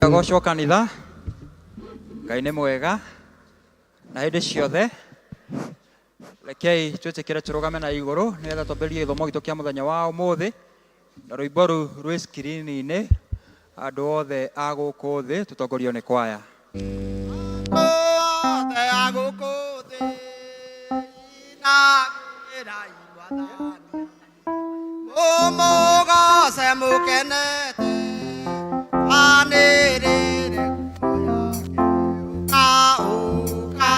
Agocwo kanitha, Ngai nĩ mwega na hĩndĩ ciothe. Rekei twĩtĩkĩre tũrũgame na igũrũ nĩgetha twambĩrĩrie gĩthomo gitũ kĩa mũthenya wa ũmũthĩ na rwĩmbo rũu rwĩ screen-inĩ, andũ othe a gũkũ thĩ tũtongorio nĩ kwaya. Othe a gũkũ thĩ, inagĩrai Mwathani, mũmũgoce mũkenete, anĩrĩre ngumo yake. Ũka, ũka,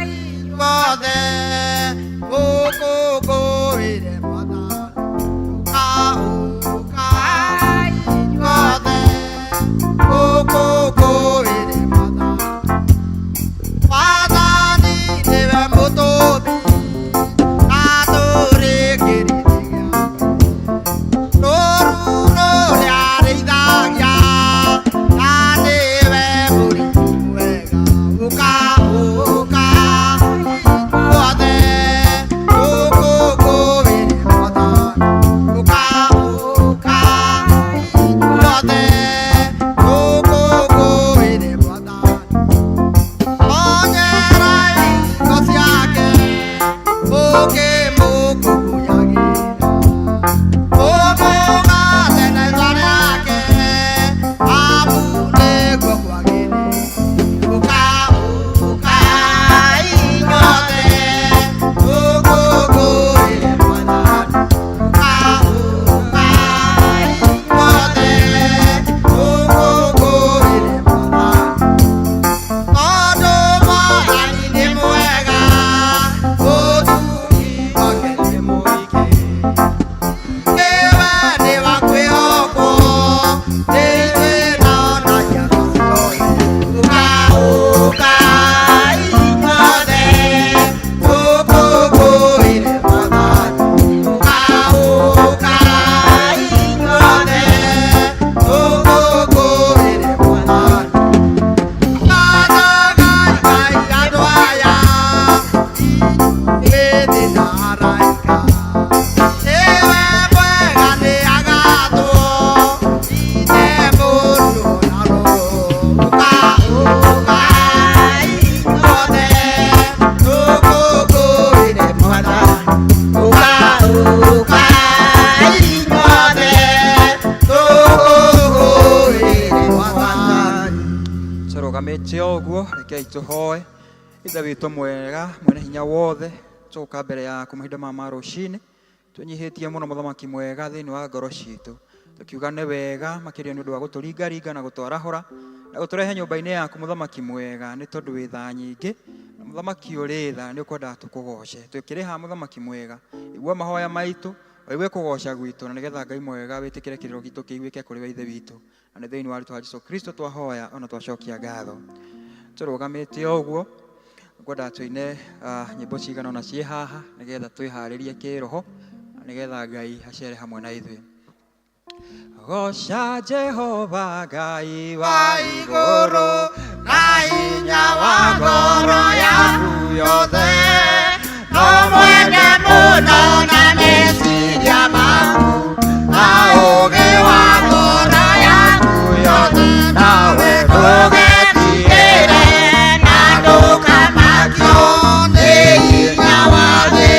inyuothe, mũkũngũĩre Mwathani. Ũka, ũka, inyuothe, mũkũngũĩre Mwathani. Mwathani nĩwe mũtũmbi, na tũrĩ kĩrĩndĩ gĩake. Rũũru rũrĩa arĩithagia, na nĩwe mũrĩithi mwega. Ũka, ũka, inyuothe, mũkũngũĩre Mwathani. Ũka, ũka, inyuothe, mũkũngũĩre Mwathani. Onyerai ngo ciake, mũkĩmũkũngũyagĩra. Mũmũgathe na rĩĩtwa rĩake, amu nĩguo kwagĩrĩire. Ũka, ũka, inyuothe, mũkũngũĩre Mwathani. Ũka, ũka, inyuothe, mũkũngũĩre Mwathani. Tondũ Mwathani nĩ mwega, ũtugi wake nĩ mũingĩ. Nĩwe nĩ wa kwĩhokwo, nĩ ithuĩ na njiarwa ciothe. Ũka, ũka, inyuothe, mũkũngũĩre Mwathani. Ũka, ũka, inyuothe, mũkũngũĩre Mwathani. Gathagai andũ aya, inyuĩ thĩ na araika. Nĩwe mwega nĩagathwo, Ithe, Mũriũ na Roho. Ũka, ũka, inyuothe, tũkũngũĩre Mwathani. Ũka, ũka, inyuothe, tũkũngũĩre Mwathani. Tũrũgamĩte o ũguo, rekei tũhoe. Ithe witũ mwega, mwene hinya wothe, tũgũka mbere yaku mahinda maya ma rũcinĩ twĩnyihĩtie mũno, mũthamaki mwega, thĩinĩ wa ngoro citũ, tũkiuga nĩ wega makĩria nĩ ũndũ wa gũtũringaringa na gũtwarahũra na gũtũrehe nyũmba-inĩ yaku, mũthamaki mwega, nĩ tondũ wĩ tha nyingĩ na mũthamaki ũrĩ tha, nĩ ũkwendaga tũkũgoce. Twĩkĩrĩ haha, mũthamaki mwega, igua mahoya maitũ, ũigue kũgoca gwitũ, na nĩgetha Ngai mwega wĩtĩkĩre kĩrĩro gitũ kĩiguĩke kũrĩ we, Ithe witũ, na nĩ thĩinĩ wa rĩtwa Jesu Kristo twahoya ona twacokia ngatho. Tũrũgamĩte o ũguo, ngwendaga tũine nyĩmbo cigana ona ciĩ haha nĩgetha twĩharĩrie kĩroho na nĩgetha Ngai acere hamwe na ithuĩ. Goca Jehova Ngai wa wa igũrũ igũrũ na hinya wa ngoro yaku yothe, no mwende mũno na meciria maku na ũũgĩ wa ngoro yaku yothe, nawe ndũgetigĩre na ndũkamakio nĩ hinya wa thĩ,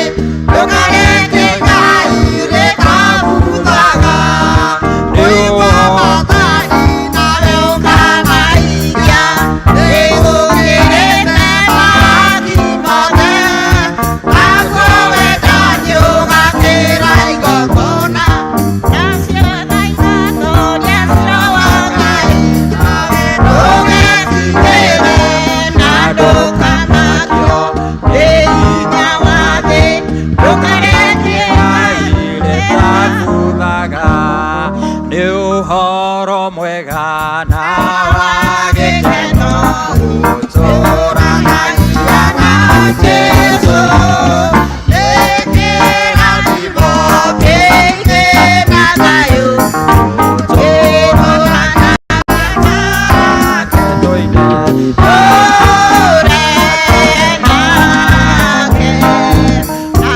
ndũkareke Ngai rĩkabuthaga. Nĩguo Mwathani nawe ũkamairia, nĩgũkĩrĩte mahaki mothe, naguo wendani ũgakĩra igongona. Ngai nawe ndũgetigĩre na ndũkamakio nĩ hinya wa thĩ, ndũkareke Ngai rĩtabuthaga. Nĩ ũhoro mwega na wa gĩkeno gũtũũranagia na Jesũ. Nĩ kĩrathimo kĩingĩ na thayũ, gũtũũranagia nake tũine. Tũũre nake, na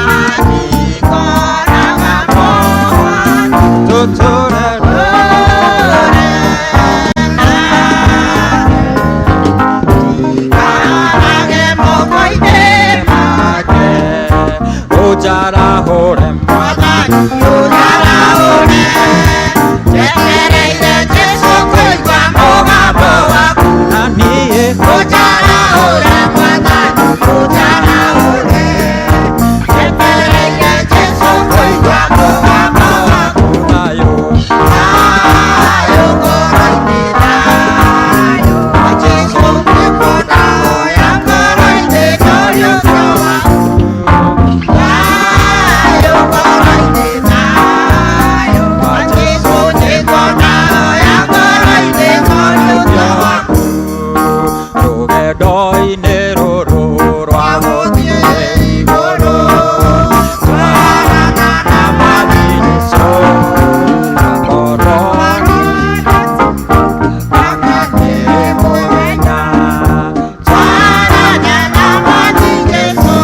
nĩngoraga Mwathani. Tũtũre. Tũũre. Ũnjarahũre. Mwathani ũnjarahũre, njetereire Jesũ kũigua mũgambo waku. Na niĩ Ũnjarahũre, Mwathani ũnjarahũre, njetereire Jesũ kũigua mũgambo waku. Thayũ. Thayũ ngoro-inĩ, thayũ, Jesũ nĩkuona ngoro-inĩ ndũriũkio waku. Thayũ ngoro-inĩ, thayũ, Jesũ nĩkuona ngoro-inĩ ndũriũkio waku. Rũgendo-inĩ rũrũ rwa Twagũthiĩ igũrũ, twarana na Mwathi Jesũ, na ngoro mũthenya. Twarana na Mwathi Jesũ,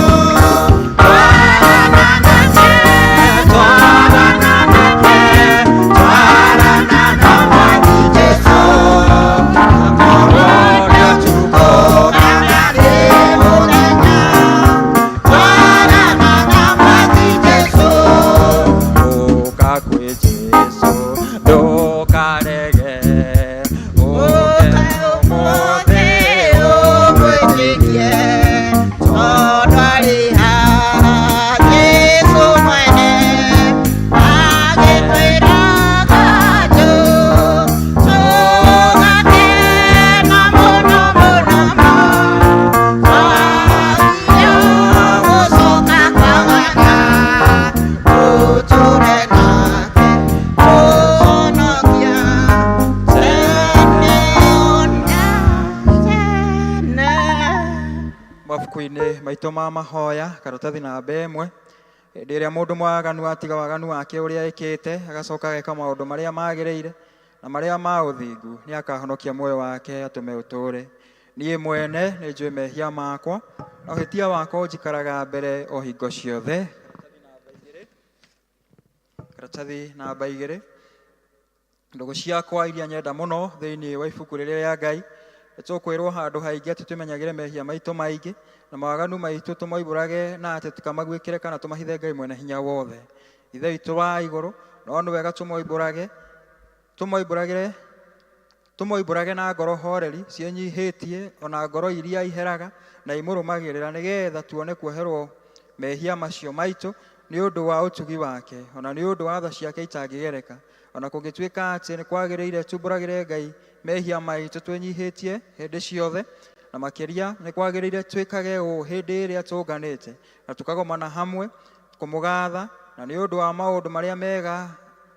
twarana nake, twarana nake, twarana na Mwathi Jesũ, na ngoro nĩũtukũ kana nĩ mũthenya. Twarana na Mwathi Jesũ. Ũka kwĩ Jesũ, ndũkarege, ũke Ũmũthĩ ũmwĩtĩkie, tondũ arĩ haha Jesũ mwene, agĩtwĩraga tũgakena mũno mũno twagiria gũcoka kwa Baba, tũtũũre nake tũhonokia tene ona tene. Mabuku-inĩ maitũ ma mahoya karatathi namba ĩmwe, hĩndĩ ĩrĩa mũndũ mwaganu atiga waganu wake ũrĩa ĩkĩte, agacoka ageka maũndũ marĩa magĩrĩire na marĩa ma ũthingu, nĩ akahonokia muoyo wake atũme ũtũũre. Niĩ mwene nĩ njũĩ mehia makwa, na ũhĩtia wakwa ũnjikaraga mbere o hingo ciothe. Karatathi namba igĩrĩ. Ndũgũ ciakwa iria nyenda mũno thĩinĩ wa ibuku rĩrĩa rĩa Ngai, nĩtũkwĩrwo handũ haingĩ atĩ twĩmenyagĩre mehia maitũ maingĩ na mawaganu maitũ, tũmoimbũrage na atĩ tũkamaguĩkĩre kana tũmahithe Ngai mwene hinya wothe, Ithe witũ wa igũrũ. No nĩ wega tũmoimbũrage, tũmoimbũragĩre, tũmoimbũrage na ngoro horeri ciĩnyihĩtie, ona ngoro iria iheraga na imũrũmagĩrĩra, nĩgetha tuone kuoherwo mehia macio maitũ nĩ ũndũ wa ũtugi wake, ona nĩ ũndũ wa tha ciake itangĩgereka. Ona kũngĩtuĩka atĩ nĩ kwagĩrĩire tumbũragĩre Ngai mehia maitũ twĩnyihĩtie hĩndĩ ciothe, na makĩria nĩ kwagĩrĩire twĩkage ũũ hĩndĩ ĩrĩa tũnganĩte na tũkagomana hamwe kũmũgatha na nĩ ũndũ wa maũndũ marĩa mega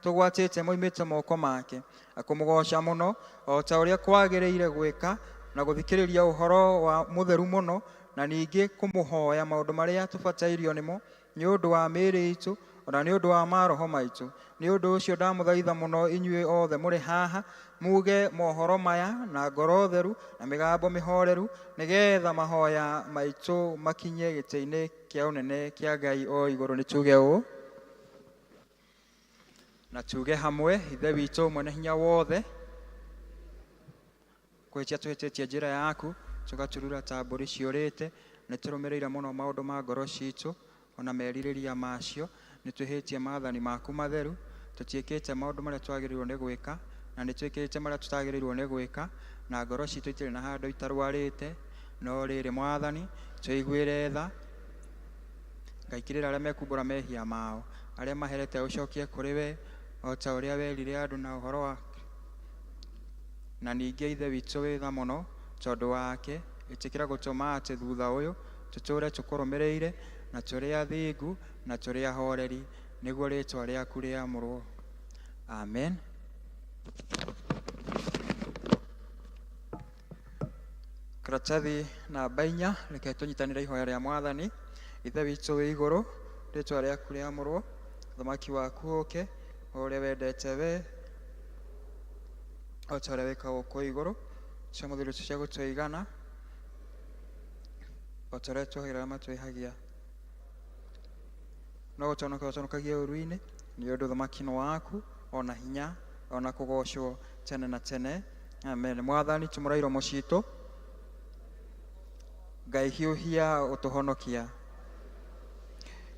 tũgwatĩte moimĩte moko make, na kũmũgoca mũno o ta ũrĩa kwagĩrĩire gwĩka, na gũthikĩrĩria ũhoro wa mũtheru mũno, na ningĩ kũmũhoya maũndũ marĩa tũbatairio nĩmo nĩ ũndũ wa mĩĩrĩ itũ, ona nĩ ũndũ wa maroho maitũ. Nĩ ũndũ ũcio ndamũthaitha mũno inyuĩ othe mũrĩ haha muge mohoro maya na ngoro theru na mĩgambo mĩhoreru, nĩgetha mahoya maitũ makinye gĩtĩ-inĩ kĩa ũnene kĩa Ngai o igũrũ. Nĩ tuge ũũ na tuge hamwe: Ithe witũ mwene hinya wothe, kwĩhĩtia tũhĩtĩtie njĩra yaku, tũgaturura ta mbũri ciũrĩte. Nĩ tũrũmĩrĩire mũno maũndũ ma ngoro citũ ona merirĩria macio. Nĩ twĩhĩtie maathani maku matheru. Tũtiĩkĩte maũndũ marĩa twagĩrĩirwo nĩ gwĩka, na nĩ twĩkĩte marĩa tũtagĩrĩirwo nĩ gwĩka, na ngoro citũ itirĩ na handũ itarwarĩte. No rĩrĩ, Mwathani, tũiguĩre tha. Ngaikĩrĩra arĩa mekumbũra mehia mao, arĩa maherete ũcokie kũrĩ we, o ta ũrĩa werire andũ na ũhoro wa. Na ningĩ Ithe witũ wĩ tha mũno, tondũ wake ĩtĩkĩra gũtũma atĩ thutha ũyũ tũtũũre tũkũrũmĩrĩire na tũrĩ athingu na tũrĩ ahoreri, nĩguo rĩtwa rĩaku rĩamũrwo. Amen. Karatathi namba inya, reke tũnyitanĩre ihoya rĩa Mwathani. Ithe witũ wĩ igũrũ, rĩtwa rĩaku rĩamũrwo, ũthamaki waku ũke, o ũrĩa wendete we o ta ũrĩa wĩkaga gũkũ igũrũ. Cia mũthuri cia gũtũigana, o ta ũrĩa tuohagĩra arĩa matwĩhagia, no gũtũhonokia ũtũhonokagie ũũru-inĩ, nĩ ũndũ ũthamaki nĩ waku, ona hinya, ona kũgocwo tene na tene. Amen. Mwathani, tumũra iromo citũ. Ngai, hiũhia ũtũhonokia.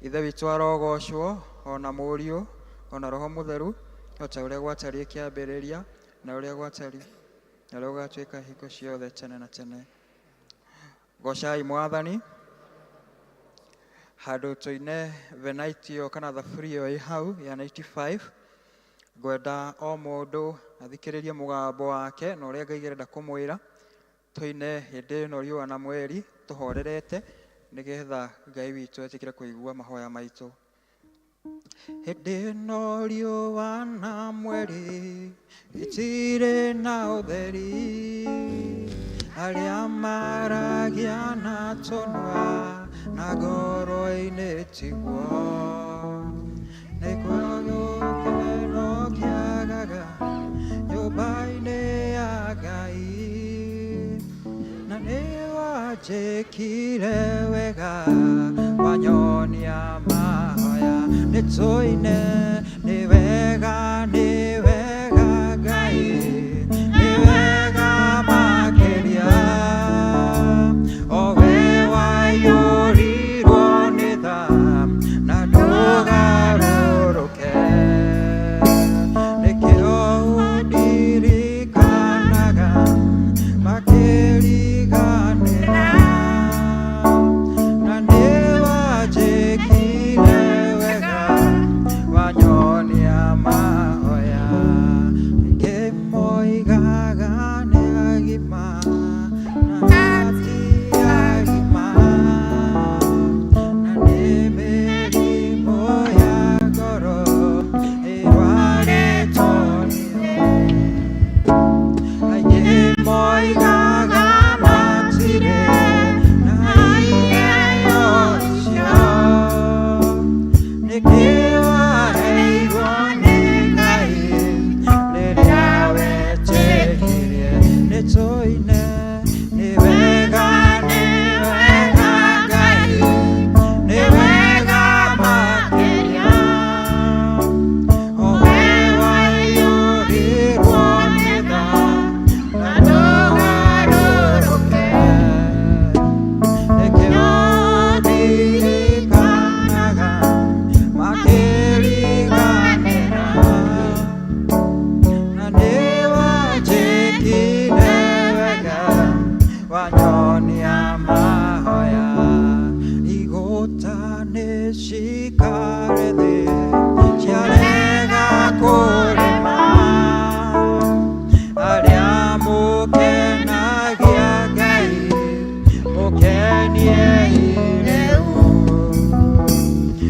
Ithe witũ arogocwo, ona Mũriũ, ona Roho Mũtheru, o ta ũrĩa gwatariĩ kĩambĩrĩria, na ũrĩa gwatariĩ, na ũrĩa gũgatuĩka hingo ciothe tene na tene. Gocai Mwathani. Handũ tũine venite ĩyo kana thaburi ĩyo ĩ hau ya 95, ngwenda o mũndũ athikĩrĩrie mũgambo wake na ũrĩa Ngai arenda kũmwĩra. Tũine hĩndĩ ĩno riũa na mweri tũhorerete, nĩgetha Ngai witũ etĩkĩre kũigua mahoya maitũ. Hĩndĩ ĩno riũa na mweri itirĩ na ũtheri, arĩa maragia na tũnua na ngoro-inĩ tiguo, nĩkuo gĩkeno kĩagaga nyũmba-inĩ ya Ngai, na nĩwanjĩkire wega wanyonia mahoya. Nĩtũine nĩ wega, nĩ wega Ngai, nĩ wega makĩria, o we waiyũrirwo nĩ tha na ndũgarũrũke, nĩkĩo ũndirikanaga makĩriganĩra, na nĩwanjĩkire wega wanyonia mahoya. Ngĩmoigaga nĩ agima na ti agima, na nĩ mĩrimũ ya ngoro ĩrwarĩtwo nĩyo. Aingĩ moigaga matirĩ na iheo icio, nĩkĩ waheirwo nĩ Ngai rĩrĩa wetĩkirie? Nĩtũine nĩ wega, nĩ wega Ngai, nĩ wega makĩria, o we waiyũrirwo nĩ tha na ndũgarũrũke, nĩkĩo ndirikanaga makĩriganĩra, na nĩwanjĩkire wega wanyonia mahoya. Igũta nĩcikare thĩ ciarega kũrĩma, arĩa mũkenagia Ngai mũkeniei rĩu,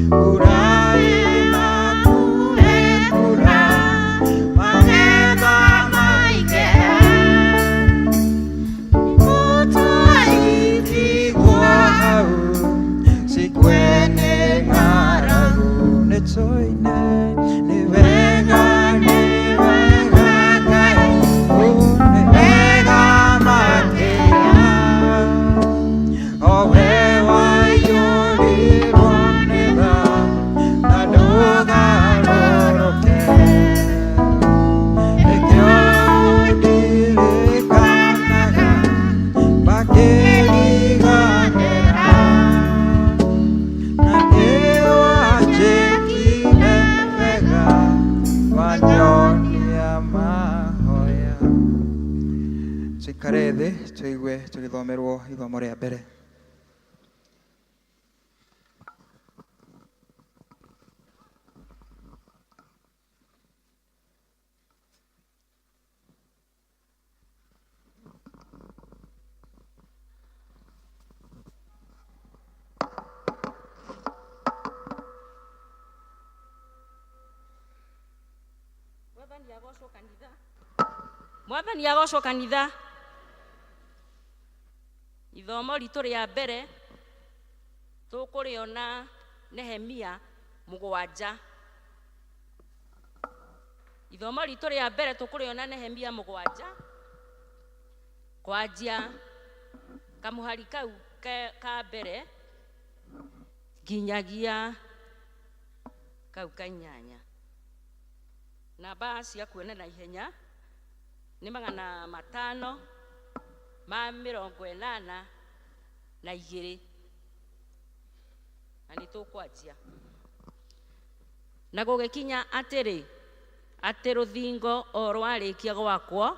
mbura ĩmakuhe kura magetha maingĩhe, itigwo hau cikue nĩ ng'aragu. Nĩtũine nĩ wega, nĩ wega Ngai, nĩ wega makĩria, o we waiyũrirwo nĩ tha na ndũgarũrũke, nĩkĩo ndirikanaga makĩriganĩra, na nĩwanjĩkire wega wanyonia mahoya. Tũikare thĩ tũigue tũgĩthomerwo ithomo rĩa mbere. Mwathani agocwo kanitha. Mwathani agocwo kanitha. Ithomo ritũ rĩa mbere tũkũrĩona Nehemia 7. Ithomo ritũ rĩa mbere tũkũrĩona Nehemia 7 kwanjia kamũhari kau ka mbere nginyagia kau ka 8. Namba cia kuona na ihenya nĩ 582. Na nĩ tũkwanjia. Na gũgĩkinya atĩrĩ, atĩ rũthingo o rwarĩkia gwakwo,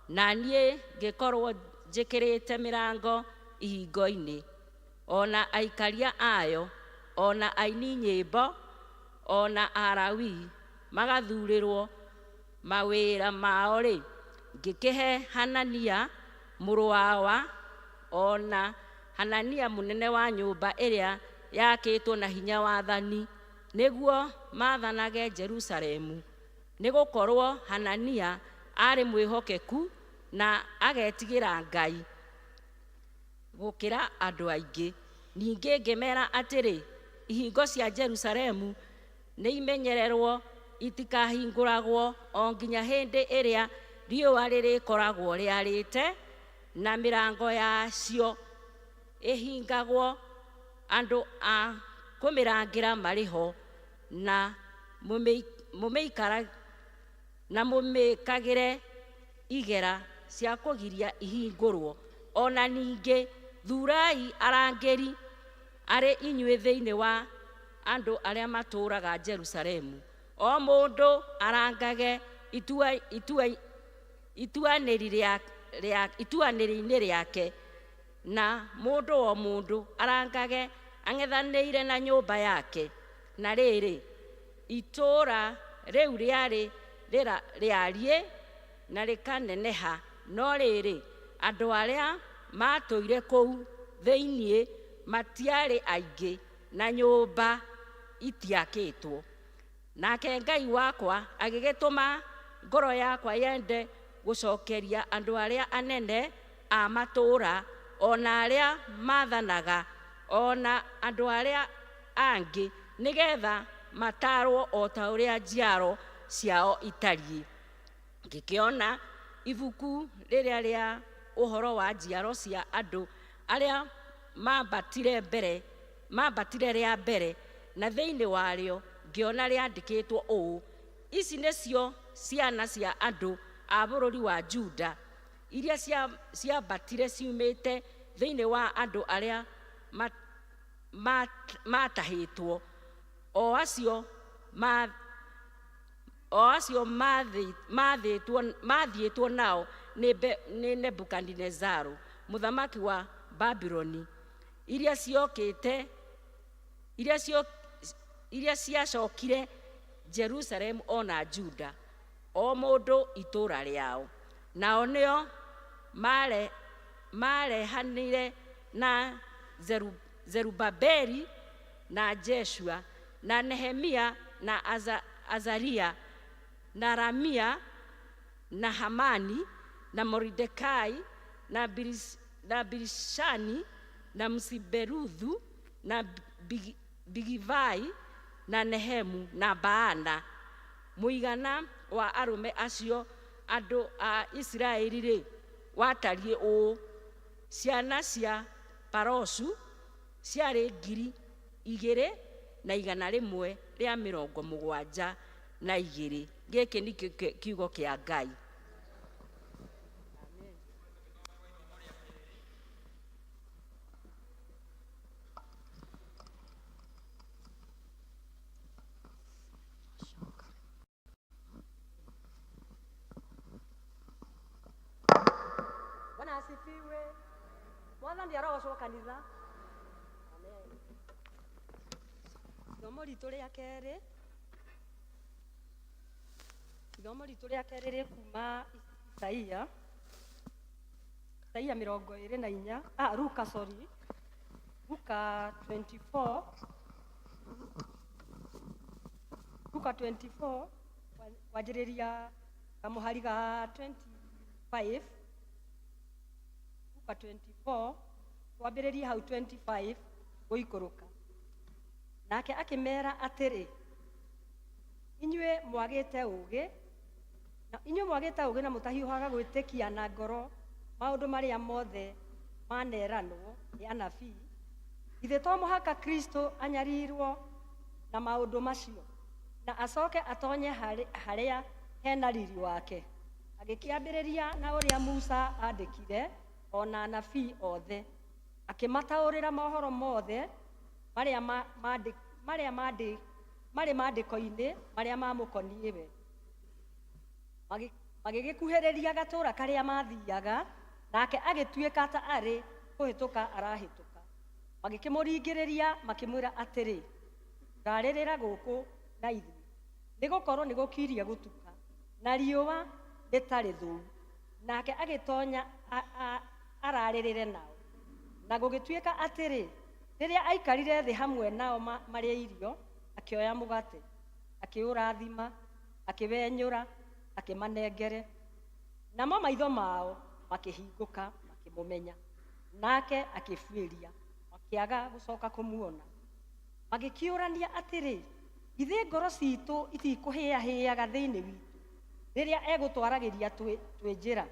na niĩ ngĩkorwo njĩkĩrĩte mĩrango ihingo-inĩ, ona aikaria ayo, ona aini nyĩmbo, ona Alawii magathurĩrwo mawĩra mao-rĩ, ngĩkĩhe Hanania mũrũ wa ona Hanania mũnene wa nyũmba ĩrĩa yakĩtwo na hinya wathani, nĩguo maathanage Jerusalemu, nĩ gũkorwo Hanania aarĩ mwĩhokeku na agetigĩra Ngai gũkĩra andũ aingĩ. Ningĩ ngĩmeera atĩrĩ, ihingo cia Jerusalemu nĩimenyererwo itikahingũragwo o nginya hĩndĩ ĩrĩa riũa rĩrĩkoragwo rĩarĩte, na mĩrango yacio ĩhingagwo andũ a kũmĩrangĩra marĩ ho, na mũmĩkagĩre igera cia kũgiria ihingũrwo. Ona ningĩ thurai arangĩri arĩ inyuĩ thĩinĩ wa andũ arĩa matũũraga Jerusalemu, o mũndũ arangage ituanĩri-inĩ rĩake, na mũndũ o mũndũ arangage ang'ethanĩire na nyũmba yake. Na rĩrĩ, itũũra rĩu rĩarĩ rĩariĩ na rĩkaneneha, no rĩrĩ, andũ arĩa matũire kũu thĩinĩ matiarĩ aingĩ, na nyũmba itiakĩtwo. Nake Ngai wakwa agĩgĩtũma ngoro yakwa yende gũcokeria andũ arĩa anene a matũũra, ona arĩa maathanaga, ona andũ arĩa angĩ, nĩgetha matarwo o ta ũrĩa njiaro ciao itariĩ. Ngĩkĩona ibuku rĩrĩa rĩa ũhoro wa njiaro cia andũ arĩa mambatire rĩa mbere, na thĩinĩ warĩo ngĩona rĩandĩkĩtwo ũũ: ici nĩcio ciana cia andũ a bũrũri wa Juda iria ciambatire ciumĩte thĩinĩ wa andũ arĩa matahĩtwo, o acio mathiĩtwo nao nĩ Nebukadinezaru mũthamaki wa Babuloni, iria ciacokire Jerusalemu ona Juda, o mũndũ itũũra rĩao. Nao nĩo marehanire na Zerubabeli na Jeshua na Nehemia na Azaria na Ramia na Hamani na Moridekai na Bilishani na Msiberuthu na Bigivai na Nehemu na Baana. Mũigana wa arũme acio andũ a Isiraeli rĩ watariĩ ũũ: ciana cia Paroshu ciarĩ 2,172. Gĩkĩ nĩkĩo kiugo kĩa Ngai. Bwana asifiwe. Mwathani arogocwo kanitha. Amen. Ithomo ritũ rĩa kerĩ, ithomo ritũ rĩa kerĩ rĩ kuma Isaia, Isaia 24, Luka, sorry, Luka 24, Luka 24 kwanjĩrĩria kamũhari ga 25, Luka 24 twambĩrĩrie hau 25 gũikũrũka. Nake akĩmera atĩrĩ, inyuĩ mwagĩte ũũgĩ, na inyuĩ mwagĩte ũũgĩ na mũtahiũhaga gwĩtĩkia na ngoro maũndũ marĩa mothe maneranwo nĩ anabii. Githĩ to mũhaka Kristo anyarirwo na maũndũ macio, na acoke atonye harĩa hena riri wake? Agĩkĩambĩrĩria na ũrĩa Musa andĩkire ona anabii othe, akĩmataũrĩra mohoro mothe marĩa marĩa marĩ maandĩko-inĩ marĩa mamũkoniĩ we. Magĩgĩkuhĩrĩria gatũũra karĩa maathiaga, nake agĩtuĩka ta arĩ kũhĩtũka arahĩtũka. Magĩkĩmũringĩrĩria makĩmwĩra atĩrĩ, rarĩrĩra gũkũ na ithuĩ, nĩgũkorwo nĩgũkirie gũtuka, na riũa rĩtarĩ thũu. Nake agĩtonya ararĩrĩre nao. Na gũgĩtuĩka atĩrĩ, rĩrĩa aikarire thĩ hamwe nao marĩe irio, akĩoya mũgate, akĩũrathima, akĩwenyũra, akĩmanengere. Namo maitho mao makĩhingũka, makĩmũmenya. Nake akĩbuĩria, makĩaga gũcoka kũmuona. Magĩkĩũrania atĩrĩ, githĩ ngoro ciitũ itikũhĩahĩaga thĩinĩ witũ rĩrĩa egũtwaragĩria twĩ njĩra,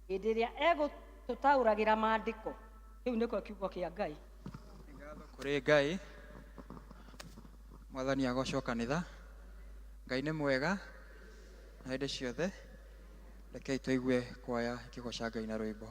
hĩndĩ ĩrĩa egũtũtaũragĩra maandĩko? Kĩu nĩkĩo kiugo kĩa Ngai. Ngatho kũrĩ Ngai. Mwathani agocwo kanitha. Ngai nĩ mwega na hĩndĩ ciothe. Rekei tũigue kwaya ĩkĩgoca Ngai na rwĩmbo.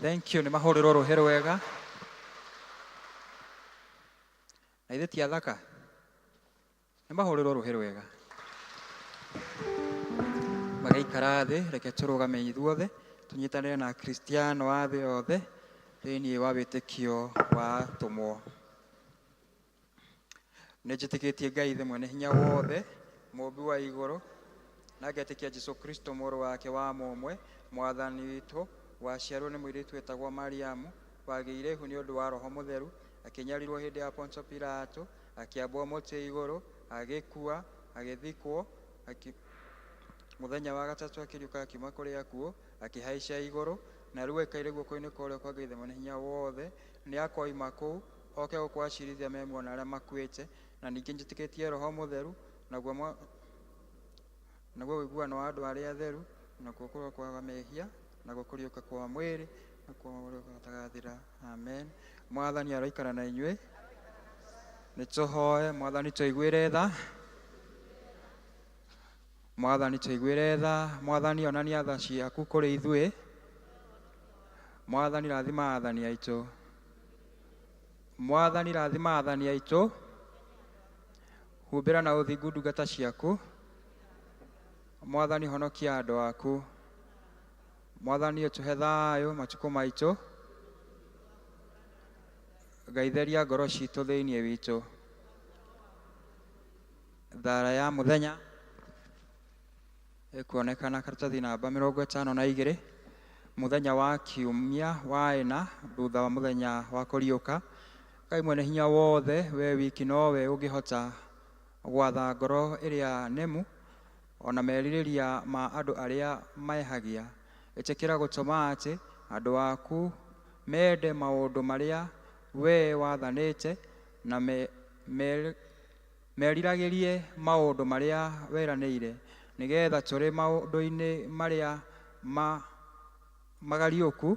Thank you. Nĩ mahũrĩrwo rũhĩ rwega. Na ithe ti athaka. Nĩ mahũrĩrwo rũhĩ rwega. Magaikara thĩ, reke tũrũgame ithuothe, tũnyitanĩre na Akristiano a thĩ yothe thĩinĩ wa wĩtĩkio wa atũmwo. Nĩ njĩtĩkĩtie Ngai Ithe mwene hinya wothe, mũmbi wa igũrũ, na ngetĩkia Jesu Kristo mũrũ wake wa mũmwe, mwathani witũ, waciarwo nĩ mũirĩtu wetagwo Mariamu, wagĩire ihu nĩ ũndũ wa Roho Mũtheru, akĩnyarirwo hĩndĩ ya Pontio Pilato, akĩambwo mũtĩ igũrũ, agĩkua, agĩthikwo, mũthenya wa gatatũ akĩriũka akiuma kũrĩ akuũ, akĩhaica igũrũ, na rĩu aikaire guoko-inĩ kwa ũrĩo kwa Ngai Ithe mwene hinya wothe. Nĩ akoima kũu oke gũkũ acirithia me muoyo na arĩa makuĩte. Na ningĩ njĩtĩkĩtie Roho Mũtheru, naguo ũiguano wa andũ arĩa atheru, nakuo kũrũa kwa mehia, naguo kũriũka kwa mwĩrĩ, nakuo kũriũka gũtagathira. Amen. Mwathani aroikara na inyuĩ. Nĩ tũhoe. Mwathani tũiguĩre tha. Mwathani tũiguĩre tha. Mwathani onania tha ciaku kũrĩ ithuĩ. Mwathani rathima athani aitũ. Mwathani rathima athani aitũ. Humbĩra na ũthingu ndungata ciaku. Mwathani honokia andũ aku. Mwathani ũtũhe thayũ matukũ maitũ. Ngai theria ngoro citũ thĩinĩ witũ. Thara ya mũthenya ĩkuonekana karatathi namba 52, mũthenya wa kiumia wa ĩna thutha wa mũthenya wa kũriũka. Ngai mwene hinya wothe, we wiki nowe ũngĩhota gwatha ngoro ĩrĩa nemu ona merirĩria ma andũ arĩa mehagia. Ĩtĩkĩra gũtũma atĩ andũ aku mende maũndũ marĩa we wathanĩte na meriragĩrie maũndũ marĩa weranĩire, nĩgetha tũrĩ maũndũ-inĩ marĩa magariũku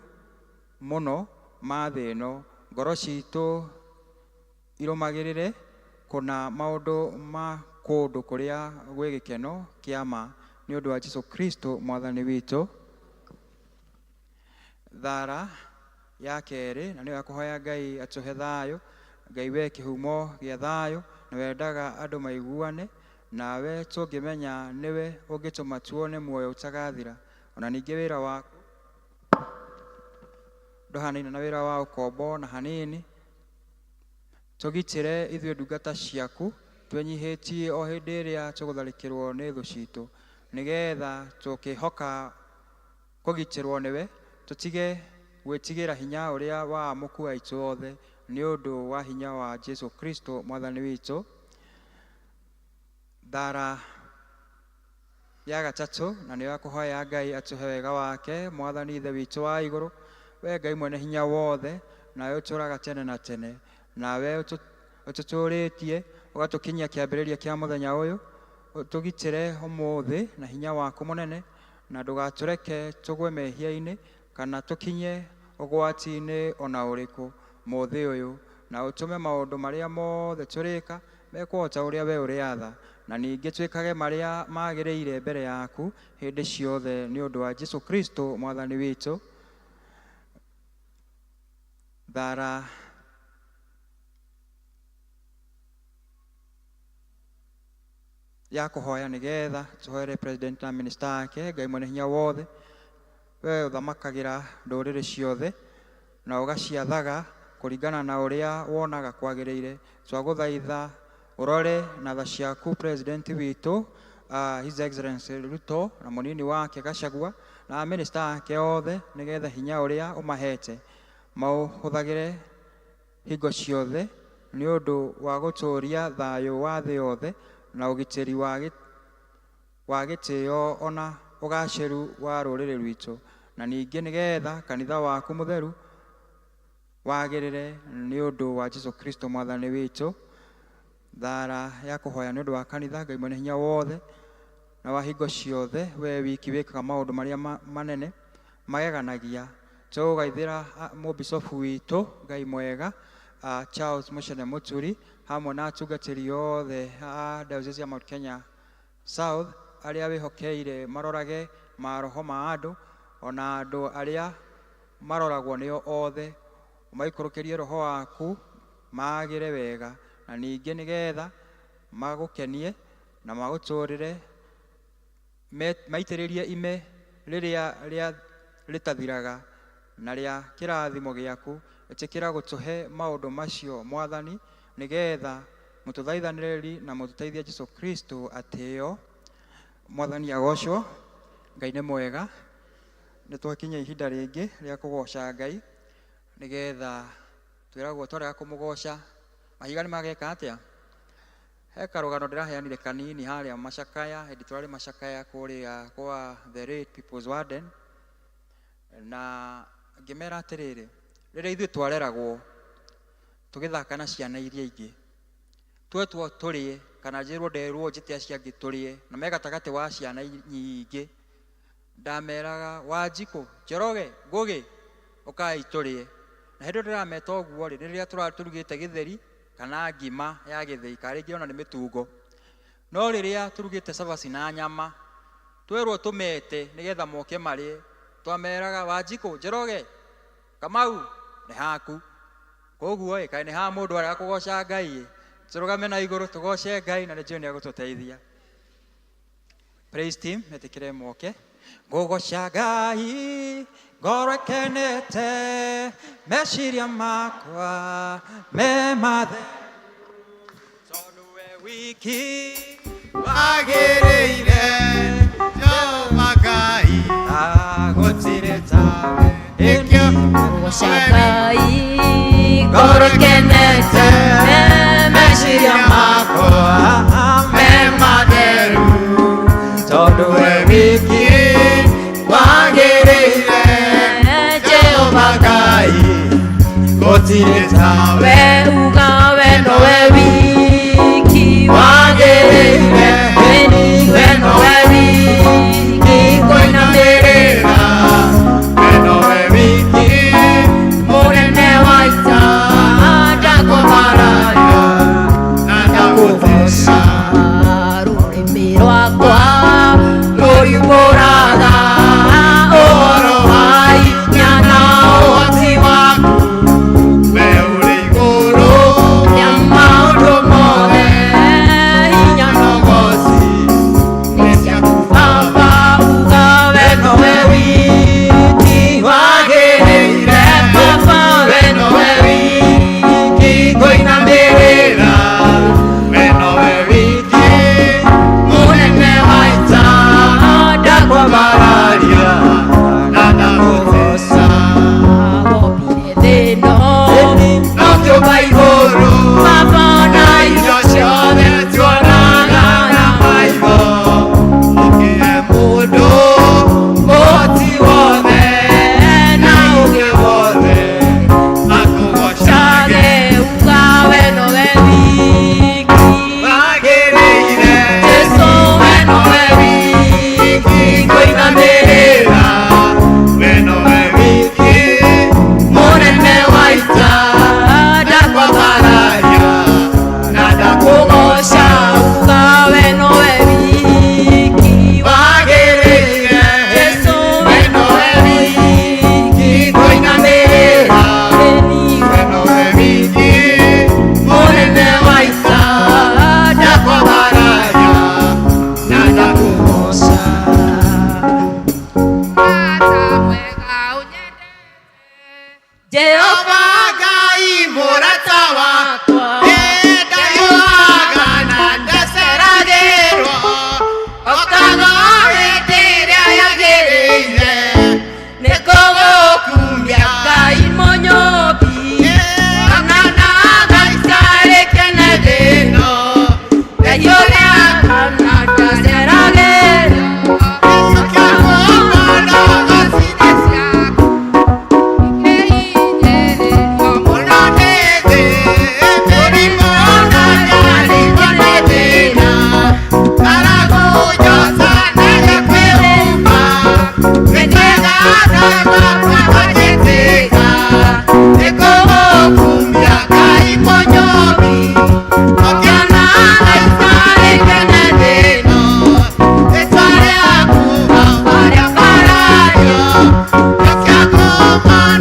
mũno ma thĩ ĩno, ngoro citũ irũmagĩrĩre kũna maũndũ ma kũndũ kũrĩa gwĩ gĩkeno kĩa ma, nĩ ũndũ wa Jesu Kristo mwathani witũ. Thara ya kerĩ, na nĩyo ya kũhoya Ngai atũhe thayũ. Ngai we kĩhumo gĩa thayũ, na wendaga andũ maiguane nawe, tũngĩmenya nĩwe ũngĩtũma tuone muoyo ũtagathira. Ona ningĩ wĩra waku ndũhanaine na wĩra wa ũkombo na hanini. Tũgitĩre ithuĩ ndungata ciaku, twenyihĩtie o hĩndĩ ĩrĩa tũgũtharĩkĩrwo nĩ thũ citũ, nĩgetha tũkĩhoka kũgitĩrwo nĩwe, tũtige gwĩtigĩra hinya ũrĩa wa amũku aitũ othe, nĩ ũndũ wa hinya wa Jesu Kristo mwathani witũ. Thara ya gatatũ, na nĩyo ya kũhoya Ngai atũhe wega wake. Mwathani Ithe witũ wa igũrũ, we Ngai mwene hinya wothe, nawe ũtũũraga tene na tene, nawe ũtũtũũrĩtie ũgatũkinyia kĩambĩrĩria kĩa mũthenya ũyũ, ũtũgitĩre ũmũthĩ na hinya waku mũnene, na ndũgatũreke tũgwe mehia-inĩ kana tũkinye ũgwati-inĩ ona ũrĩkũ mũthĩ ũyũ, na ũtũme maũndũ marĩa mothe tũrĩka mekwo o ta ũrĩa we ũrĩatha, na ningĩ twĩkage marĩa magĩrĩire mbere yaku hĩndĩ ciothe, nĩ ũndũ wa Jesu Kristo mwathani witũ. Thara ya kũhoya nĩgetha tũhoere president na minister ake. Ngai mwene hinya wothe, we ũthamakagĩra ndũrĩrĩ ciothe na ũgaciathaga kũringana na ũrĩa wonaga kwagĩrĩire, twagũthaitha ũrore na tha ciaku president witũ, His Excellency Ruto, na mũnini wake Gachagua, na minister ake othe, nĩgetha hinya ũrĩa ũmahete maũhũthagĩre hingo ciothe nĩ ũndũ wa gũtũũria thayũ wa thĩ yothe na ũgitĩri wa gĩtĩo ona ũgacĩru wa rũrĩrĩ rwitũ, na ningĩ nĩgetha kanitha waku mũtheru wagĩrĩre, nĩ ũndũ wa Jesu Kristo mwathani witũ. Thara ya kũhoya nĩ ũndũ wa kanitha. Ngai mwene hinya wothe na wa hingo ciothe, we wiki wĩkaga maũndũ marĩa manene mageganagia, tũgũgaithĩra mũbicobu witũ Ngai mwega, Charles Muchene Muturi, hamwe na atungatĩri othe a Diocese ya Mount Kenya South arĩa wĩhokeire marorage maroho ma andũ ona andũ arĩa Maroragwo nĩo othe, ũmaikũrũkĩrie roho waku maagĩre wega, na ningĩ nĩgetha magũkenie na magũtũũrĩre maitĩrĩrie ime rĩrĩa rĩa rĩtathiraga na rĩa kĩrathimo gĩaku. Ĩtĩkĩra gũtũhe maũndũ macio, Mwathani, nĩgetha mũtũthaithanĩrĩri na mũtũteithia Jesu Kristo atĩo. Mwathani agocwo. Ngai nĩ mwega. Nĩ twakinya ihinda rĩngĩ rĩa kũgoca Ngai, nĩgetha twĩragwo twarega kũmũgoca mahiga nĩ mageka atĩa. He karũgano ndĩraheanire kanini harĩa macakaya, hĩndĩ tũrarĩ macakaya kũrĩa kwa the late People's Warden, na ngĩmera atĩrĩrĩ, rĩrĩa ithuĩ twareragwo tũgĩthaka na ciana iria ingĩ, twetwo tũrĩe kana njĩrwo nderwo njĩte acio angĩ tũrĩe, na me gatagatĩ wa ciana nyingĩ, ndameraga Wanjikũ, Njoroge, Ngũgĩ, ũkai tũrĩe. Na hĩndĩ ĩyo ndĩrameta ũguo rĩ, rĩrĩa tũrugĩte gĩtheri kana ngima ya gĩthĩi, kana rĩngĩ ona nĩ mĩtungo. No rĩrĩa tũrugĩte cabaci na nyama, twerwo tũmete nĩgetha moke marĩe, twameraga Wanjikũ, Njoroge, Kamau, nĩ haku. Koguo ĩ, kaĩ nĩ ha mũndũ arega kũgoca Ngai ĩ, tũrũgame na igũrũ tũgoce Ngai na nĩ njũĩ nĩ egũtũteithia. Praise team, metĩkĩre moke. Ngũgoca Ngai ngoro ĩkenete, meciria makwa me matheru, tondũ we wiki wagĩrĩire Jehova Ngai, gũtirĩ tawe. Ĩkĩo Ngũgoca Ngai ngoro ĩkenete, meciria makwa me matheru, tondũ we wiki wagĩrĩire Jehova Ngai, gũtirĩ tawe. We uga we nowe wiki wagĩrĩire, we nowe wiki kũinamĩrĩra, we nowe wiki mũnene wa ita, ndakũmararia na ndakũtheca. Rũrĩmĩ rwakwa rũriumbũraga ũhoro wa hinya na ũhoti waku, we ũrĩ igũrũ rĩa maũndũ mothe, hinya na ũgoci nĩ ciaku Baba, uga we nowe wiki wagĩrĩire, Baba, we nowe wiki kũinamĩrĩra, we nowe wiki mũnene wa ita, ndakwambararia na ndagũtheca. Wombire thĩ ĩno No kĩũmba igũrũ Baba, na na indo ciothe tuonaga na maitho, ũkĩhe mũndũ ũhoti wothe na ũũgĩ wothe akũgocage. uga we nowe wiki Wagĩrĩire Jesu, we nowe wiki kũinamĩrĩra, we nowe wiki mũnene wa ita, ndakwambararia na ndakũgoca. Uga we nowe wiki Wagĩrĩire Jesu, we nowe wiki kũinamĩrĩra, we nowe wiki mũnene wa ita, ndakwambararia na ndakũgoca. Jehova Ngai mũrata wakwa, wakwa ndahiũhaga na ndaceragĩrwo, okaga hĩndĩ ĩrĩa yagĩrĩire, nĩngũgũkumia Ngai mũnyũmbi, Kana gaikarĩ kene thĩ-ĩno, Ngai ũrĩa kana ndaceragĩrwo. Thank you.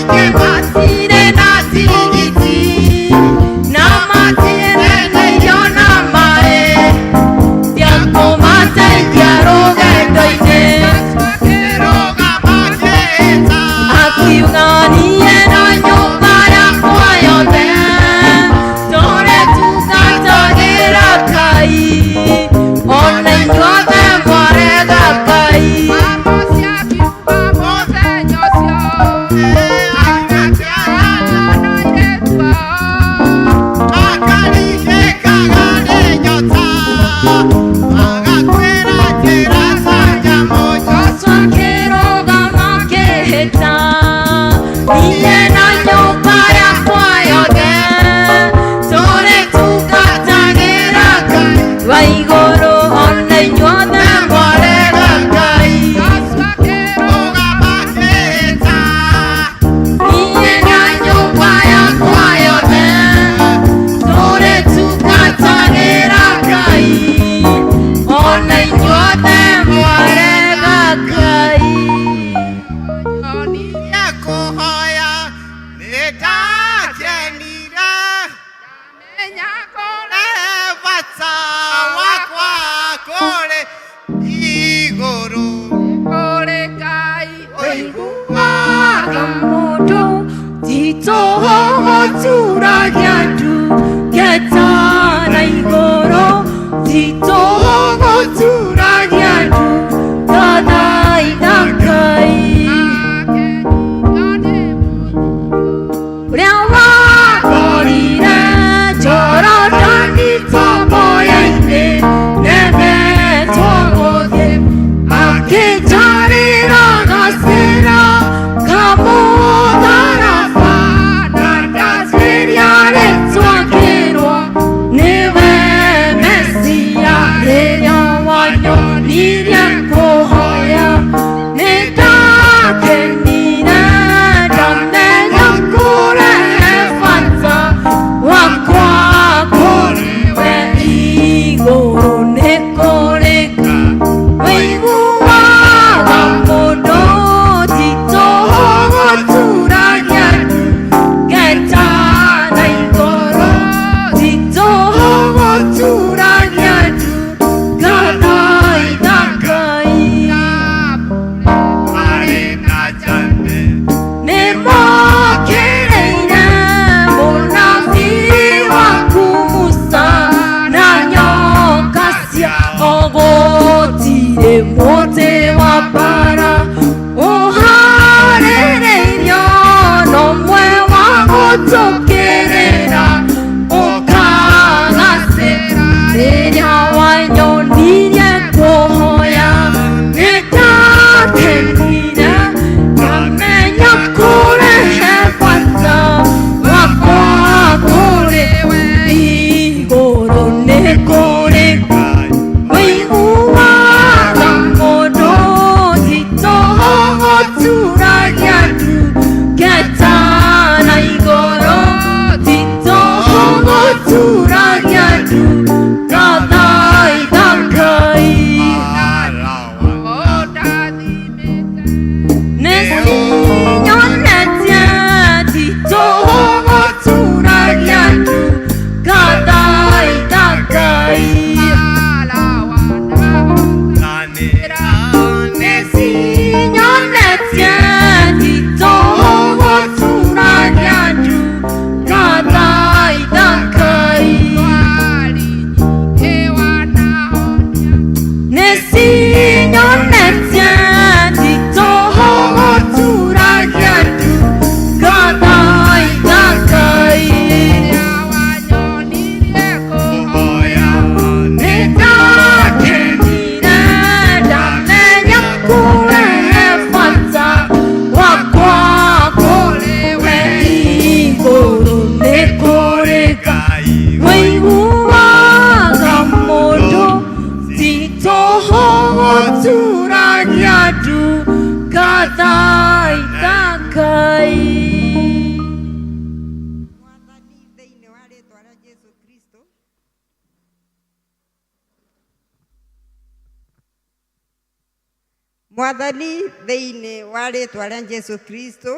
Aingĩ matirĩ na tigiti na matirĩ na irio na maĩ cia kũmateithia rũgendo-inĩ. Akiuga niĩ na nyũmba yakwa yothe tũrĩtungatagĩra Ngai, ona inyuothe mwarega Ngai. Twakĩrũgama kĩhĩta, niĩ na nyũmba yakwa yothe tũrĩtungatagĩra Ngai wa igũrũ, ona inyuothe mwarega Ngai. Niĩ na nyũmba yakwa yothe tũrĩtungatagĩra Ngai, ona inyuothe mwarega Ngai. Ũiguaga mũndũ titũhũgũturagia ndungata na igũrũ, titũhũgũturagia ndungata Ngai. Ũrĩa wakorire Jorodani tomboya-inĩ nemetwo gũthiĩ, akĩnjarĩra gacĩra kamũtharaba, na ndatuĩria rĩtwa ngĩrwo nĩwe Mesia. Rĩrĩa wanyonirie kũhoya nĩndakenire, ndamenya kũrehe bata wakwa kũrĩ we igũrũ nĩ kũrĩ Ũiguaga mũndũ titũhũgũturagia ndungata na igũrũ, titũhũgũturagia ndungata Ngai. Nĩmokĩrĩire mũnabii waku Musa na nyoka ciao, gũtirĩ mũtĩ wa mbara ũhaarĩrĩirio no ũmwe wa gũtũkĩrĩra ũkagacĩra. Rĩrĩa wanyonirie kũhoya nĩndakenire, ngamenya kũrehe bata wakwa kũrĩ we igũrũ nĩ kũrĩ Ũiguaga mũndũ titũhũgũturagia ndungata na igũrũ, titũhũgũturagia ndungata Ngai. Nĩcinyonetie titũhũgũturagia ndungata Ngai. Nĩcinyonetie titũhũgũturagia ndungata Ngai. Nĩcinyonetie titũhũgũturagia ndungata Ngai. Nĩndakenire ndamenya kũrehe bata wakwa kũrĩ we igũrũ nĩ kũrĩ Ngai. Ũiguaga mũndũ titũhũgũturagia ndungata Ngai. Mwathani thĩinĩ wa rĩtwa rĩa Jesu Kristo. Mwathani thĩinĩ wa rĩtwa rĩa Jesu Kristo,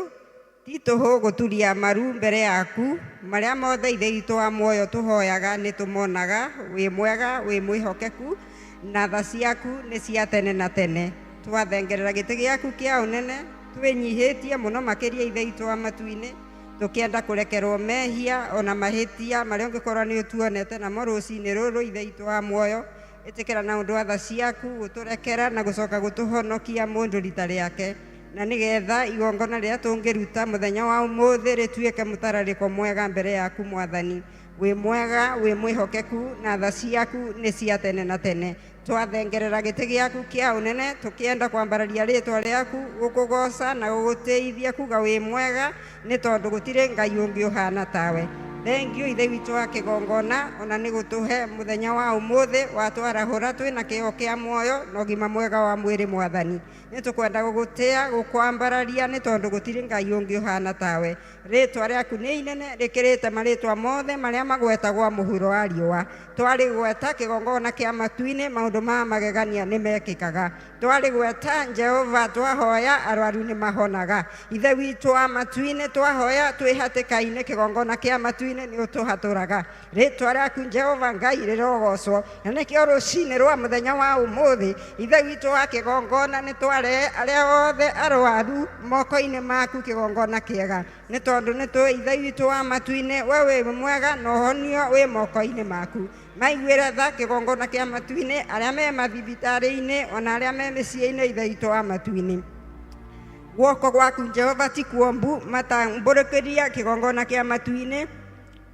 Ti tũhũ gũturia maru mbere yaku, marĩa mothe Ithe witũ wa muoyo tũhoyaga nĩ tũmonaga. Wĩ mwega, wĩ mwĩhokeku, na tha ciaku nĩ cia tene na tene. Twathengerera gĩtĩ gĩaku kĩa ũnene twĩnyihĩtie mũno makĩria Ithe witũ wa matu-inĩ, tũkĩenda kũrekerwo mehia ona mahĩtia marĩa ũngĩkorwo nĩ ũtuonete namo rũcinĩ rũrũ. Ithe witũ wa muoyo, ĩtĩkĩra na ũndũ wa tha ciaku gũtũrekera na gũcoka gũtũhonokia mũndũ rita rĩake, na nĩgetha igongona rĩrĩa tũngĩruta mũthenya wa ũmũthĩ rĩtuĩke mũtararĩko mwega mbere yaku. Mwathani, wĩ mwega, wĩ mwĩhokeku, na tha ciaku nĩ cia tene na tene. Twathengerera gĩtĩ gĩaku kĩa ũnene tũkĩenda kwambararia rĩtwa rĩaku, gũkũgoca na gũgũtĩithia, kuga wĩ mwega, nĩ tondũ gũtirĩ Ngai ũngĩ ũhana tawe. Thengiũ, Ithe witũ wa kĩgongona, ona nĩ gũtũhe mũthenya wa ũmũthĩ watwarahũra twĩna kĩo kĩa muoyo na ũgima mwega wa mwĩrĩ. Mwathani, nĩ tũkwenda gũgũtĩa, gũkwambararia, nĩ tondũ gũtirĩ Ngai ũngĩ ũhana tawe. Rĩtwa rĩaku nĩ inene rĩkĩrĩte marĩtwa mothe marĩa magwetagwo mũhuro wa riũa. Twarĩgweta kĩgongona kĩa matu-inĩ, maũndũ ma magegania nĩ mekĩkaga. Twarĩgweta Jehova, twahoya arwaru nĩ mahonaga. Ithe witũ wa matu-inĩ, twahoya twĩ hatĩka-inĩ, kĩgongona kĩa matu-inĩ nĩ ũtũhatũraga. Rĩtwa rĩaku Jehova Ngai rĩrogocwo. Na nĩkĩo rũcinĩ rwa mũthenya wa ũmũthĩ, Ithe witũ wa kĩgongona, nĩ twarehe arĩa othe arwaru moko-inĩ maku, kĩgongona kĩega, nĩ tondũ nĩ tũĩ, Ithe witũ wa matu-inĩ, we wĩ mwega na ũhonio wĩ moko-inĩ maku. Maiguĩre tha, kĩgongona kĩa matu-inĩ, arĩa me mathibitarĩ-inĩ ona arĩa me mĩciĩ-inĩ. Ithe witũ wa matu-inĩ, guoko gwaku Jehova ti kuombu, matambũrũkĩria kĩgongona kĩa matu-inĩ,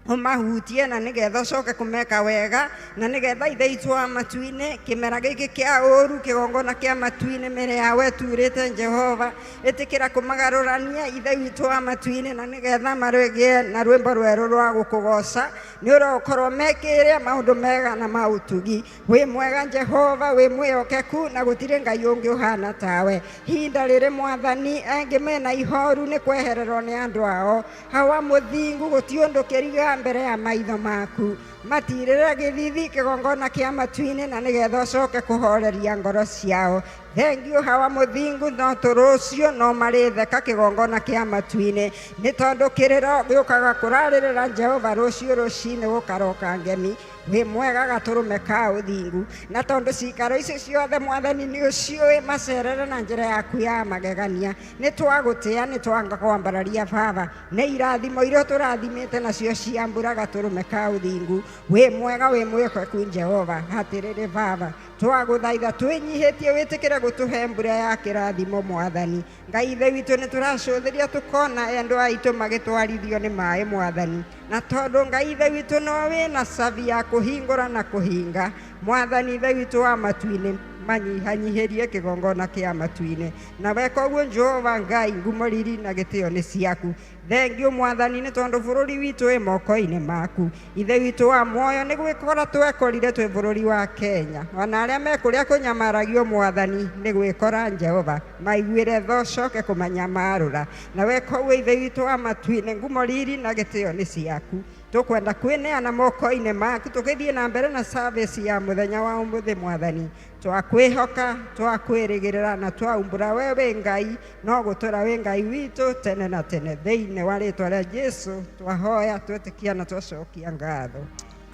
ũmahutie, na nĩgetha ũcoke kũmeka wega, na nĩgetha, Ithe witũ wa matu-inĩ, kĩmera gĩkĩ kĩa ũru, kĩgongona kĩa matu-inĩ, mĩrĩ yao ĩturĩte, Jehova, ĩtĩkĩra kũmagarũrania, Ithe witũ wa matu-inĩ, na nĩgetha marĩgĩe na rwĩmbo rwerũ rwa gũkũgoca nĩ ũrokorwo mekĩre maũndũ mega na ma ũtugi. Wĩ mwega Jehova, wĩ mwĩhokeku, na gũtirĩ Ngai ũngĩ ũhana tawe. Ihinda rĩrĩ, Mwathani, angĩ mena ihoru nĩ kwehererwo nĩ andũ ao. Hawa mũthingu, gũti ũndũ kĩriga mbere ya maitho maku. Matirĩra gĩthithi, kĩgongona kĩa matu-inĩ, na nĩgetha ũcoke kũhoreria ngoro ciao. Thengiũ, Hawa mũthingu, no tũrũcio no marĩtheka, kĩgongona kĩa matu-inĩ, nĩ tondũ kĩrĩro gĩũkaga kũrarĩrĩra Jehova, rũciũ rũcinĩ gũkaroka ngemi. Wĩ mwega, gatũrũme ka ũthingu, na tondũ cikaro icio ciothe, Mwathani, nĩ ũciũĩ, macerere na njĩra yaku ya magegania. Nĩ twagũtĩa, nĩ twakwambararia, Baba, nĩ irathimo iria tũrathimĩte nacio cia mbura. Gatũrũme ka ũthingu, wĩ mwega, wĩ mwĩhokeku Jehova. Hatĩrĩrĩ, Baba, twagũthaitha twĩnyihĩtie wĩtĩkĩre gũtũhe mbura ya kĩrathimo. Mwathani Ngai, Ithe witũ, nĩ tũracũthĩria tũkona endwa aitũ magĩtwarithio nĩ maĩ, Mwathani, na tondũ Ngai Ithe witũ no wĩna cabi ya kũhingũra na kũhinga, Mwathani Ithe witũ wa matu-inĩ, manyihanyihĩrie, kĩgongona kĩa matu-inĩ, na weka ũguo, Jehova Ngai, ngumo, riri na gĩtĩo nĩ ciaku. Thengiũ, Mwathani, nĩ tondũ bũrũri witũ wĩ moko-inĩ maku. Ithe witũ wa muoyo, nĩ gwĩkora twekorire twĩ bũrũri wa Kenya, ona arĩa me kũrĩa kũnyamaragio, Mwathani, nĩ gwĩkora, Jehova, maiguĩre tha, ũcoke kũmanyamarũra, na weka ũguo, Ithe witũ wa matu-inĩ, ngumo, riri na gĩtĩo nĩ ciaku. Tũkwenda kwĩneana moko-inĩ maku tũgĩthiĩ na mbere na service ya mũthenya wa ũmũthĩ. Mwathani, twakwĩhoka, twakwĩrĩgĩrĩra, na twaumbũra we wĩ Ngai, no gũtũra wĩ Ngai witũ tene na tene. Thĩinĩ wa rĩtwa rĩa Jesu twahoya, twetĩkia na twacokia ngatho.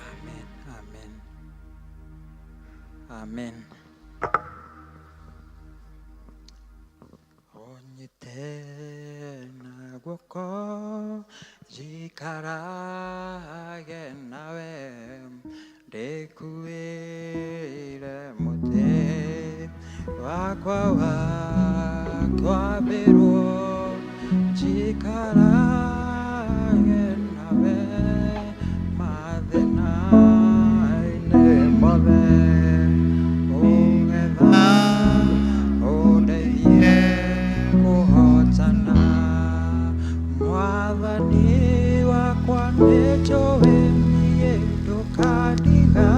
Amen. Amen. Amen. Ũnyite na guoko njikarage nawe, ndĩkuĩre mũtĩ wakwa wa kwambĩrwo, njikarage nawe mathĩna-inĩ mothe, ũgetha ũndeithie kũhotana. Mwathani wakwa, nĩnjũĩ niĩ ndũkandiga,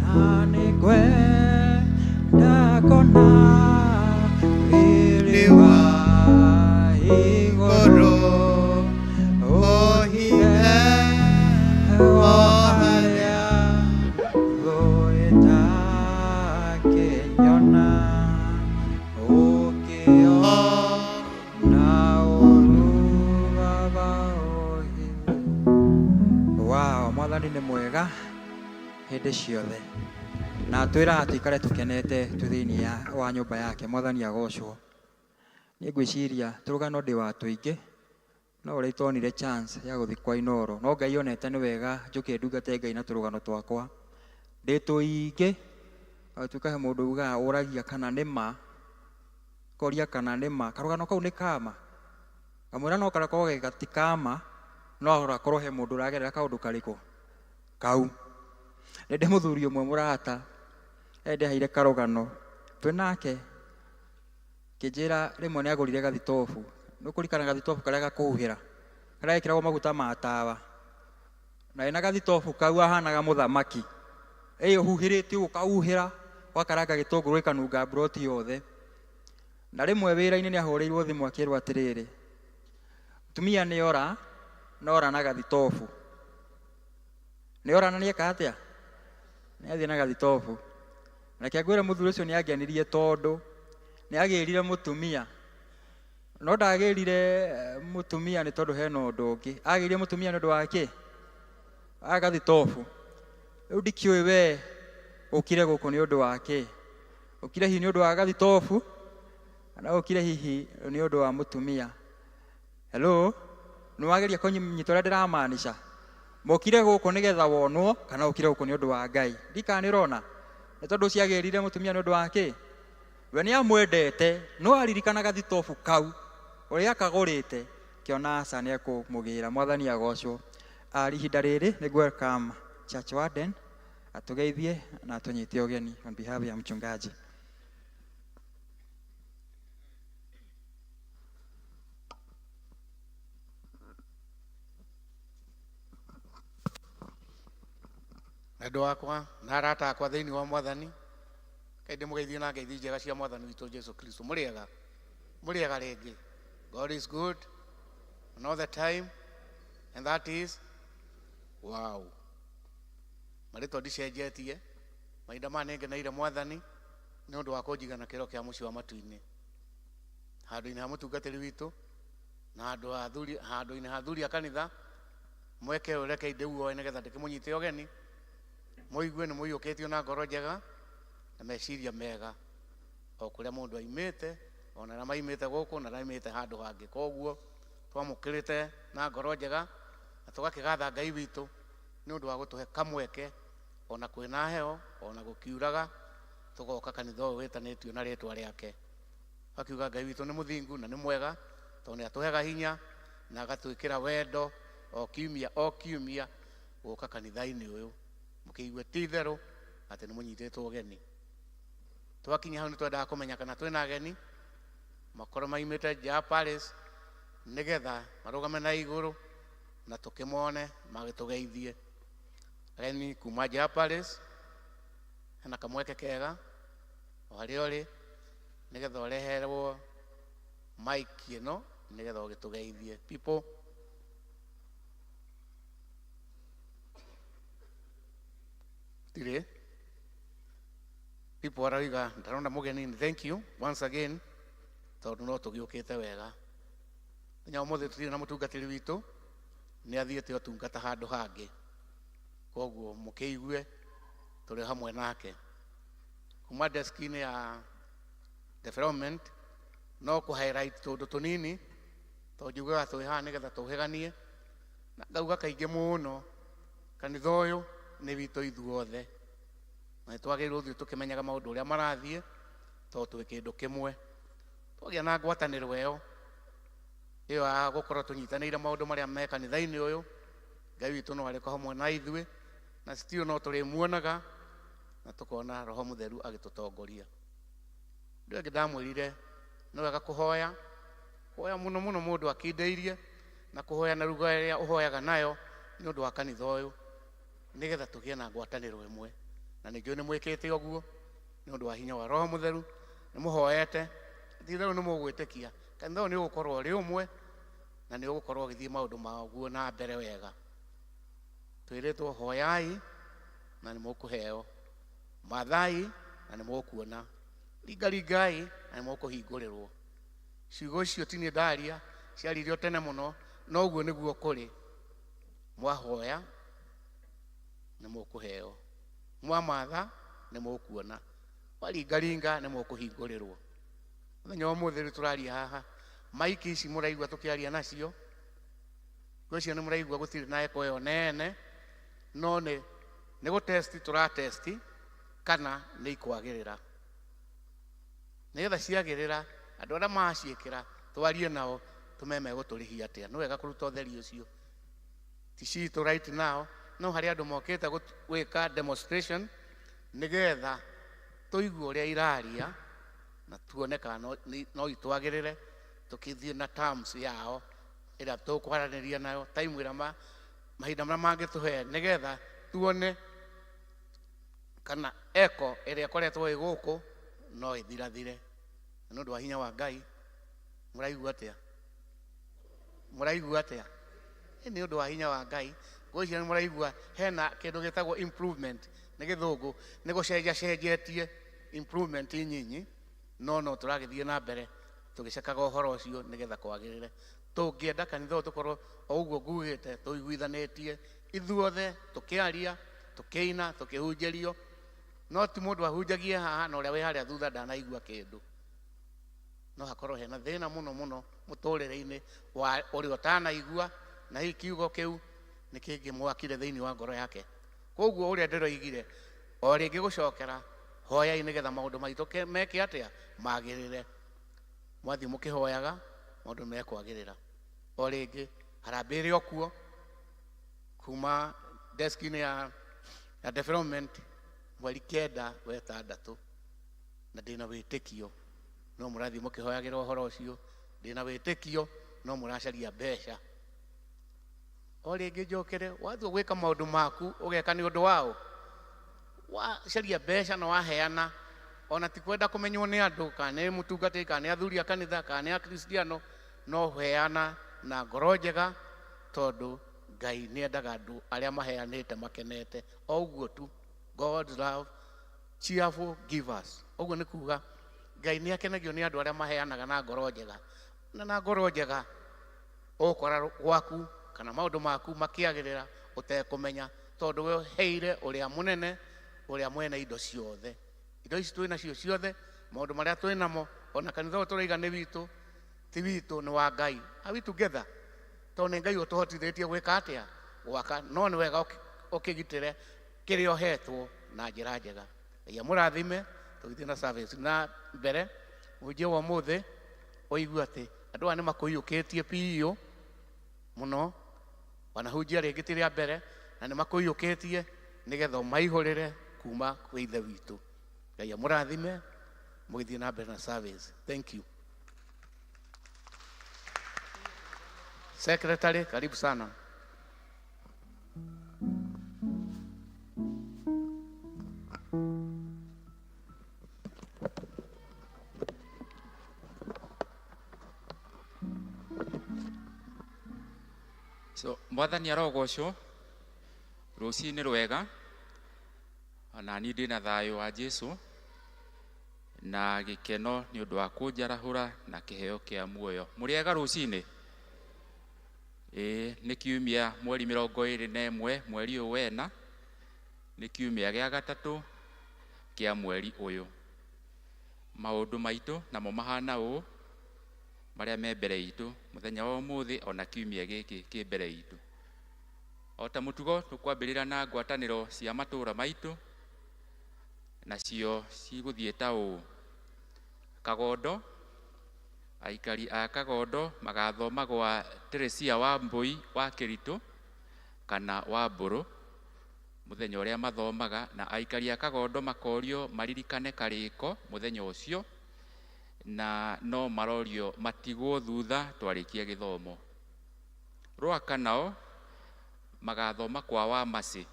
na nĩngwenda kuona riri wa igũrũ, ũhithe o harĩa thũ ĩtakĩnyona, ũkĩona ũru. Ngai nĩ mwega hĩndĩ ciothe na atwĩraga tũikare tũkenete twĩ thĩinĩ wa nyũmba yake. Mwathani agocwo. Niĩ ngwĩciria tũrũgano ndĩ wa tũingĩ no ũrĩa itonire chance ya gũthiĩ kwa Inooro, no Ngai onete nĩ wega njũke ndungate Ngai na tũrũgano twakwa ndĩ tũingĩ. Agatuĩka he mũndũ ugaga ũragia kana nĩ ma, koria kana nĩ ma, karũgano kau nĩ kama, kamwĩra no karakorwo ge gati kama, no gakorwo he mũndũ ũragerera kaũndũ karĩkũ kau. Nĩ ndĩ mũthuri ũmwe mũrata endeheire karũgano twĩ nake, kĩnjĩra rĩmwe nĩ agũrire gathitobu. Nĩ ũkũririkana gathitobu karĩa gakũhuhĩra, karĩa gekĩragwo maguta ma tawa, na ena gathitobu kau ahanaga mũthamaki, ĩ ũhuhĩrĩte ũguo ũkahuhĩra ũgakaranga gĩtũngũrũ gĩkanunga mburoti yothe. Na rĩmwe wĩra-inĩ nĩ ahũrĩirwo thimũ akĩrwo atĩrĩrĩ, mũtumia nĩ ora, na ora na gathitobu. Nĩ ora na nĩ eka atĩa? Nĩ athiĩ na gathitobu. Reke ngwĩre mũthuri ũcio nĩ angenirie tondũ nĩ agĩrire mũtumia, no ndagĩrire mũtumia nĩ tondũ hena ũndũ ũngĩ, agĩrire mũtumia nĩ ũndũ wa kĩ? Wa gathitobu. Rĩu ndikĩũĩ we ũkire gũkũ nĩ ũndũ wa kĩ? Ũkire hihi nĩ ũndũ wa gathitobu kana ũkire hihi nĩ ũndũ wa mũtumia? Hello, nĩ wageria kũnyita ũrĩa ndĩramaanisha? Mũkire gũkũ nĩgetha wonwo kana ũkire gũkũ nĩ ũndũ wa Ngai? Ndikana nĩ ũrona? Nĩ tondũ ũcio agĩrire mũtumia nĩ ũndũ wa kĩ? We nĩ amwendete, no aririkana gathitobu kau ũrĩa akagũrĩte, kĩona aca nĩ ekũmũgĩra. Mwathani agocwo. Ihinda rĩrĩ nĩ welcome Church Warden atũgeithie na atũnyite ũgeni on behalf ya mchungaji. Endwa akwa na arata akwa thĩinĩ wa Mwathani, Ngai ndĩmũgeithie na ngeithi njega cia Mwathani witũ Jesu Kristo. Mũrĩega, mũrĩega rĩngĩ. God is good and all the time, and that is wow. Marĩtwa ndicenjetie, mahinda maya nĩngeneire Mwathani nĩ ũndũ wa kũnjiga na kĩro kĩa mũciĩ wa matu-inĩ, handũ-inĩ ha mũtungatĩri witũ na handũ-inĩ ha athuri a kanitha. Mweke ũyũ rekei ndĩuoe nĩgetha ndĩkĩmũnyite ũgeni, mũigue nĩ mũiyũkĩtio na ngoro njega na meciria mega, o kũrĩa mũndũ aimĩte, ona arĩa maimĩte gũkũ na arĩa maimĩte handũ hangĩ. Koguo twamũkĩrĩte na ngoro njega na tũgakĩgatha Ngai witũ nĩ ũndũ wa gũtũhe kamweke, ona kwĩna heho, ona gũkiuraga, tũgoka kanitha ũyũ wĩtanĩtio na rĩtwa rĩake. Akiuga Ngai witũ nĩ mũthingu na nĩ mwega, tondũ nĩ atũhega hinya na agatwĩkĩra wendo o kiumia o kiumia gũka kanitha-inĩ ũyũ. Mũkĩigue ti itherũ atĩ nĩ mũnyitĩtwo ũgeni. Twakinya hau nĩ twendaga kũmenya kana twĩna ageni makorwo maimĩte nja ya Paris, nĩgetha marũgame na igũrũ na tũkĩmone magĩtũgeithie. Ageni kuma nja ya Paris, hena kamweke kega o harĩa ũrĩ, nĩgetha ũreherwo mic ĩno nĩgetha ũgĩtũgeithie. People, tirĩ people aroiga ndarona mũgeni. Thank you once again, tondũ no tũgĩũkĩte wega. Mũthenya wa ũmũthĩ tũtirĩ na mũtungatĩri witũ, nĩ athiĩte ũtungata handũ hangĩ, koguo mũkĩigue tũrĩ hamwe nake. Kuma desk-inĩ ya development no kũ highlight tũndũ tũnini, tondũ njugaga twĩ haha nĩgetha tũhĩganie, na ngauga kaingĩ mũno kanitha ũyũ nĩ witũ ithuothe, na nĩ twagĩrĩirwo gũthiĩ tũkĩmenyaga maũndũ ũrĩa marathiĩ, tondũ twĩ kĩndũ kĩmwe. Twagĩa na ngwatanĩro ĩyo ĩyo ya gũkorwo tũnyitanĩire maũndũ marĩa me kanitha-inĩ ũyũ, Ngai witũ no arĩkorwo hamwe na ithuĩ, na still no tũrĩmuonaga na tũkona Roho Mũtheru agĩtũtongoria. Ũndũ ũngĩ ndamwĩrire nĩ wega kũhoya, kũhoya mũno mũno mũndũ akindĩirie, na kũhoya na lugha ĩrĩa ũhoyaga nayo nĩ ũndũ wa kanitha ũyũ, nĩgetha tũgĩe na ngwatanĩro ĩmwe. Na nĩ njũĩ nĩ mwĩkĩte ũguo nĩ ũndũ wa hinya wa Roho Mũtheru, nĩ mũhoete, ti itherũ nĩ mũgwĩtĩkia kanitha ũyũ nĩ ũgũkorwo ũrĩ ũmwe na nĩ ũgũkorwo ũgĩthiĩ maũndũ maguo na mbere wega. Twĩrĩtwo hoyai na nĩ mũkũheo, mathai na nĩ mũkuona, ringaringai na nĩ mũkũhingũrĩrwo. Ciugo icio ti niĩ ndaria, ciaririo tene mũno, no ũguo nĩguo kũrĩ. Mwahoya Nĩ mũkũheo. Mwamatha nĩ mũkuona. Waringaringa nĩ mũkũhingũrĩrwo. Mũthenya wa ũmũthĩ rĩu tũraria haha, maiki ici mũraigua tũkĩaria nacio, ngwĩciria nĩ mũraigua gũtirĩ na eko ĩyo nene, no nĩ nĩ gũtesti tũratesti kana nĩ ikwagĩrĩra. Nĩgetha ciagĩrĩra, andũ arĩa maciĩkĩra twarie nao tũmenye megũtũrĩhia atĩa. Nĩ wega kũruta ũtheri ũcio. Ti citũ right now, no harĩ andũ mokĩte gwĩka demonstration nĩgetha tũigue ũrĩa iraria na tuone kana no itwagĩrĩre tũkĩthiĩ na terms yao ĩrĩa tũkwaranĩria nayo time ĩrĩa mahinda marĩa mangĩtũhe nĩgetha tuone kana eko ĩrĩa ĩkoretwo ĩ gũkũ no ĩthirathire. Na nĩ ũndũ wa hinya wa Ngai, mũraigua atĩa? Mũraigua atĩa? Nĩ ũndũ wa hinya wa Ngai, ngwĩciria nĩ mũraigua hena kĩndũ gĩtagwo improvement nĩ gĩthũngũ, nĩ gũcenjacenjetie improvement nyinyi, no no tũragĩthiĩ na mbere tũgĩcekaga ũhoro ũcio nĩgetha kwagĩrĩre. Tũngĩenda kanitha ũyũ tũkorwo o ũguo ngugĩte tũiguithanĩtie ithuothe, tũkĩaria, tũkĩina, tũkĩhunjĩrio, no ti mũndũ ahunjagie haha na ũrĩa wĩ harĩa thutha ndanaigua kĩndũ. No hakorwo hena thĩna mũno mũno mũtũrĩre-inĩ wa ũrĩa ũtanaigua, na hihi kiugo kĩu nĩ kĩngĩmwakire thĩinĩ wa ngoro yake. Koguo ũrĩa ndĩroigire, o rĩngĩ gũcokera, hoyai nĩgetha maũndũ maitũ meke atĩa? Magĩrĩre. Mwathiĩ mũkĩhoyaga, maũndũ mekwagĩrĩra. O rĩngĩ, harambee ĩrĩ o kuo, kuma desk-inĩ ya development, mweri 9 wa ĩtandatũ, na ndĩna wĩtĩkio no mũrathiĩ mũkĩhoyagĩra ũhoro ũcio, ndĩna wĩtĩkio no mũracaria mbeca. O rĩngĩ njokere, watua gwĩka maũndũ maku ũgeka nĩ ũndũ wao, wacaria mbeca na waheana, ona ti kwenda kũmenywo nĩ andũ, kana nĩ mũtungatĩri, kana nĩ athuri a kanitha, kana nĩ akristiano, no heana na ngoro njega, tondũ Ngai nĩ endaga andũ arĩa maheanĩte makenete. O ũguo tu, God love cheerful givers. Ũguo nĩ kuga Ngai nĩ akenagio nĩ andũ arĩa maheanaga na ngoro njega. Na na ngoro njega ũgũkora gwaku kana maũndũ maku makĩagĩrĩra ũtekũmenya, tondũ we ũheire ũrĩa mũnene, ũrĩa mwene indo ciothe. Indo ici twĩ nacio ciothe, maũndũ marĩa twĩ namo, ona kanitha ũyũ tũraiga nĩ witũ, ti witũ, nĩ wa Ngai. Are we together? Tondũ nĩ Ngai ũtũhotithĩtie gwĩka atĩa? Gwaka. No nĩ wega ũkĩgitĩre kĩrĩa ũhetwo na njĩra njega. Ngai amũrathime, tũgĩthiĩ na service na mbere. Mũhunjia wa ũmũthĩ, ũigue atĩ andũ aya nĩ makũiyũkĩtie biũ mũno, wanahunjia rĩngĩ ti rĩa mbere, na nĩ makũiyũkĩtie nĩgetha ũmaihũrĩre kuma kwĩ Ithe witũ. Ngai amũrathime, mũgĩthiĩ na mbere na service. Thank you. Secretary, karibu sana. So, Mwathani arogocwo, rũcinĩ rwega, ona niĩ ndĩna thayũ wa Jesũ na gĩkeno nĩ ũndũ wa kũnjarahũra na kĩheo kĩa muoyo. Mũrĩega rũcinĩ? Ĩĩ, nĩ kiumia mweri 21 mweri ũyũ wena, nĩ kiumia gĩa gatatũ kĩa mweri ũyũ. Maũndũ maitũ namo mahana ũũ, marĩa me mbere itũ mũthenya wa ũmũthĩ ona kiumia gĩkĩ kĩ mbere itũ. O ta mũtugo tũkwambĩrĩra na ngwatanĩro cia matũũra maitũ, nacio cigũthiĩ ta ũũ. Kagondo, aikari a Kagondo magathoma gwa Teresia wa Mbũi wa Kĩritũ kana wa Mbũrũ mũthenya ũrĩa mathomaga, na aikari a Kagondo makorio maririkane karĩko mũthenya ũcio, na no marorio matigwo thutha twarĩkia gĩthomo. Rwaka nao magathoma kwa Wamacĩ,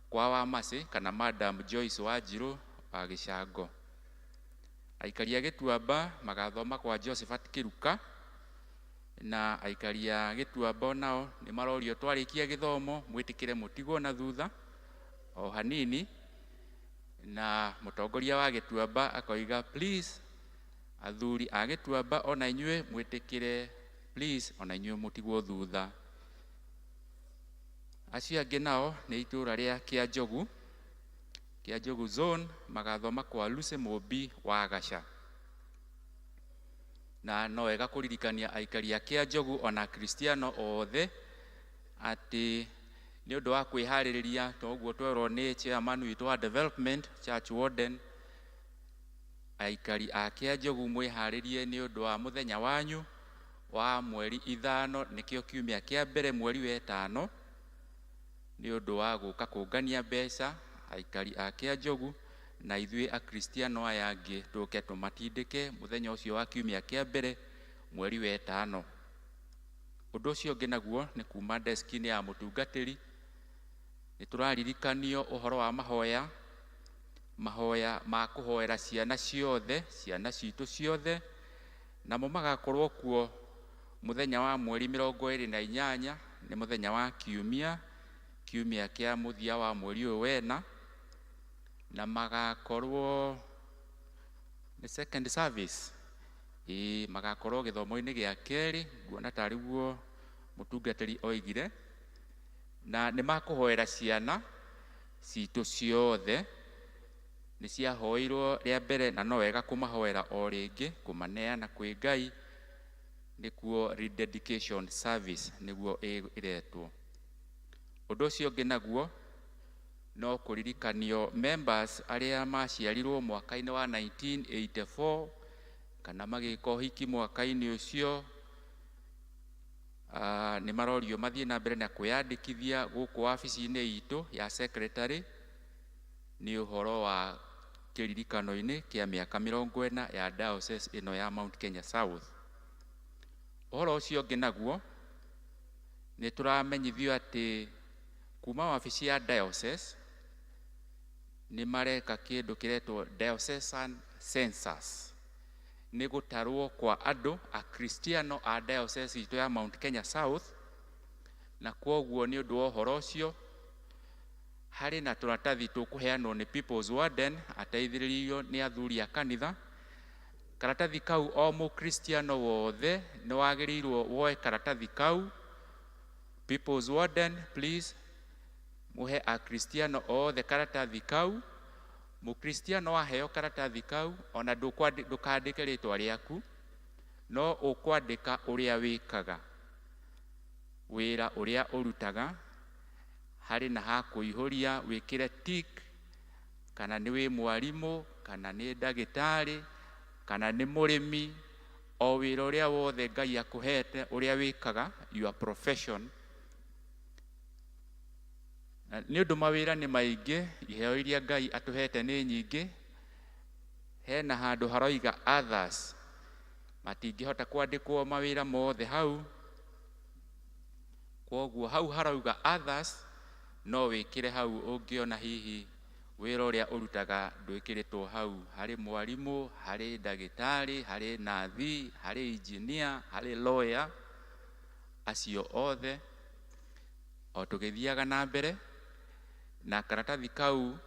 kwa Wamacĩ kana Madam Joyce Wanjirũ wa Gĩcango. Aikari a Gĩtuamba magathoma kwa Josephat Kĩruka, na aikari a Gĩtuamba onao nĩ marorio twarĩkia gĩthomo mwĩtĩkĩre mũtigwo na thutha o hanini, na mũtongoria wa Gĩtuamba akoiga please athuri a Gĩtuamba ona inyuĩ mwĩtĩkĩre please ona inyuĩ mũtigwo thutha. Acio angĩ nao nĩ itũũra rĩa Kĩanjogu, Kĩanjogu zone, magathoma kwa Lucy Mũmbi wa Gaca. Na no wega kũririkania aikari a Kĩanjogu ona Akristiano othe atĩ nĩ ũndũ wa kwĩharĩrĩria, toguo twerwo nĩ chairman witũ wa development, church warden, aikari a Kĩanjogu mwĩharĩrie nĩ ũndũ wa mũthenya wanyu wa mweri 5, nĩkĩo kiumia kĩa mbere mweri wa 5, nĩ ũndũ wa gũka kũngania mbeca aikari a Kĩanjogu na ithuĩ Akristiano aya angĩ tũke tũmatindĩke mũthenya ũcio wa kiumia kĩa mbere mweri wa 5. Ũndũ ũcio ũngĩ naguo nĩ kuma deski-inĩ ya mũtungatĩri, nĩ tũraririkanio ũhoro wa mahoya, mahoya ma kũhoera ciana ciothe, ciana citũ ciothe, namo magakorwo kuo mũthenya wa mweri 28, nĩ mũthenya wa kiumia, kiumia kĩa mũthia wa mweri ũyũ wena, na magakorwo nĩ second service. Ĩĩ, magakorwo gĩthomo-inĩ gĩa kerĩ, nguona tarĩ guo mũtungatĩri oigire, na nĩ makũhoera ciana citũ ciothe. Nĩ ciahoirwo rĩa mbere na no wega kũmahoera o rĩngĩ, kũmaneana kwĩ Ngai, nĩkuo rededication service nĩguo ĩretwo. Ũndũ ũcio ũngĩ naguo no kũririkanio members arĩa maciarirwo mwaka-inĩ wa 1984 kana magĩka ũhiki mwaka-inĩ ũcio, nĩ marorio mathiĩ na mbere na kwĩyandĩkithia gũkũ wabici-inĩ itũ ya secretary nĩ ũhoro wa kĩririkano-inĩ kĩa mĩaka 40 ya diocese ĩno ya Mount Kenya South. Ũhoro ũcio ũngĩ naguo nĩ tũramenyithio atĩ kuma wabici ya diocese nĩ mareka kĩndũ kĩretwo diocesan census, nĩ gũtarwo kwa andũ Akristiano a diocese itũ ya Mount Kenya South, na kwoguo nĩ ũndũ wa ũhoro ũcio harĩ na tũratathi tũkũheanwo nĩ People's Warden ateithĩrĩirio nĩ athuri a kanitha. Karatathi kau o mũkristiano wothe nĩ wagĩrĩirwo woe karatathi kau. People's Warden, please muhe akristiano othe karatathi kau. Mũkristiano waheo karatathi kau ona ndũkandĩke rĩtwa rĩaku, no ũkwandĩka ũrĩa wĩkaga, wĩra ũrĩa ũrutaga, harĩ na ha kũihũria wĩkĩre tick, kana nĩ wĩ mwarimũ, kana nĩ ndagĩtarĩ, kana nĩ mũrĩmi, o wĩra ũrĩa wothe Ngai akũhete ũrĩa wĩkaga, your profession. Na nĩ ũndũ mawĩra nĩ maingĩ, iheo iria Ngai atũhete nĩ nyingĩ, hena handũ haroiga others, matingĩhota kwandĩkwo mawĩra mothe hau, kwoguo hau harauga others no wĩkĩre hau ũngĩona hihi wĩra ũrĩa ũrutaga ndwĩkĩrĩtwo hau, harĩ mwarimũ, harĩ ndagĩtarĩ, harĩ nathi, harĩ engineer, harĩ lawyer, acio othe o tũgĩthiaga na mbere na karatathi kau.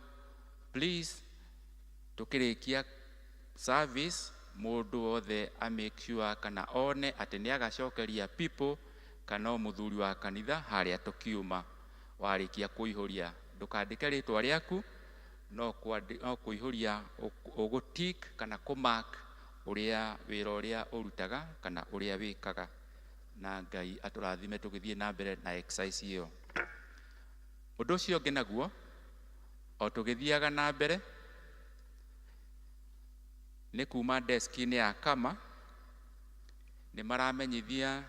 Please, tũkĩrĩkia service mũndũ wothe a make sure kana one atĩ nĩ agacokeria people kana o mũthuri wa kanitha harĩa tũkiuma. Warĩkia kũihũria ndũkandĩke rĩtwa rĩaku, no kũihũria ũgũtick kana kũmark ũrĩa wĩra ũrĩa ũrutaga kana ũrĩa wĩkaga, na Ngai atũrathime tũgĩthiĩ na mbere na exercise ĩyo. Ũndũ ũcio ũngĩ naguo o tũgĩthiaga na mbere nĩ kuma deski-inĩ ya kama, nĩ maramenyithia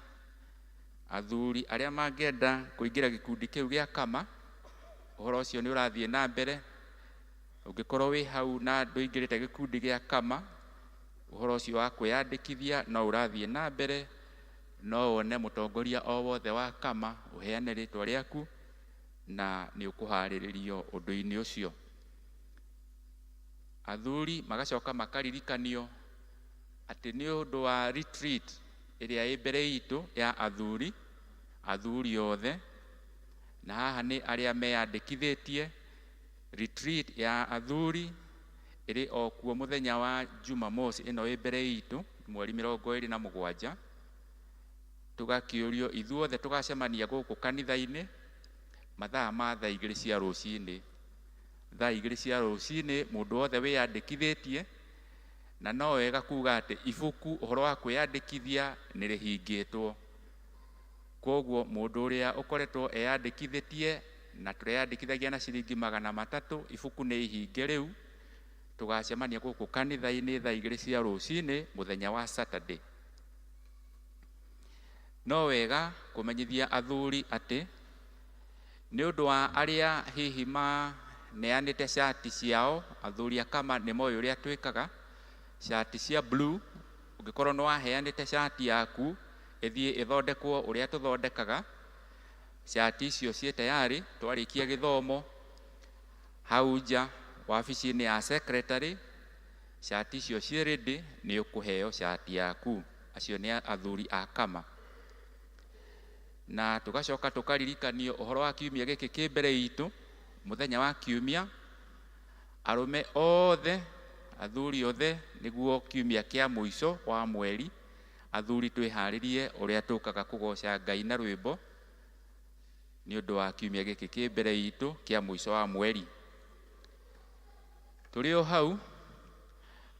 athuri arĩa mangĩenda kũingĩra gĩkundi kĩu gĩa kama, ũhoro ũcio nĩ ũrathiĩ na mbere. Ũngĩkorwo wĩ hau na ndũingĩrĩte gĩkundi gĩa kama, ũhoro ũcio wa kwĩyandĩkithia no ũrathiĩ na mbere, no wone mũtongoria o wothe wa kama, ũheane rĩtwa rĩaku na nĩ ũkũharĩrĩrio ũndũ-inĩ ũcio. Athuri magacoka makaririkanio atĩ nĩ ũndũ wa retreat ĩrĩa ĩ mbere itũ ya athuri, athuri othe, na haha nĩ arĩa meyandĩkithĩtie. Retreat ya athuri ĩrĩ o kuo mũthenya wa Jumamosi ĩno ĩ mbere itũ, mweri 27. Tũgakĩũrio ithuothe tũgacemania gũkũ kanitha-inĩ Mathaa ma thaa 2 cia rũcinĩ. Thaa 2 cia rũcinĩ mũndũ wothe wĩyandĩkithĩtie, na no wega kuga atĩ ibuku ũhoro wa kwĩyandĩkithia nĩ rĩhingĩtwo. Koguo mũndũ ũrĩa ũkoretwo eyandĩkithĩtie na tũreyandĩkithagia na ciringi 300, ibuku nĩ ihinge rĩu. Tũgacemania gũkũ kanitha-inĩ thaa 2 cia rũcinĩ mũthenya wa Saturday. No wega kũmenyithia athuri atĩ nĩ ũndũ wa arĩa hihi maneanĩte cati ciao, athuri a kama nĩ moĩ ũrĩa twĩkaga, cati cia blue, ũngĩkorwo nĩ waheanĩte cati yaku ĩthiĩ ĩthondekwo ũrĩa tũthondekaga, cati icio ciĩ tayari, twarĩkia gĩthomo hau nja wabici-inĩ ya secretary, cati icio ciĩ ready, nĩ ũkũheo cati yaku. Acio nĩ athuri a kama. Na tũgacoka tũkaririkanio ũhoro wa kiumia gĩkĩ kĩ mbere itũ, mũthenya wa kiumia, arũme othe, athuri othe, nĩguo kiumia kĩa mũico wa mweri, athuri twĩharĩrie ũrĩa tũkaga kũgoca Ngai na rwĩmbo nĩ ũndũ wa kiumia gĩkĩ kĩ mbere itũ kĩa mũico wa mweri. Tũrĩ o hau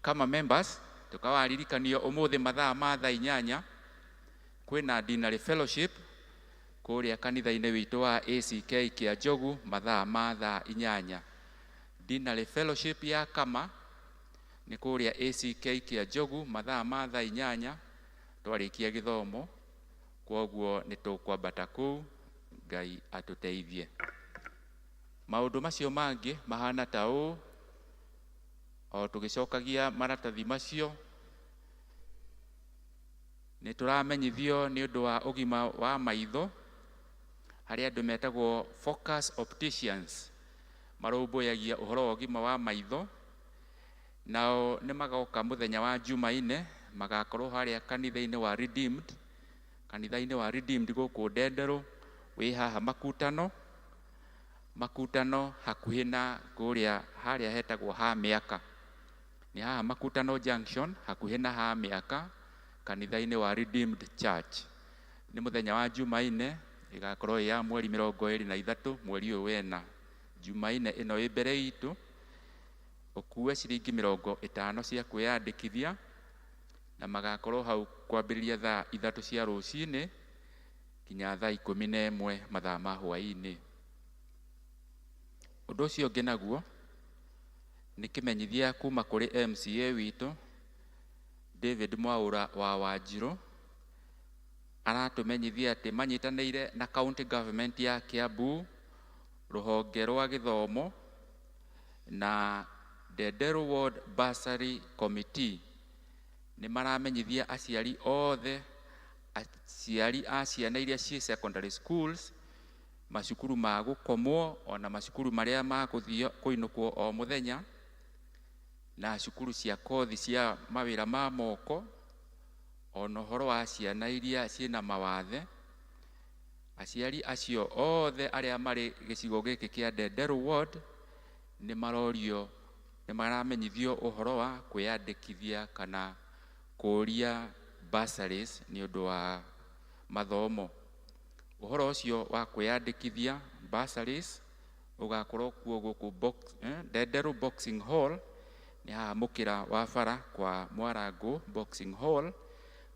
kama members tũkawaririkanio ũmũthĩ mathaa ma thaa 8 kwĩna Dinary Fellowship kũrĩa kanitha-inĩ witũ wa ACK kĩa Njogu mathaa ma thaa 8. Dinary Fellowship ya kama nĩ kũrĩa ACK kĩa Njogu mathaa ma thaa 8 twarĩkia gĩthomo, kwoguo nĩ tũkwambata kũu, Ngai atũteithie. Maũndũ macio mangĩ mahana ta ũũ, o tũgĩcokagia maratathi macio nĩ tũramenyithio nĩ ũndũ wa ũgima wa maitho harĩ andũ metagwo Focus Opticians marũmbũyagia ũhoro wa ũgima wa maitho, nao nĩ magoka mũthenya wa Jumaine, magakorwo harĩa kanitha-inĩ wa Redeemed, kanitha-inĩ wa Redeemed gũkũ Ndenderũ, wĩ haha Makutano, Makutano hakuhĩ na kũrĩa harĩa hetagwo ha mĩaka, nĩ haha Makutano Junction hakuhĩ na ha mĩaka kanitha-inĩ wa Redeemed Church. Nĩ mũthenya wa Jumaine, ĩgakorwo ĩ ya mweri 23 mweri ũyũ wena. Jumaine ĩno ĩ mbere itũ, ũkue ciringi 50 cia kwĩyandĩkithia, na magakorwo hau kwambĩrĩria thaa 3 cia rũcinĩ nginya thaa 11 mathaa ma hwaĩ-inĩ. Ũndũ ũcio ũngĩ naguo nĩ kĩmenyithia kuma kũrĩ MCA witũ David Mwaura wa Wanjirũ, aratũmenyithia atĩ manyitanĩire na county government ya Kiambu, rũhonge rwa gĩthomo na Ndenderu Ward Bursary Committee nĩ maramenyithia aciari othe, aciari a ciana iria ciĩ secondary schools, macukuru ma gũkomwo ona macukuru marĩa ma gũthio kũinũkwo o mũthenya, na cukuru cia kothi cia mawĩra ma moko, ona ũhoro wa ciana iria ciĩna mawathe. Aciari acio othe arĩa marĩ gĩcigo gĩkĩ kĩa Ndenderu Ward nĩ marorio, nĩ maramenyithio ũhoro wa kwĩyandĩkithia kana kũũria bursaries nĩ ũndũ wa mathomo. Ũhoro ũcio wa kwĩyandĩkithia bursaries ũgakorwo kuo gũkũ Ndenderu Boxing Hall, nĩ haha mũkĩra wa bara kwa Mwarangũ Boxing Hall,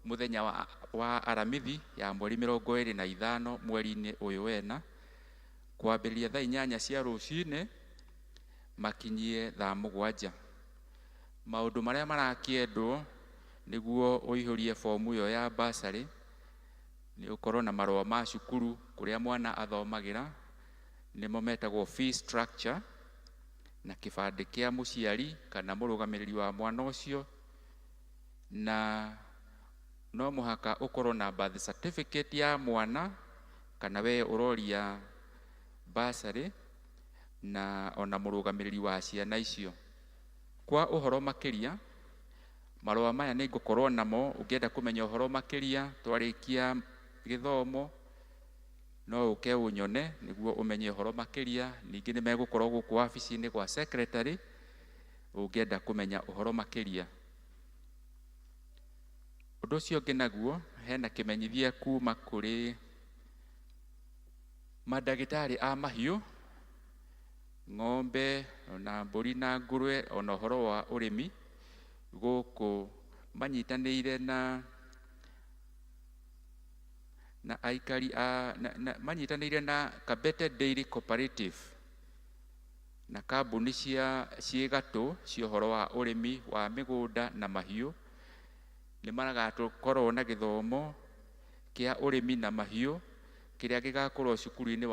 mũthenya wa Aramithi ya mweri 25 mweri-inĩ ũyũ wena, kwambĩrĩria thaa 8 cia rũcinĩ makinyie thaa 7. Maũndũ marĩa marakĩendwo nĩguo ũihũrie bomu ĩyo ya bursary nĩ ũkorwo na marũa ma cukuru kũrĩa mwana athomagĩra, nĩmo metagwo fee structure, na kĩbandĩ kĩa mũciari kana mũrũgamĩrĩri wa mwana ũcio, na no mũhaka ũkorwo na birth certificate ya mwana kana we ũroria bursary, na ona mũrũgamĩrĩri wa ciana icio. Kwa ũhoro makĩria, marũa maya nĩ ngũkorwo namo, ũngĩenda kũmenya ũhoro makĩria twarĩkia gĩthomo no ũke ũnyone nĩguo ũmenye ũhoro makĩria. Ningĩ nĩ megũkorwo gũkũ wabici-inĩ gwa secretary ũngĩenda kũmenya ũhoro makĩria. Ũndũ ũcio ũngĩ naguo, hena kĩmenyithia kuma kũrĩ Mandagĩtarĩ a mahiũ, ng'ombe ona mbũri na ngũrwe ona ũhoro wa ũrĩmi gũkũ manyitanĩire na aikari a manyitanĩire na Kabete Dairy Cooperative na kambuni cia ciĩ gatũ cia ũhoro wa ũrĩmi wa mĩgũnda na mahiũ. Nĩ maragakorwo na gĩthomo kĩa ũrĩmi na mahiũ kĩrĩa gĩgakorwo cukuru-inĩ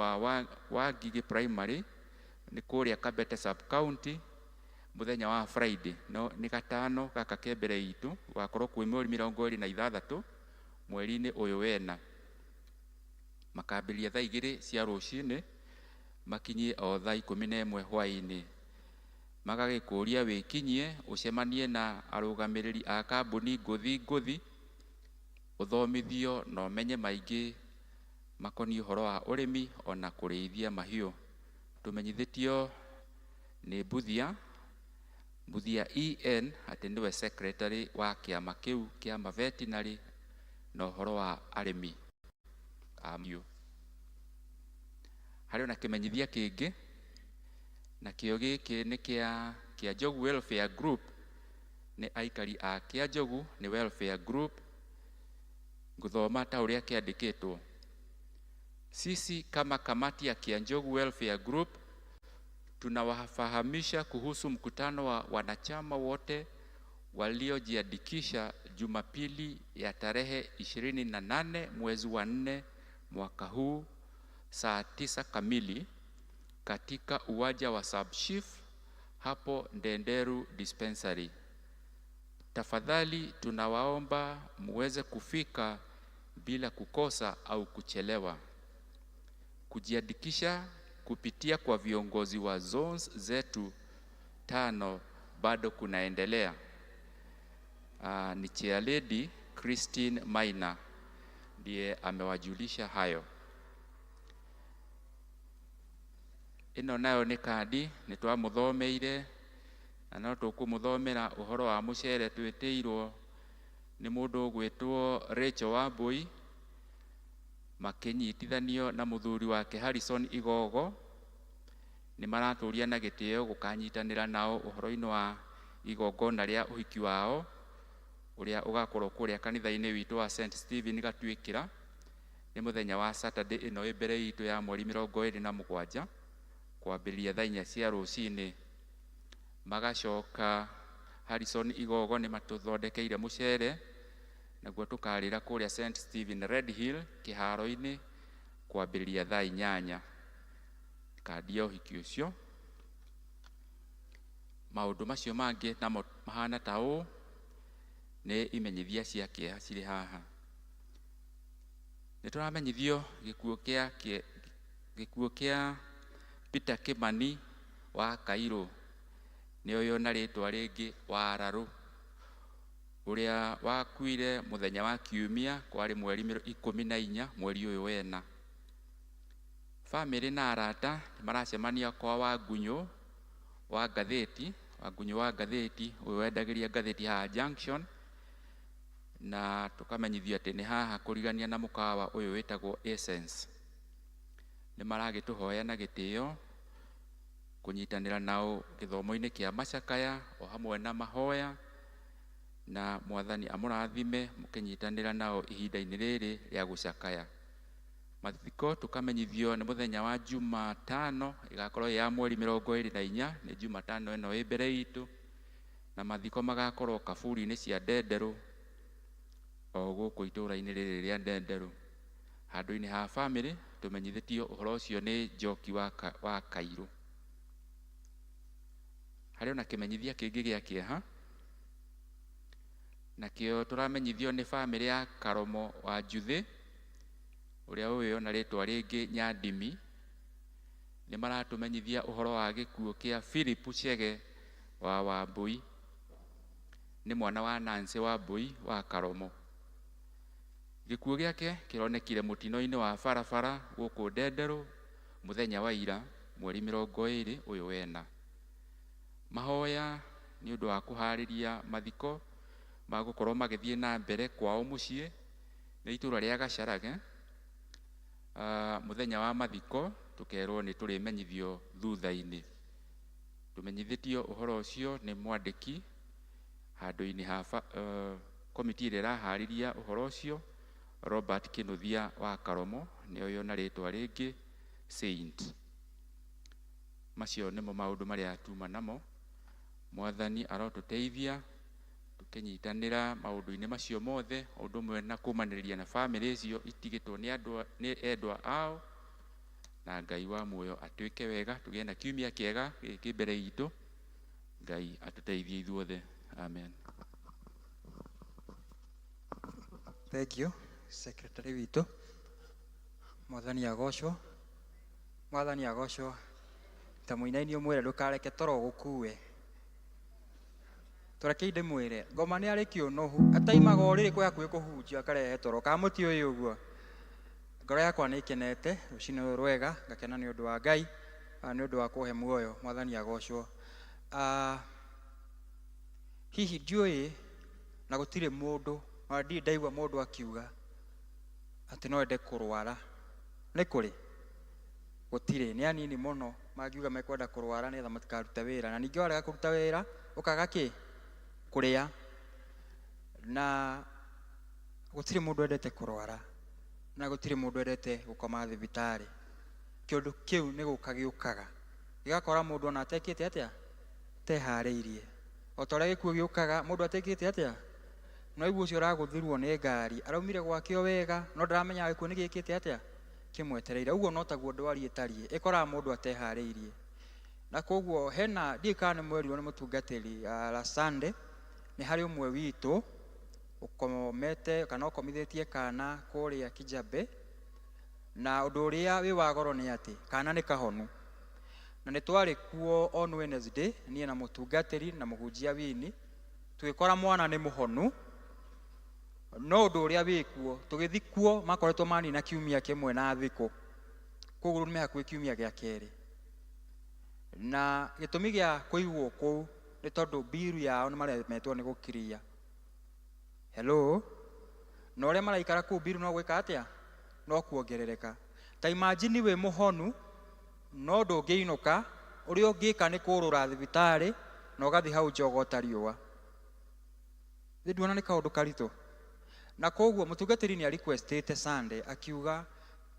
wa Ngigĩ Primary, nĩ kũrĩa Kabete Sub County, mũthenya wa Friday, no nĩ gatano gaka ke mbere itũ, gũgakorwo kwĩ mweri 26 mweri-inĩ ũyũ wena. Makambĩrĩria thaa 2 cia rũcinĩ makinyie o thaa 11 hwaĩ-inĩ. Magagĩkũria wĩkinyie ũcemanie na arũgamĩrĩri a kambuni ngũthi ngũthi, ũthomithio na ũmenye maingĩ makoniĩ ũhoro wa ũrĩmi ona kũrĩithia mahiũ. Tũmenyithĩtio nĩ Mbuthia EN atĩ nĩwe secretary wa kĩama kĩu kĩa mavetinary na ũhoro wa arĩmi a mahiũ. Harĩ ona kĩmenyithia kĩngĩ, nakĩo gĩkĩ nĩ kĩa Kĩanjogu Welfare Group. Nĩ aikari a Kĩanjogu nĩ Welfare Group. Ngũthoma ta ũrĩa kĩandĩkĩtwo. Sisi kama kamati ya Kianjogu Welfare Group tunawafahamisha kuhusu mkutano wa wanachama wote waliojiandikisha Jumapili ya tarehe 28 mwezi wa 4 mwaka huu saa 9 kamili katika uwanja wa Sub-Chief hapo Ndenderu Dispensary. Tafadhali tunawaomba muweze kufika bila kukosa au kuchelewa. Kujiandikisha kupitia kwa viongozi wa zones zetu 5 bado kunaendelea. Ni Chair Lady Christine Maina ndiye amewajulisha hayo. Ĩno nayo nĩ kandi nĩ twamũthomeire na no tũkũmũthomera ũhoro wa mũcere twĩtĩirwo nĩ mũndũ ũgwĩtwo Rachel Wambui makĩnyitithanio na mũthuri wake Harrison Igogo. Nĩ maratũria na gĩtĩo gũkanyitanĩra nao ũhoro-inĩ wa igongona rĩa ũhiki wao ũrĩa ũgakorwo kũrĩa kanitha-inĩ witũ wa St Stephen Gatuĩkĩra nĩ mũthenya wa Saturday ĩno ĩ mbere itũ ya mweri 27 kwambĩrĩria thaa 4 cia rũcinĩ. Magacoka Harrison Igogo nĩ matũthondekeire mũcere naguo tũkarĩra kũrĩa St Stephen Red Hill kĩharo-inĩ kwambĩrĩria thaa 8. Kandi ya ũhiki ũcio. Maũndũ macio mangĩ namo mahana ta ũũ, nĩ imenyithia cia kĩeha cirĩ haha. Nĩ tũramenyithio gĩkuũ kĩa Peter Kimani wa Kairũ, nĩoywo na rĩtwa rĩngĩ Wararũ, ũrĩa wakuire mũthenya wa Kiumia kwarĩ mweri 14 mweri ũyũ wena. Bamĩrĩ na arata maracemania kwa Wangunyũ wa ngathĩti, Wangunyũ wa ngathĩti ũyũ wendagĩria ngathĩti haha Junction, na tũkamenyithio atĩ nĩ haha kũrigania na mũkawa ũyũ wĩtagwo Essence. Nĩ maragĩtũhoya na gĩtĩo kũnyitanĩra nao gĩthomo-inĩ kĩa macakaya o hamwe na mahoya, na mwathani amũrathime mũkĩnyitanĩra nao ihinda-inĩ rĩrĩ rĩa gũcakaya. Mathiko tũkamenyithio nĩ mũthenya wa Jumatano, ĩgakorwo ĩ ya mweri 24, nĩ Jumatano ĩno ĩ mbere itũ, na mathiko magakorwo kaburi-inĩ cia Ndenderũ o gũkũ itũũra-inĩ rĩrĩ rĩa Ndenderũ. Handũ-inĩ ha bamĩrĩ tũmenyithĩtio ũhoro ũcio nĩ Njoki wa Kairũ. Harĩ ona kĩmenyithia kĩngĩ gĩa kĩeha, nakĩo tũramenyithio nĩ bamĩrĩ ya Karomo wa Njuthĩ, ũrĩa ũĩ ona rĩtwa rĩngĩ Nyandimi. Nĩ maratũmenyithia ũhoro wa gĩkuũ kĩa Philip Chege wa Wambui, nĩ mwana wa Nancy Wambui wa Karomo. Gĩkuũ gĩake kĩronekire mũtino-inĩ wa barabara gũkũ Ndenderũ mũthenya wa ira mweri 20 ũyũ wena. Mahoya nĩ ũndũ wa kũharĩria mathiko magũkorwo magĩthiĩ na mbere kwao mũciĩ nĩ itũũra rĩa Gacarage. Mũthenya wa mathiko tũkerwo nĩ tũrĩmenyithio thutha-inĩ. Tũmenyithĩtio ũhoro ũcio nĩ mwandĩki handũ-inĩ ha komiti ĩrĩa ĩraharĩria ũhoro ũcio, Robert Kinuthia wa Karomo, nĩoyo na rĩtwa rĩngĩ Saint. Macio nĩmo maũndũ marĩa tuma namo. Mwathani arotũteithia tũkĩnyitanĩra maũndũ-inĩ macio mothe, ũndũ ũmwe na kũmanĩrĩria na bamĩrĩ icio itigĩtwo nĩ andũ nĩ endwa ao, na Ngai wa muoyo atwĩke wega, tũgĩe na kiumia kĩega gĩkĩ mbere itũ. Ngai atũteithie ithuothe. Amen. Thank you, secretary witũ. Mwathani agocwo. Mwathani agocwo. Ta mũinaini ũmwĩre ndũkareke toro gũkue. Tũrekei ndĩmwĩre, ngoma nĩ arĩ kĩũnũhu, ataimaga ũrĩrĩ kwĩ hakuhĩ kũhunjia akarehe toro. Kana mũtiũĩ ũguo? Ngoro yakwa nĩ ĩkenete rũcinĩ rũrũ rwega, ngakena nĩ ũndũ wa Ngai, nĩ ũndũ wa kũhe muoyo. Mwathani agocwo. Hihi ndiũĩ na gũtirĩ mũndũ, ona ndirĩ ndaigua mũndũ akiuga atĩ no ende kũrwara. Nĩ kũrĩ? Gũtirĩ. Nĩ anini mũno mangiuga mekwenda kũrwara nĩgetha matikarute wĩra. Na ningĩ warega kũruta wĩra, ũkaga kĩ? Kũrĩa. Na gũtirĩ mũndũ endete kũrwara, na gũtirĩ mũndũ endete gũkoma thibitarĩ. Kĩũndũ kĩu nĩ gũka gĩũkaga, gĩgakora mũndũ ona atekĩte atĩa? Ateharĩirie. O ta ũrĩa gĩkuũ gĩũkaga mũndũ atekĩte atĩa? No igua ũcio ũragũthirwo nĩ ngari, araumire gwake o wega, no ndaramenya gĩkuũ nĩ gĩkĩte atĩa? Kĩmwetereire. Ũguo no taguo ndwari ĩtariĩ, ĩkoraga mũndũ ateharĩirie. Na koguo hena, ndiũĩ kana nĩ mwerirwo nĩ mũtungatĩri last Sunday, nĩ harĩ ũmwe witũ ũkomete kana ũkomithĩtie kana kũrĩa Kijabe, na ũndũ ũrĩa wĩ wa goro nĩ atĩ kana nĩ kahonu. Na nĩ twarĩ kuo on Wednesday, niĩ na mũtungatĩri na mũhunjia Wini, tũgĩkora mwana nĩ mũhonu, no ũndũ ũrĩa wĩ kuo, tũgĩthiĩ kuo makoretwo manina kiumia kĩmwe na thikũ, koguo nĩ hakuhĩ kiumia gĩa kerĩ. Na gĩtũmi gĩa kũigwo kũu nĩ tondũ mbiru yao nĩ maremetwo nĩ gũkiria. Hello? Na ũrĩa maraikara kũu mbiru no gwĩka atĩa? No kuongerereka. Ta imagine wĩ mũhonu, no ndũngĩinũka, ũrĩa ũngĩka nĩ kũrũra thibitarĩ na ũgathiĩ hau nja ũgota riũa. Thĩ nduona nĩ kaũndũ karitũ. Na koguo mũtungatĩri nĩ requestĩte Sunday akiuga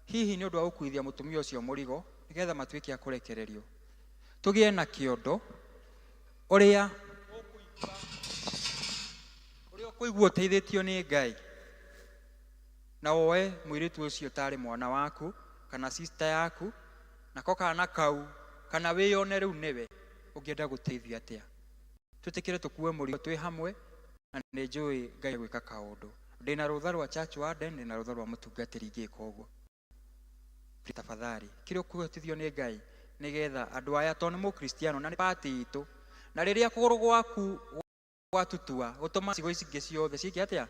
hihi nĩ ũndũ wa gũkuithia mũtumia ũcio mũrigo nĩgetha matuĩke a kũrekererio. Tũgĩe na kĩondo ũrĩa ũkũigua ũteithĩtio nĩ Ngai, na woe mũirĩtu ũcio tarĩ mwana waku kana sister yaku, nako kana kau kana wĩyone rĩu nĩwe ũngĩenda gũteithio atĩa. Twĩtĩkĩre tũkue mũrigo twĩ hamwe, na nĩ njũĩ Ngai gwĩka kaũndũ. Ndĩna rũtha rwa church warden, ndĩna rũtha rwa mũtungatĩri ngĩka ũguo. Tafadhali, kĩrĩa ũkũhotithio nĩ Ngai nĩgetha andũ aya, tondũ nĩ mũkristiano na nĩ part itũ, na rĩrĩa kũgũrũ gwaku gwatutua gũtũma cigo ici ingĩ ciothe ciĩke atĩa?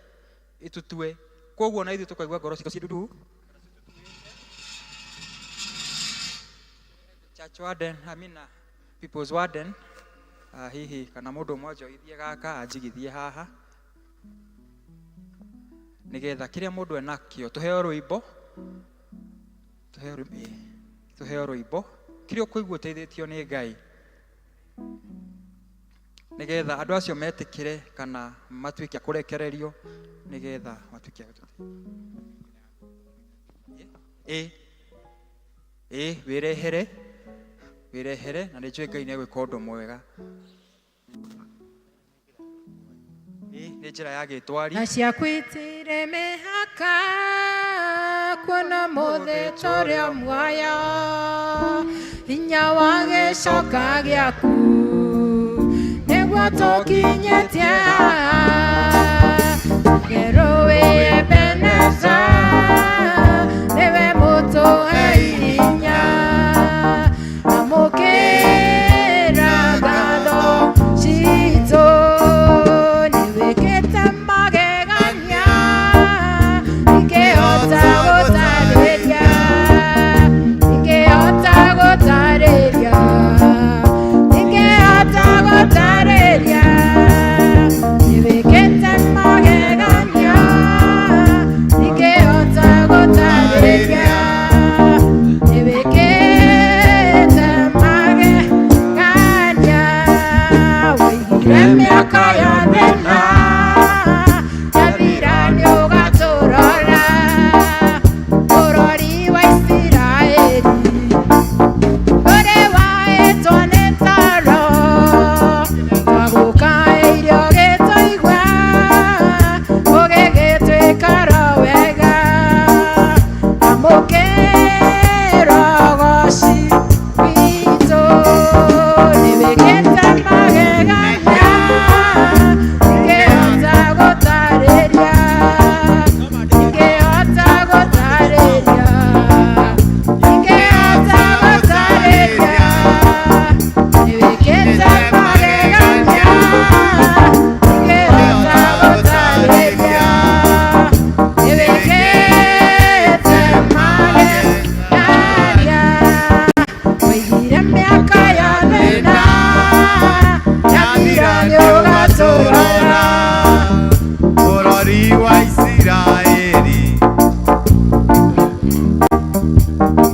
Itutue. Koguo na ithuĩ tũkaigua ngoro citũ ciĩ ndundu. Church warden, I mean, people's warden, hihi kana mũndũ ũmwe anjoithie gaka anjigithie haha nĩgetha kĩrĩa mũndũ enakĩo tũheo rwĩmbo, tũheo rwĩmbo kĩrĩa ũkũigua ũteithĩtio nĩ Ngai nĩgetha andũ acio metĩkĩre kana matuĩke a kũrekererio nĩgetha matuĩke a gũtũteithia. Ĩ wĩrehere, wĩrehere na nĩ njũĩ Ngai nĩ egwĩka ũndũ mwega. Ĩ nĩ njĩra ya gĩtwari. Na ciaku itirĩ mĩhaka, kuona mũthĩ tũrĩ o muoyo, hinya wa gĩcoka gĩaku nĩguo tũkinyĩtie haha. Tũgerwo wĩ Ebeneza, nĩwe mũtũhei hinya, amũkĩra ngatho citũ, nĩwĩkĩte magegania, ingĩhota gũtarĩria, ingĩhota gũtarĩria, ingĩhota gũtarĩria, nĩwĩkĩte magegania, ingĩhota gũtarĩria.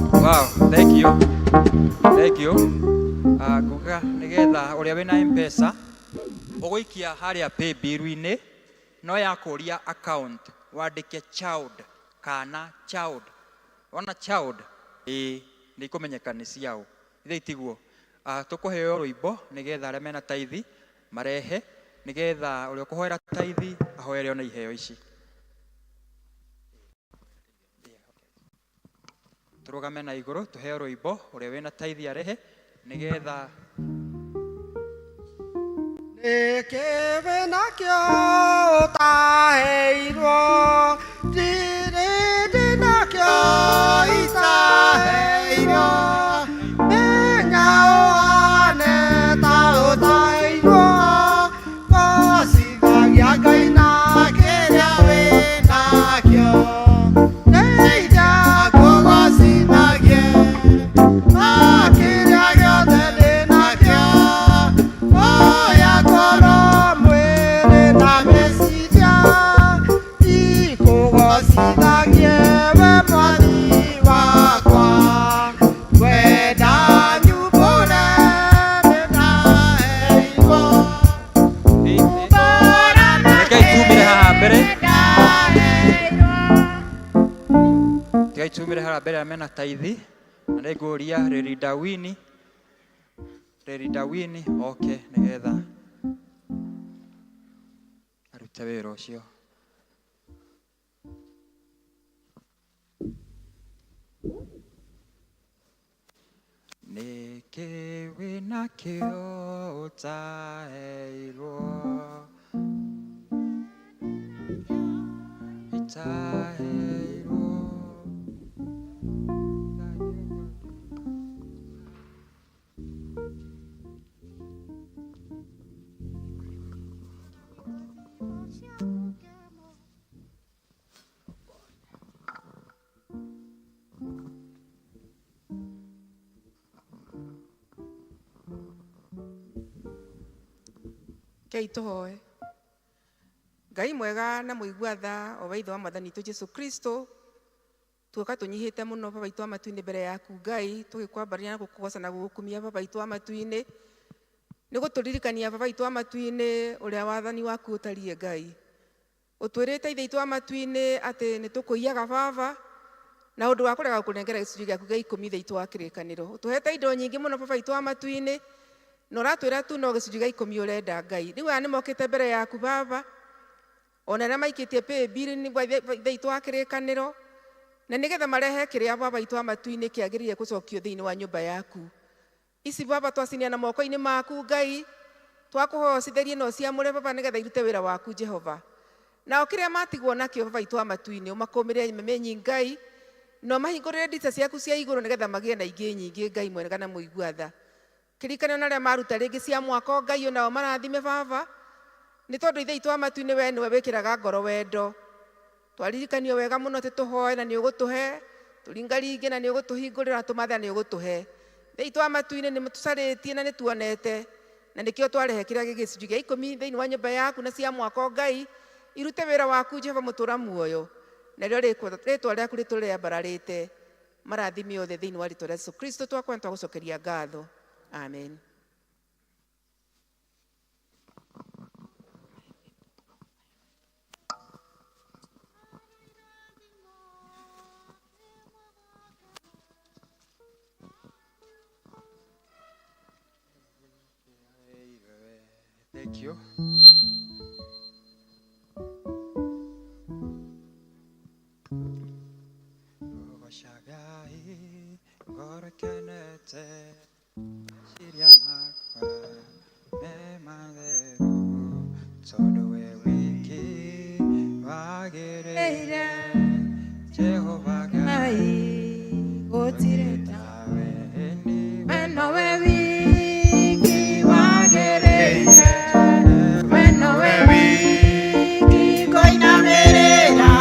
Wow, thank you. Thank you. Nguga nigetha uria wina M-Pesa uguikia haria paybill-inĩ no yakũria account wandĩke child kana child. Wona child ĩĩ nĩ ikũmenyeka nĩ ciao. Ithe itiguo. Tũkũheo rwĩmbo nĩgetha arĩa mena taithi marehe nĩgetha ũrĩa ũkũhoera taithi ahoere ona iheo ici. Tũrũgame na igũrũ tũheo rwĩmbo ũrĩa wĩna taithi arehe nĩgetha Nĩkĩ wĩnakĩo ũtaheirwo ndirĩ ndĩnakĩo itaheirwo menya ũhane ta ũtaheirwo gocithagia Ngai na kĩrĩa wĩnakĩo nĩiria ngũgocithagie na kĩrĩa gĩothe ndĩnakĩo oya ngoro mwĩrĩ na meciria ikũgocithagie we mwathi wakwa wenda nyumbũre nĩndaheirwo Rekei tumire haha mbere tigai tumire haha mbere arĩa mena taithi na nĩngũria Reri Dawini oke nĩgetha arute wĩra ũcio. Nĩkĩ wĩnakĩo ũtaheirwo itaheirwo Kei tũhoe. Ngai mwega na mũigua tha o we ithe wa mwathani witũ Jesu Kristo tuoka tũnyihĩte mũno baba witũ wa matu-inĩ mbere yaku Ngai tũgĩkwambaria na gũkũgoca na gũgũkumia baba witũ wa matu-inĩ nĩ gũtũririkania baba witũ wa matu-inĩ ũrĩa wathani waku ũtariĩ Ngai ũtwĩrĩte ithe witũ wa matu-inĩ atĩ nĩ tũkũiyaga baba na ũndũ wa kũrega gũkũnengera gĩcunjĩ gĩaku gĩa ikũmi ithe witũ wa kĩrĩkanĩro ũtũhete indo nyingĩ mũno baba witũ wa matu-inĩ na ũratwĩra tu no gĩcunjĩ gĩa ikũmi ũrenda Ngai rĩu aya nĩ mokĩte mbere yaku baba ona arĩa maikĩtie paybill nĩ ithe witũ wa kĩrĩkanĩro na nĩgetha marehe kĩrĩa baba witũ wa matu-inĩ kĩagĩrĩire gũcokio thĩinĩ wa nyũmba yaku ici baba twacineana moko-inĩ maku Ngai twakũhoya ũcitherie na ũciamũre baba nĩgetha irute wĩra waku Jehova nao kĩrĩa matigwo nakĩo baba witũ wa matu-inĩ ũmakũmĩre memenyi Ngai na ũmahingũrĩre ndirica ciaku cia igũrũ nĩgetha magĩe na ingĩ nyingĩ Ngai mwega na mũigua tha kĩrikano na arĩa maruta rĩngĩ cia mwako Ngai onao marathime baba nĩ tondũ ithe witũ wa matu-inĩ we nĩwe wĩkĩraga ngoro wendo twaririkanio wega mũno atĩ tũhoe na nĩ ũgũtũhe tũringaringe na nĩ ũgũtũhingũrĩra na tũmathe na nĩ ũgũtũhe ithe witũ wa matu-inĩ nĩ tũcarĩtie na nĩ tuonete na nĩkĩo twarehe kĩrĩa gĩ gĩcunjĩ gĩa ikũmi thĩinĩ wa nyũmba yaku na cia mwako Ngai irute wĩra waku Jehova mũtũra muoyo narĩo rĩtwa rĩaku rĩtũre rĩambararĩte marathime othe thĩinĩ wa rĩtwa rĩa Jesu Kristo twakwa nĩ twagũcokeria ngatho amen. Thank you. Gũcagai ngoro kenete meciria makwa me matheru tondũ we wiki wagĩrĩire Jehova Ngai gũtirĩ tawe nĩwe we nowe wiki wagĩrĩire we nowe wiki kũinamĩrĩra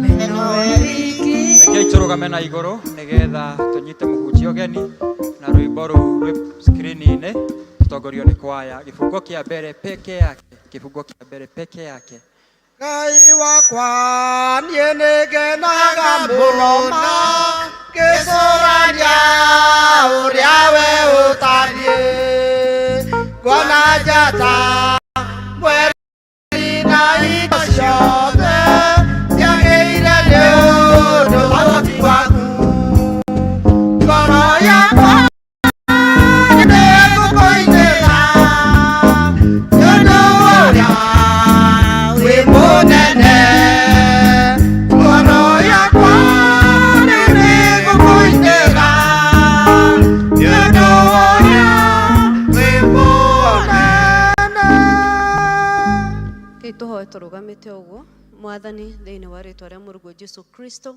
we nowe wiki. Rekei tũrũgame na igũrũ nĩgetha tũnyite mũhunjia ũgeni na rwĩmbo rũu rwĩ screen-inĩ tũtongorio nĩ kwaya gĩbungo kĩa mbere peke yake kĩbungo kĩa mbere peke yake. Ngai wakwa niĩ nĩngenaga mũno ma Ngĩcũrania ũrĩa we ũtariĩ, nguona njata, mweri na indo ciothe ciagĩire nĩ ũndũ wa ũhoti waku. Ngoro yakwa nĩĩgũkũinĩra nĩ ũndũ ũrĩa wĩ mũnene. Ngoro yakwa nĩĩgũkũinĩra nĩ ũndũ ũrĩa wĩ mũnene. Kĩu tũhoe tũrũgamĩte ũguo. Mwathani, thĩinĩ wa rĩtwa rĩa mũrũguo Jesu Kristo,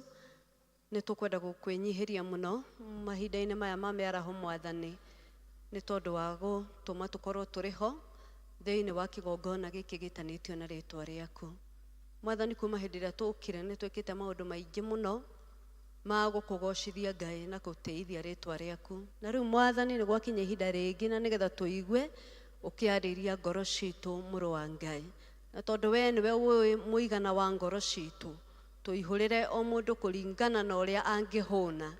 nĩ tũkwenda gũkwĩnyihĩria mũno mahinda-inĩ maya ma mĩaraho, Mwathani, nĩ tondũ wa gũtũma tũkorwo tũrĩ ho thĩinĩ wa kĩgongona gĩkĩ gĩtanĩtio na rĩtwa rĩaku. Mwathani, kuma hĩndĩ ĩrĩa tũkire nĩ twĩkĩte maũndũ maingĩ mũno ma gũkũgocithia Ngai na gũtĩithia rĩtwa rĩaku. Na rĩu, Mwathani, nĩ gwakinya ihinda rĩngĩ na nĩgetha tũigue ũkĩarĩria ngoro citũ, mũrũ wa Ngai. Na tondũ we nĩwe ũĩ mũigana wa ngoro citũ, tũihũrĩre o mũndũ kũringana na ũrĩa angĩhũna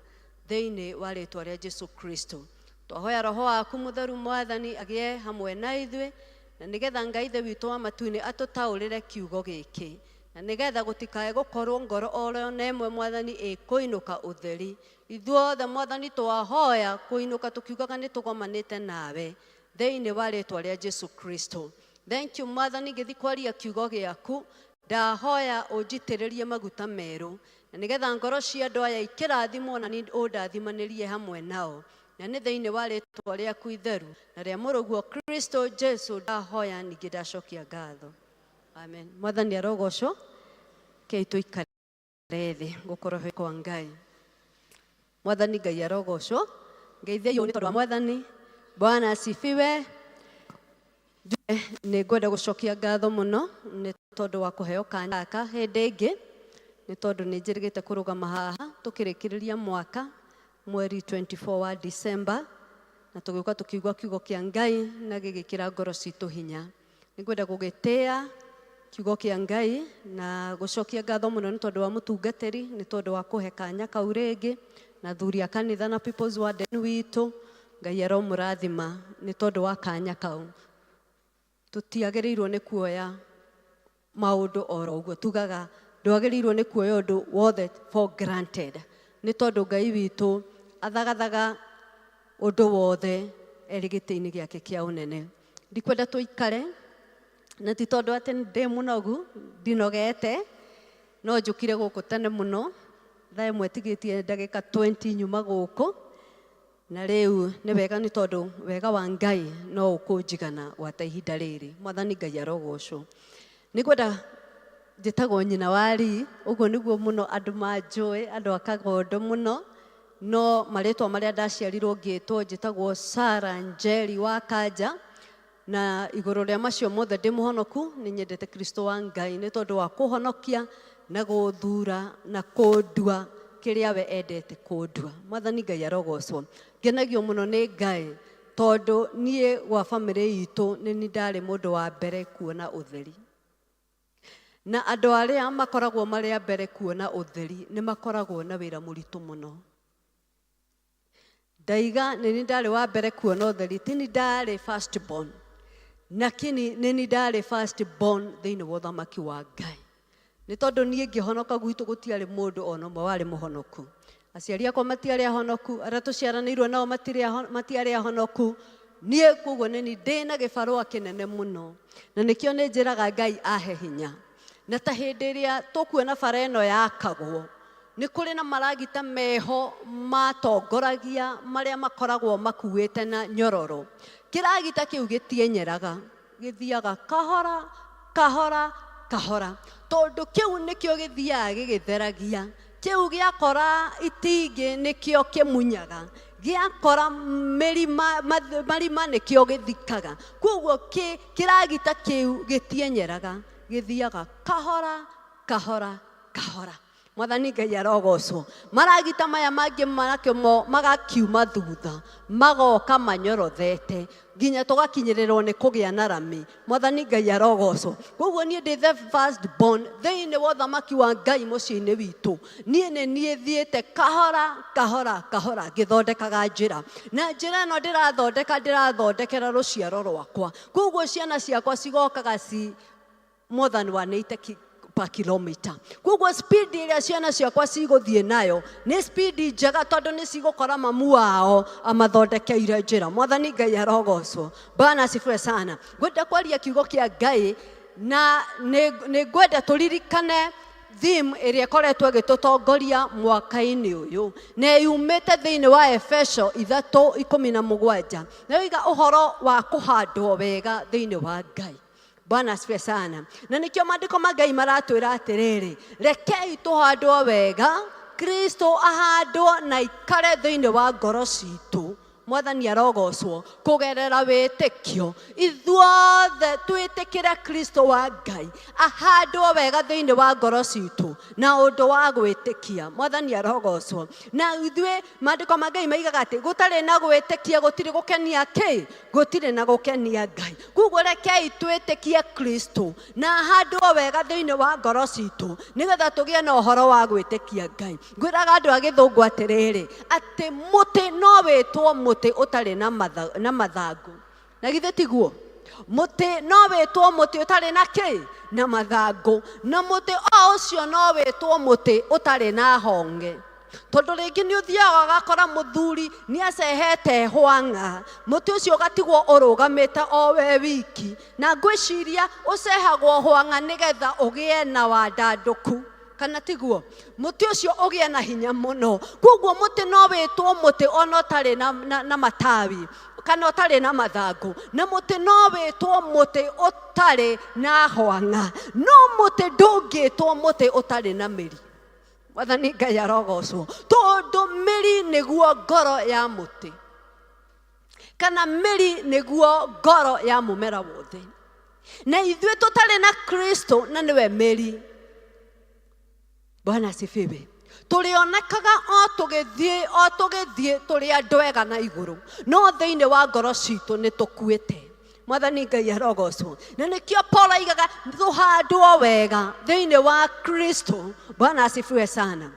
thĩinĩ wa rĩtwa rĩa Jesu Kristo. Twahoya Roho waku Mũtheru, Mwathani, agĩe hamwe na ithuĩ, na nĩgetha Ngai Ithe witũ wa matu-inĩ atũtaũrĩre kiugo gĩkĩ, na nĩgetha gũtikae gũkorwo ngoro oro na ĩmwe, Mwathani, ĩkũinũka ũtheri. Ithuothe, Mwathani, twahoya kũinũka tũkiugaga nĩ tũgomanĩte nawe thĩinĩ wa rĩtwa rĩa Jesu Kristo. Thank you, Mwathani. Ngĩthi kwaria kiugo gĩaku, ndahoya ũnjitĩrĩrie maguta merũ, na nĩgetha ngoro cia andũ aya ikĩrathimwo na niĩ ũndathimanĩrie hamwe nao, na nĩ thĩinĩ wa rĩtwa rĩaku itheru na rĩa mũrũguo Kristo Jesu ndahoya, ningĩ ndacokia ngatho. Amen. Mwathani arogocwo. Kei tũikare thĩ gũkorwo kwa Ngai. Mwathani Ngai arogocwo. Ngeithĩiyo nĩ tondũ wa Mwathani. Bwana asifiwe. Nĩ ngwenda gũcokia ngatho mũno nĩ tondũ wa kũheo kanya gaka hĩndĩ ĩngĩ, nĩ tondũ nĩ njĩrĩgĩte kũrũgama haha tũkĩrĩkĩrĩria mwaka mweri 24 wa December, na tũgĩũka tũkiugua kiugo kĩa Ngai na gĩgĩkĩra ngoro citũ hinya. Nĩ ngwenda gũgĩtĩa kiugo kĩa Ngai na gũcokia ngatho mũno nĩ tondũ wa mũtungatĩri, nĩ tondũ wa kũhe kanya kau rĩngĩ, na thuri a kanitha na People's Warden witũ. Ngai aromũrathima nĩ tondũ wa kanya kau. Tũtiagĩrĩirwo nĩ kuoya maũndũ oro ũguo. Tugaga ndwagĩrĩirwo nĩ kuoya ũndũ wothe for granted, nĩ tondũ Ngai witũ athagathaga ũndũ wothe erĩ gĩtĩ-inĩ gĩake kĩa ũnene. Ndikwenda tũikare, na ti tondũ atĩ ndĩ mũnogu, ndinogete, no njũkire gũkũ tene mũno, thaa 1 tigĩtie ndagĩka 20 nyuma gũkũ, na rĩu nĩ wega, nĩ tondũ wega wa Ngai no ũkũnjigana gwata ihinda rĩrĩ. Mwathani Ngai arogocwo. Nĩ ngwenda, njĩtagwo nyina wa Ri, ũguo nĩguo mũno andũ manjũĩ, andũ a Kagondo mũno, no marĩtwa marĩa ndaciarirwo ngĩtwo, njĩtagwo Sara Njeri wa Kanja. Na igũrũ rĩa macio mothe, ndĩ mũhonoku. Nĩ nyendete Kristo wa Ngai nĩ tondũ wa kũhonokia na gũthura na kũndua kĩrĩa we endete kũndua. Mwathani Ngai arogocwo. Ngenagio mũno nĩ Ngai tondũ niĩ gwa bamĩrĩ itũ nĩ ni ndarĩ mũndũ wa mbere kuona ũtheri, na andũ arĩa makoragwo marĩ a mbere kuona ũtheri nĩ makoragwo na wĩra mũritũ mũno. Ndaiga nĩ ni ndarĩ wa mbere kuona ũtheri, ti ni ndarĩ first born, lakini nĩ ni ndarĩ first born thĩinĩ wa ũthamaki wa Ngai, nĩ tondũ niĩ ngĩhonoka gwitũ gũtiarĩ mũndũ ona ũmwe warĩ mũhonoku. Aciari akwa matiarĩ ahonoku, arĩa tũciaranĩirwo nao matiarĩ ahonoku. Niĩ koguo nĩ ni ndĩna gĩbarũa kĩnene mũno, na nĩkĩo nĩ njĩraga Ngai ahe hinya. Na ta hĩndĩ ĩrĩa tũkuona bara ĩno yakagwo, nĩ kũrĩ na maragita meho matongoragia marĩa makoragwo makuĩte na nyororo. Kĩragita kĩu gĩtienyeraga, gĩthiaga kahora kahora kahora, tondũ kĩu nĩkĩo gĩthiaga gĩgĩtheragia. Kĩu gĩakora itingĩ nĩkĩo kĩmunyaga, gĩakora mĩrima marima nĩkĩo gĩthikaga. Koguo kĩragita kĩu gĩtienyeraga, gĩthiaga kahora kahora kahora. Mwathani Ngai arogocwo. Maragita maya mangĩ makĩo mo magakiuma thutha, magoka manyorothete. Nginya tũgakinyĩrĩrwo nĩ kũgĩa na rami. Mwathani Ngai arogocwo. Koguo niĩ ndĩ the first born thĩinĩ wa ũthamaki wa Ngai mũciĩ-inĩ witũ. Niĩ nĩ niĩ thiĩte kahora kahora kahora ngĩthondekaga njĩra, na njĩra ĩno ndĩrathondeka ndĩrathondekera rũciaro rwakwa. Koguo ciana ciakwa cigokaga ci more than 180 per kilometer. Koguo speed ĩrĩa ciana ciakwa cigũthiĩ nayo nĩ speed njega, tondũ nĩ cigũkora mamu wao amathondekeire njĩra. Mwathani Ngai arogocwo. Bwana asifiwe sana. Ngwenda kwaria kiugo kĩa Ngai, na nĩ ngwenda tũririkane theme ĩrĩa ĩkoretwo ĩgĩtũtongoria mwaka-inĩ ũyũ, na yumĩte thĩinĩ wa Efeso 3:17, na yoiga ũhoro wa kũhandwo wega thĩinĩ wa Ngai. Bwana asifiwe sana. Na nĩkĩo maandĩko ma Ngai maratwĩra atĩrĩrĩ, rekei tũhandwo wega, Kristo ahandwo na ikare thĩinĩ wa ngoro citũ. Mwathani arogocwo. Kũgerera wĩtĩkio ithuothe twĩtĩkĩre Kristo wa Ngai ahandwo wega thĩinĩ wa ngoro citũ na ũndũ wa gwĩtĩkia. Mwathani arogocwo. Na ithuĩ maandĩko ma Ngai maigaga atĩ gũtarĩ na gwĩtĩkia gũtirĩ gũkenia kĩ, gũtirĩ na gũkenia Ngai. Koguo rekei twĩtĩkie Kristo na ahandwo wega thĩinĩ wa ngoro citũ, nĩgetha tũgĩe na ũhoro wa gwĩtĩkia Ngai. Ngwĩraga andũ a gĩthũngũ atĩrĩrĩ, atĩ mũtĩ no wĩtwo mũtĩ ũtarĩ na mathangũ. Na githĩ tiguo? Mũtĩ no wĩtwo mũtĩ ũtarĩ na kĩ? Na mathangũ. Na mũtĩ o ũcio no wĩtwo mũtĩ ũtarĩ na honge. Tondũ rĩngĩ nĩ ũthiaga ũgakora mũthuri nĩ acehete hwang'a, mũtĩ ũcio ũgatigwo ũrũgamĩte o we wiki. Na ngwĩciria ũcehagwo hwang'a nĩgetha ũgĩe na wandandũku, kana tiguo? Mũtĩ ũcio ũgĩe na hinya mũno. Koguo mũtĩ no wĩtwo mũtĩ ona ũtarĩ na matawi kana ũtarĩ na mathangũ, na mũtĩ no wĩtwo mũtĩ ũtarĩ na hwang'a, no mũtĩ ndũngĩtwo mũtĩ ũtarĩ na mĩri. Mwathani Ngai arogocwo. Tondũ mĩri nĩguo ngoro ya mũtĩ, kana mĩri nĩguo ngoro ya mũmera wothe. Na ithuĩ tũtarĩ na Kristo na nĩwe mĩri. Bwana asifiwe. Tũrĩonekaga o tũgĩthiĩ, o tũgĩthiĩ tũrĩ andũ ega na igũrũ, no thĩinĩ wa ngoro citũ nĩ tũkuĩte. Mwathani Ngai arogocwo. Na nĩkĩo Paul aigaga tũhandwo wega thĩinĩ wa Kristo. Bwana asifiwe sana.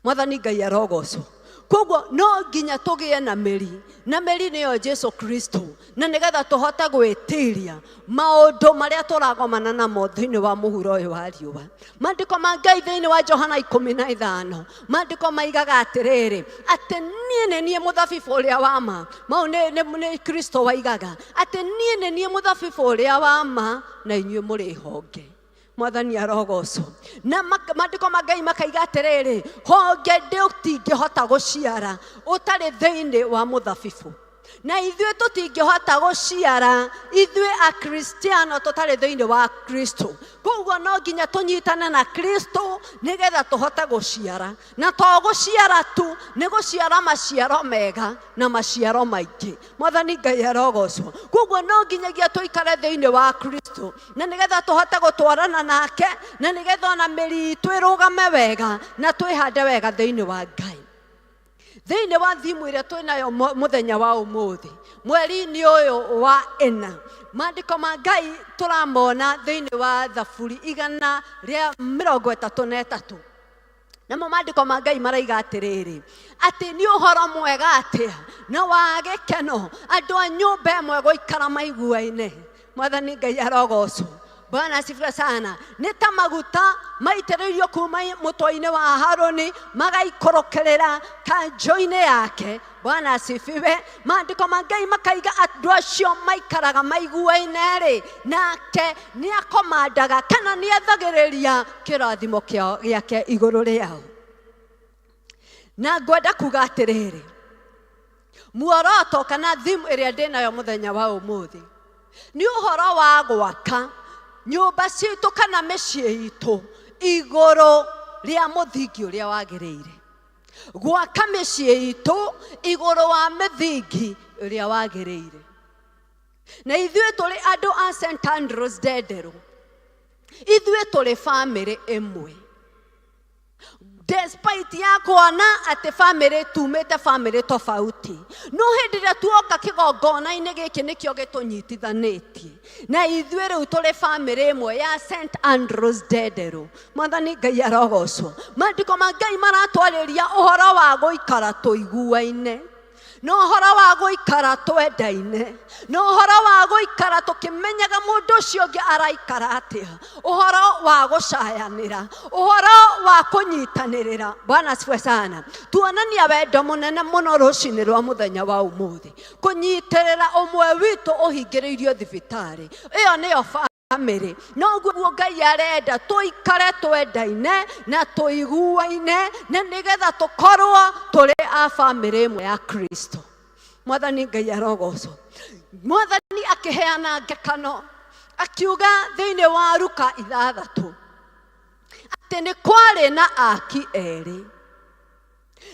Mwathani Ngai arogocwo. Koguo no nginya tũgĩe na mĩri, na mĩri nĩyo Jesu Kristo, na nĩgetha tũhote gwĩtiria maũndũ marĩa tũragomana namo thĩinĩ wa mũhuro ũyũ wa riũa. Maandĩko ma Ngai thĩinĩ wa Johana 15, maandĩko maigaga atĩrĩrĩ, atĩ niĩ nĩ niĩ mũthabibũ ũrĩa wa ma. Mau nĩ Kristo waigaga atĩ niĩ nĩ niĩ mũthabibũ ũrĩa wa ma, na inyuĩ mũrĩ honge. Mwathani arogocwo. Na maandĩko ma Ngai makaiga atĩrĩrĩ, honge ndũtingĩhota gũciara ũtarĩ thĩinĩ wa mũthabibũ. Na ithuĩ tũtingĩhota gũciara ithuĩ Akristiano tũtarĩ thĩinĩ wa Kristo. Koguo no nginya tũnyitane na Kristo nĩgetha tũhote gũciara. Na to gũciara tu, nĩ gũciara maciaro mega na maciaro maingĩ. Mwathani Ngai arogocwo. Koguo no nginyagia tũikare thĩinĩ wa Kristo, na nĩgetha tũhote gũtwarana nake, na nĩgetha ona mĩri itũ ĩrũgame wega na twĩhande wega thĩinĩ wa Ngai. Thĩinĩ wa thimu ĩrĩa twĩnayo mũthenya wa ũmũthĩ, mweri-inĩ ũyũ wa ĩna, maandĩko ma Ngai tũramona thĩinĩ wa Thaburi 133. Namo maandĩko ma Ngai maraiga atĩrĩrĩ, atĩ nĩ ũhoro mwega atĩa na wa gĩkeno andũ a nyũmba ĩmwe gũikara maiguaine. Mwathani Ngai arogocwo. Bwana asifiwe sana. Nĩ ta maguta maitĩrĩirio kuma mũtwe-inĩ wa Harũni magaikũrũkĩrĩra kanjũ-inĩ yake. Bwana asifiwe. Maandĩko ma Ngai makaiga andũ acio maikaraga maiguaine-rĩ, nake nĩakomandaga kana nĩathagĩrĩria kĩrathimo gĩake igũrũ rĩao. Na ngwenda kuga atĩrĩrĩ, muoroto kana thimu ĩrĩa ndĩnayo mũthenya wa ũmũthĩ nĩ ũhoro wa gwaka nyũmba citũ kana mĩciĩ itũ igũrũ rĩa mũthingi ũrĩa wagĩrĩire. Gwaka mĩciĩ itũ igũrũ wa mĩthingi ũrĩa wagĩrĩire. Na ithuĩ tũrĩ andũ a St Andrews Ndenderũ, ithuĩ tũrĩ bamĩrĩ ĩmwe. Despite ya kuona atĩ bamĩrĩ tumĩte bamĩrĩ tofauti, no hĩndĩ ĩrĩa tuoka kĩgongona-inĩ gĩkĩ nĩkĩo gĩtũnyitithanĩtie na ithuĩ rĩu tũrĩ bamĩrĩ ĩmwe ya St Andrews Ndenderũ. Mwathani Ngai arogocwo. Maandĩko ma Ngai maratwarĩria ũhoro wa gũikara tũiguaine, na ũhoro wa gũikara twendaine, na ũhoro wa gũikara tũkĩmenyaga mũndũ ũcio ũngĩ araikara atĩa, ũhoro wa gũcayanĩra, ũhoro wa kũnyitanĩrĩra. Bwana asifiwe sana. Tuonania wendo mũnene mũno rũcinĩ rwa mũthenya wa ũmũthĩ, kũnyitĩrĩra ũmwe witũ ũhingĩrĩirio thibitarĩ. Ĩyo nĩyo bamĩrĩ. Noguo Ngai arenda tũikare twendaine na tũiguaine, na nĩgetha tũkorwo tũrĩ a bamĩrĩ ĩmwe ya Kristo. Mwathani Ngai arogocwo. Mwathani akĩheana ngekano akiuga thĩinĩ wa Luka 6 atĩ nĩ kwarĩ na aki erĩ,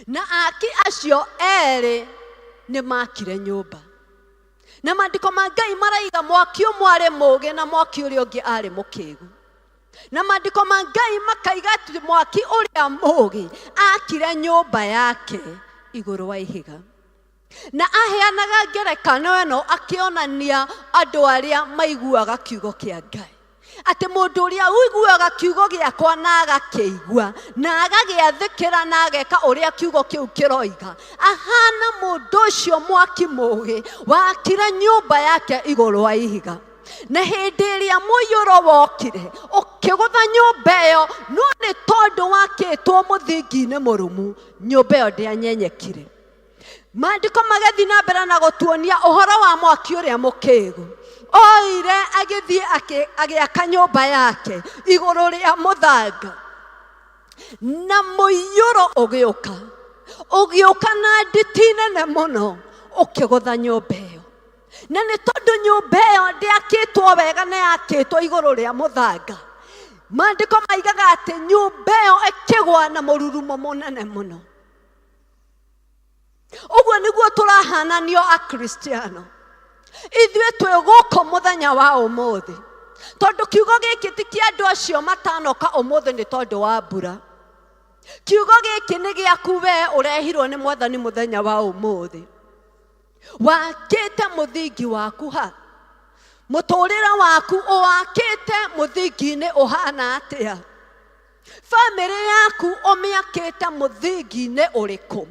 na aki acio erĩ nĩ makire nyũmba, na maandĩko ma Ngai maraiga mwaki ũmwe arĩ mũũgĩ na mwaki ũrĩa ũngĩ arĩ mũkĩgu, na maandĩko ma Ngai makaiga atĩ mwaki ũrĩa mũũgĩ akire nyũmba yake igũrũ wa ihiga. Na aheanaga ngerekano ĩno akĩonania andũ arĩa maiguaga kiugo kĩa Ngai, atĩ mũndũ ũrĩa ũiguaga kiugo gĩakwa na agakĩigua na agagĩathĩkĩra na ageka ũrĩa kiugo kĩu kĩroiga, ahana mũndũ ũcio mwaki mũũgĩ wakire nyũmba yake igũrũ wa ihiga. Na hĩndĩ ĩrĩa mũiyũro wokire ũkĩgũtha nyũmba ĩyo, no nĩ tondũ wakĩtwo mũthingi-inĩ mũrũmu, nyũmba ĩyo ndĩanyenyekire. Maandĩko magathiĩ na mbere na gũtuonia ũhoro wa mwaki ũrĩa mũkĩgu. Oire agĩthiĩ agĩaka nyũmba yake igũrũ rĩa mũthanga, na mũiyũro ũgĩũka, ũgĩũka na nditi nene mũno, ũkĩgũtha nyũmba ĩyo. Na nĩ tondũ nyũmba ĩyo ndĩakĩtwo wega na yakĩtwo igũrũ rĩa mũthanga, maandĩko maigaga atĩ nyũmba ĩyo ĩkĩgwa na mũrurumo mũnene mũno. Ũguo nĩguo tũrahananio Akristiano. Ithuĩ twĩ gũkũ mũthenya wa ũmũthĩ, tondũ kiugo gĩkĩ ti kĩa andũ acio matanoka ũmũthĩ nĩ tondũ wa mbura. Kiugo gĩkĩ nĩ gĩaku we ũrehirwo nĩ Mwathani mũthenya wa ũmũthĩ. Wakĩte mũthingi waku ha? Mũtũrĩre waku ũwakĩte mũthingi-inĩ ũhana atĩa? Bamĩrĩ yaku ũmĩakĩte mũthingi-inĩ ũrĩkũ?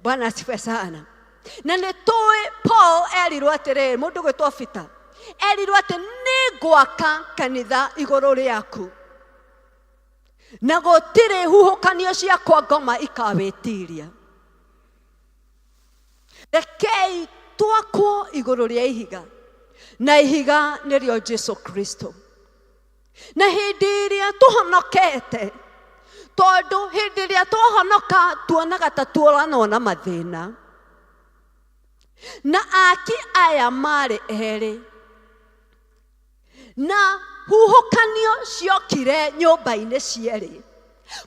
Bwana asifiwe sana. Na nĩ tũĩ Paul erirwo atĩrĩrĩ, mũndũ gwĩtwo Peter erirwo atĩ nĩ ngwaka kanitha igũrũ rĩaku, na gũtirĩ huhũkanio ciakwa ngoma ikawĩtiria. Rekei twakwo igũrũ rĩa ihiga, na ihiga nĩrĩo Jesu Kristo. Na hĩndĩ ĩrĩa tũhonokete, tondũ hĩndĩ ĩrĩa twahonoka tuonaga ta tuoranwo na mathĩna, na aki aya marĩ erĩ, na huhũkanio ciokire nyũmba-inĩ cierĩ.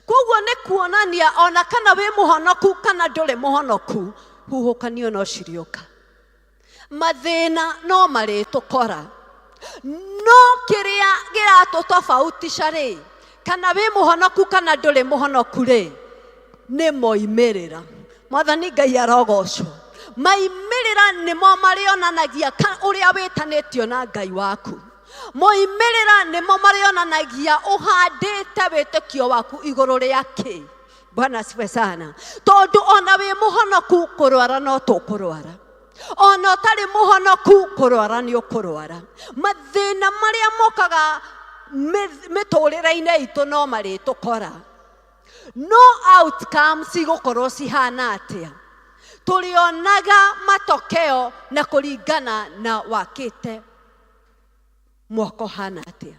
Koguo nĩ kuonania ona kana wĩ mũhonoku kana ndũrĩ mũhonoku, huhũkanio no cirĩũka, mathĩna no marĩtũkora. No kĩrĩa kĩratũtofautisha rĩ, kana wĩ mũhonoku kana ndũrĩ mũhonoku rĩ, nĩ moimĩrĩra. Mwathani Ngai arogocwo. Maimĩrĩra nĩmo marĩonanagia ũrĩa wĩtanĩtio na Ngai waku. Moimĩrĩra nĩmo marĩonanagia ũhandĩte wĩtĩkio waku igũrũ rĩa kĩ. Bwana asifiwe sana. Tondũ ona wĩ mũhonoku kũrwara no tũkũrwara, ona ũtarĩ mũhonoku kũrwara nĩ ũkũrwara. Mathĩna marĩa mokaga mĩtũrĩre-inĩ itũ no marĩtũkora, no outcome cigũkorwo cihana atĩa tũrĩonaga matokeo na kũringana na wakĩte mwako hana atĩa.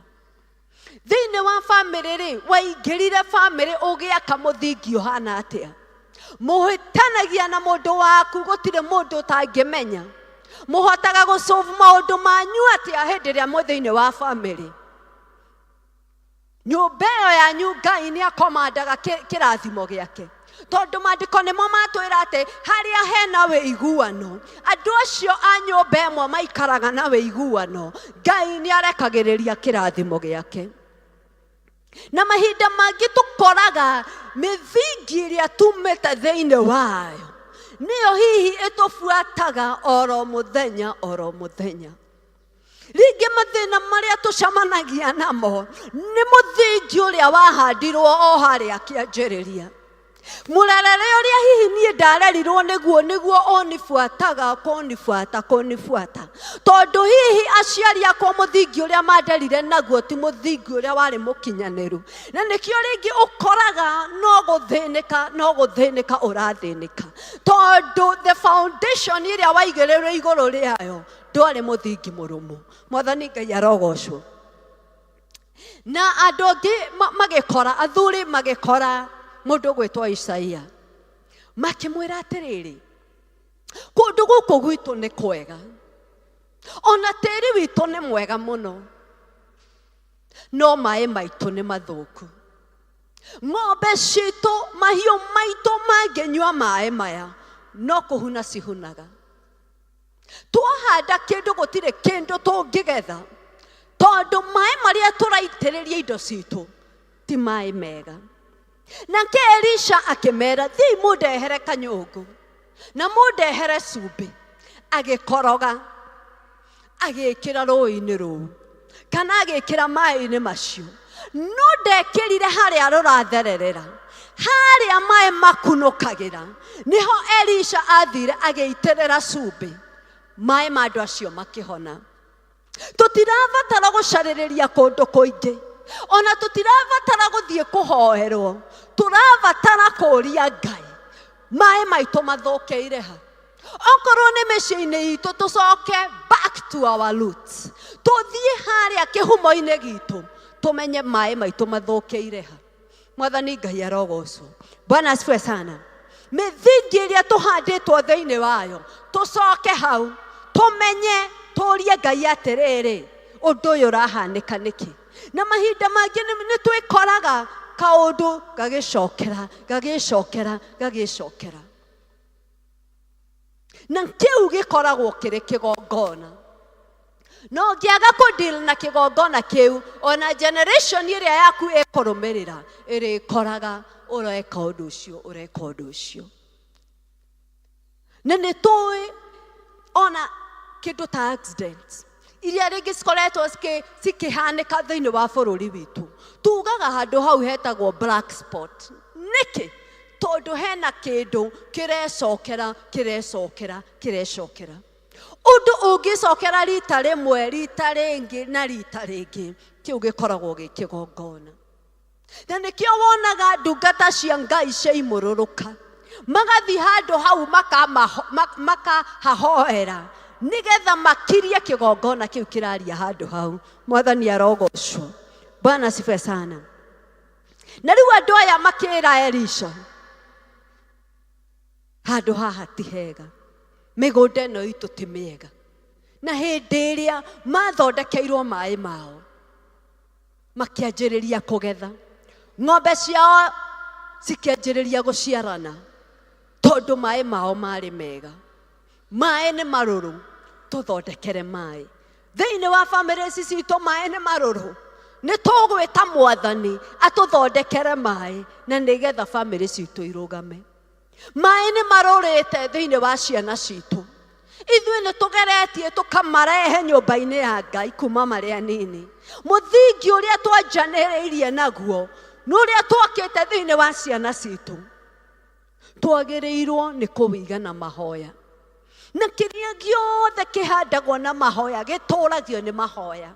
Thĩinĩ wa bamĩrĩ rĩ, waingĩrire bamĩrĩ ũgĩaka mũthingi ũhana atĩa? Mũhĩtanagia na mũndũ waku, gũtirĩ mũndũ ũtangĩmenya. Mũhotaga gũsolve maũndũ manyu atĩa hĩndĩ ĩrĩa mwĩ thĩinĩ wa bamĩrĩ? Nyũmba ĩyo yanyu Ngai nĩ akomandaga kĩrathimo gĩake, tondũ maandĩko nĩmo matwĩra atĩ harĩa hena wĩiguano, andũ acio a nyũmba ĩmwe maikaraga na wĩiguano, Ngai nĩ arekagĩrĩria kĩrathimo gĩake. Na mahinda mangĩ tũkoraga mĩthingi ĩrĩa tumĩte thĩinĩ wayo nĩyo hihi ĩtũbuataga oro mũthenya oro mũthenya. Rĩngĩ mathĩna marĩa tũcemanagia namo nĩ mũthingi ũrĩa wahandirwo o harĩa kĩanjĩrĩria. Mũrerere ũrĩa hihi niĩ ndarerirwo nĩguo nĩguo ũnibuataga kũnibuata kũnibuata, tondũ hihi aciari akwa mũthingi ũrĩa manderire naguo ti mũthingi ũrĩa warĩ mũkinyanĩru, na nĩkĩo rĩngĩ ũkoraga no gũthĩnĩka no gũthĩnĩka ũrathĩnĩka, tondũ the foundation ĩrĩa waigĩrĩrwo igũrũ rĩayo ndwarĩ mũthingi mũrũmu. Mwathani Ngai arogocwo. Na andũ angĩ magĩkora, athuri magĩkora mũndũ ũgwĩtwo Isaia, makĩmwĩra atĩrĩrĩ, kũndũ gũkũ gwitũ nĩ kwega, ona tĩri witũ nĩ mwega mũno, no maĩ maitũ nĩ mathũku. Ng'ombe citũ, mahiũ maitũ mangĩnyua maĩ maya, no kũhuna cihunaga. Twahanda kĩndũ gũtirĩ kĩndũ tũngĩgetha, tondũ maĩ marĩa tũraitĩrĩria indo citũ ti maĩ mega. Nake Elisha akĩmera, thiĩi mũndehere kanyũngũ na mũndehere cumbĩ. Agĩkoroga, agĩkĩra rũĩ-inĩ rũu kana agĩkĩra maĩ-inĩ macio, no ndekĩrire harĩa rũrathererera, harĩa maĩ makunũkagĩra, nĩho Elisha athire agĩitĩrĩra cumbĩ, maĩ ma andũ acio makĩhona. Tũtirabatara gũcarĩrĩria kũndũ kũingĩ, ona tũtirabatara gũthiĩ kũhoerwo, tũrabatara kũũria Ngai maĩ maitũ mathũkĩire ha. Okorwo nĩ mĩciĩ-inĩ itũ, tũcoke back to our roots, tũthiĩ harĩa kĩhumo-inĩ gitũ, tũmenye maĩ maitũ mathũkĩire ha. Mwathani Ngai arogocwo. Bwana asifiwe sana. Mĩthingi ĩrĩa tũhandĩtwo thĩinĩ wayo, tũcoke hau, tũmenye, tũrie Ngai atĩrĩrĩ, ũndũ ũyũ ũrahanĩka nĩkĩ? Na mahinda mangĩ nĩ twĩkoraga kaũndũ gagĩcokera, gagĩcokera, gagĩcokera. Na kĩu gĩkoragwo kĩrĩ kĩgongona. No ũngĩaga kũ-deal na kĩgongona kĩu, ona generation ĩrĩa yaku ĩkũrũmĩrĩra ĩrĩkoraga ũreka ũndũ ũcio, ũreka ũndũ ũcio. Na nĩ tũĩ ona kĩndũ ta accident iria rĩngĩ cikoretwo cikĩhanĩka thĩinĩ wa bũrũri witũ, tugaga handũ hau hetagwo black spot. Nĩkĩ? Tondũ hena kĩndũ kĩrecokera, kĩrecokera, kĩrecokera. Ũndũ ũngĩcokera rita rĩmwe, rita rĩngĩ na rita rĩngĩ, kĩu gĩkoragwo gĩ kĩgongona. Na nĩkĩo wonaga ndungata cia Ngai ciaimũrũrũka, magathiĩ handũ hau makahahoera nĩgetha makirie kĩgongona kĩu kĩraria handũ hau. Mwathani arogocwo. Bwana asifiwe sana. Na rĩu andũ aya makĩra Elisha, handũ haha ti hega, mĩgũnda ĩno itũ ti mĩega. Na hĩndĩ ĩrĩa mathondekeirwo maĩ mao, makĩanjĩrĩria kũgetha, ng'ombe ciao cikĩanjĩrĩria gũciarana, tondũ maĩ mao marĩ mega. Maĩ nĩ marũrũ, tũthondekere maĩ. Thĩinĩ wa bamĩrĩ ici citũ maĩ nĩ marũrũ, nĩ tũgwĩta Mwathani atũthondekere maĩ, na nĩgetha bamĩrĩ citũ irũgame. Maĩ nĩ marũrĩte thĩinĩ wa ciana citũ. Ithuĩ nĩ tũgeretie tũkamarehe nyũmba-inĩ ya Ngai kuma marĩ anini. Mũthingi ũrĩa twanjanĩrĩirie naguo nĩ ũrĩa twakĩte thĩinĩ wa ciana citũ, twagĩrĩirwo nĩ kũwiga na mahoya. Na kĩrĩa gĩothe kĩhandagwo na mahoya gĩtũragio nĩ mahoya.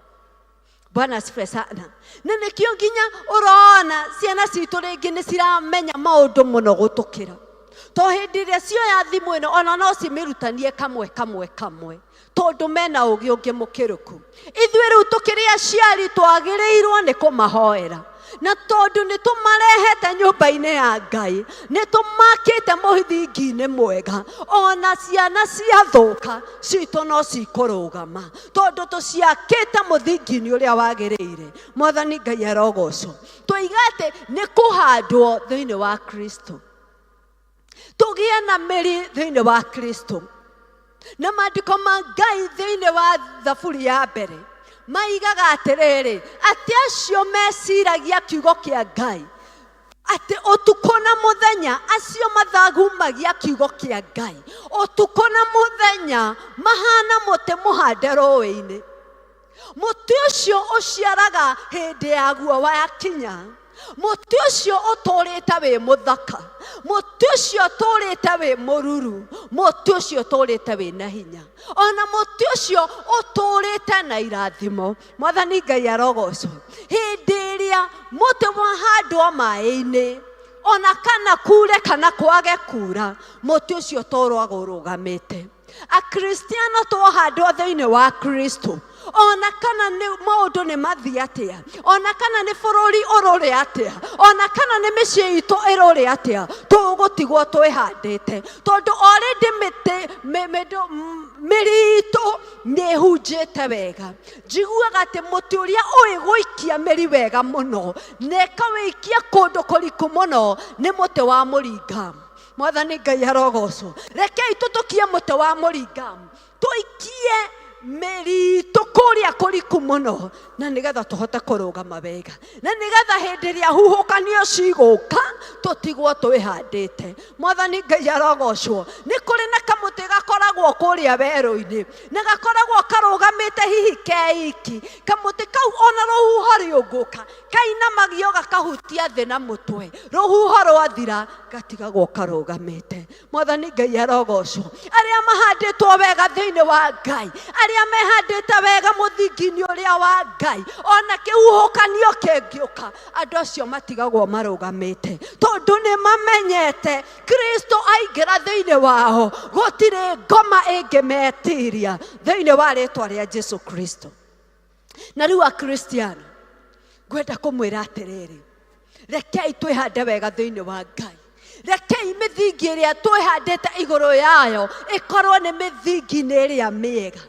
Bwana asifiwe sana. Na nĩkĩo nginya ũrona ciana citũ rĩngĩ nĩ ciramenya maũndũ mũno gũtũkĩra, to hĩndĩ ĩrĩa cioya thimũ ĩno ona no cimĩrutanie kamwe kamwe kamwe, tondũ mena ũgĩ ũngĩ mũkĩrũku. Ithuĩ rĩu tũkĩrĩ aciari twagĩrĩirwo nĩ kũmahoera, na tondũ nĩ tũmarehete nyũmba-inĩ ya Ngai, nĩ tũmakĩte mũthingi-inĩ mwega, ona ciana ciathũka citũ no cikũrũgama, tondũ tũciakĩte mũthingi-inĩ ũrĩa wagĩrĩire. Mwathani Ngai arogocwo. Tũiga atĩ nĩ kũhandwo thĩinĩ wa Kristo, tũgĩe na mĩri thĩinĩ wa Kristo. Na maandĩko ma Ngai thĩinĩ wa Thaburi ya mbere Maigaga atĩrĩrĩ, atĩ acio meciragia kiugo kĩa Ngai, atĩ ũtukũ na mũthenya, acio mathagumagia kiugo kĩa Ngai ũtukũ na mũthenya, mahana mũtĩ mũhande rũĩ-inĩ. Mũtĩ ũcio ũciaraga hĩndĩ yaguo wakinya. Mũtĩ ũcio ũtũrĩte wĩ mũthaka, mũtĩ ũcio ũtũrĩte wĩ mũruru, mũtĩ ũcio ũtũrĩte wĩ na hinya, ona mũtĩ ũcio ũtũrĩte na irathimo. Mwathani Ngai arogocwo. Hĩndĩ ĩrĩa mũtĩ wahandwo maĩ-inĩ, ona kana kure kana kwage kura, mũtĩ ũcio ũtũragwo ũrũgamĩte. Akristiano twahandwo thĩinĩ wa Kristo, ona kana nĩ maũndũ nĩ mathiĩ atĩa, ona kana nĩ bũrũri ũrũrĩ atĩa, ona kana nĩ mĩciĩ itũ ĩrũrĩ atĩa, tũgũtigwo twĩhandĩte, tondũ already mĩtĩ mĩri itũ nĩ ĩhunjĩte wega. Njiguaga atĩ mũtĩ ũrĩa ũĩ gũikia mĩri wega mũno na ĩkawĩikia kũndũ kũriku mũno nĩ mũtĩ wa mũringamu. Mwathani Ngai arogocwo. Rekei tũtũkie mũtĩ wa mũringamu, tũikie mĩri itũ kũrĩa kũriku mũno, na nĩgetha tũhote kũrũgama wega, na nĩgetha hĩndĩ ĩrĩa huhũkanio cigũka tũtigwo twĩhandĩte. Mwathani Ngai arogocwo. Nĩ kũrĩ na kamũtĩ gakoragwo kũrĩa werũ-inĩ, na gakoragwo karũgamĩte hihi keiki. Kamũtĩ kau ona rũhuho rĩũngũka kainamagio gakahutia thĩ na mũtwe, rũhuho rwathira gatigagwo karũgamĩte. Mwathani Ngai arogocwo. Arĩa mahandĩtwo wega thĩinĩ wa Ngai, arĩa mehandĩte wega mũthingi-inĩ ũrĩa wa Ngai, ona kĩhuhũkanio kĩngĩũka, andũ acio matigagwo marũgamĩte, tondũ nĩ mamenyete Kristo aingĩra thĩinĩ wao, gũtirĩ ngoma ĩngĩmetiria thĩinĩ wa rĩtwa rĩa Jesu Kristo. Na rĩu Akristiano, ngwenda kũmwĩra atĩrĩrĩ, rekei twĩhande wega thĩinĩ wa Ngai. Rekei mĩthingi ĩrĩa twĩhandĩte igũrũ yayo ĩkorwo nĩ mĩthingi-inĩ ĩrĩa mĩega.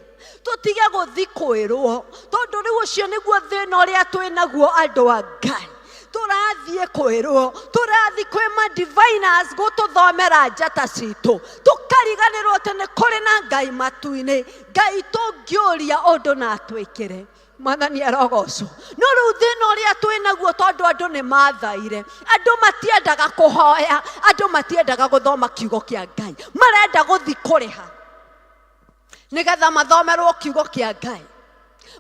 Tũtige gũthi kwĩrwo, tondũ rĩu ũcio nĩguo thĩna ũrĩa twĩnaguo andũ a Ngai. Tũrathiĩ kwĩrwo, tũrathiĩ kwĩ ma diviners gũtũthomera njata citũ, tũkariganĩrwo atĩ nĩ kũrĩ na Ngai matu-inĩ, Ngai tũngĩũria ũndũ na atwĩkĩre. Mwathani arogocwo. No rĩu thĩna ũrĩa twĩnaguo, tondũ andũ nĩ mathaire, andũ matiendaga kũhoya, andũ matiendaga gũthoma kiugo kĩa Ngai, marenda gũthi kũrĩha nĩgetha mathomerwo kiugo kĩa Ngai,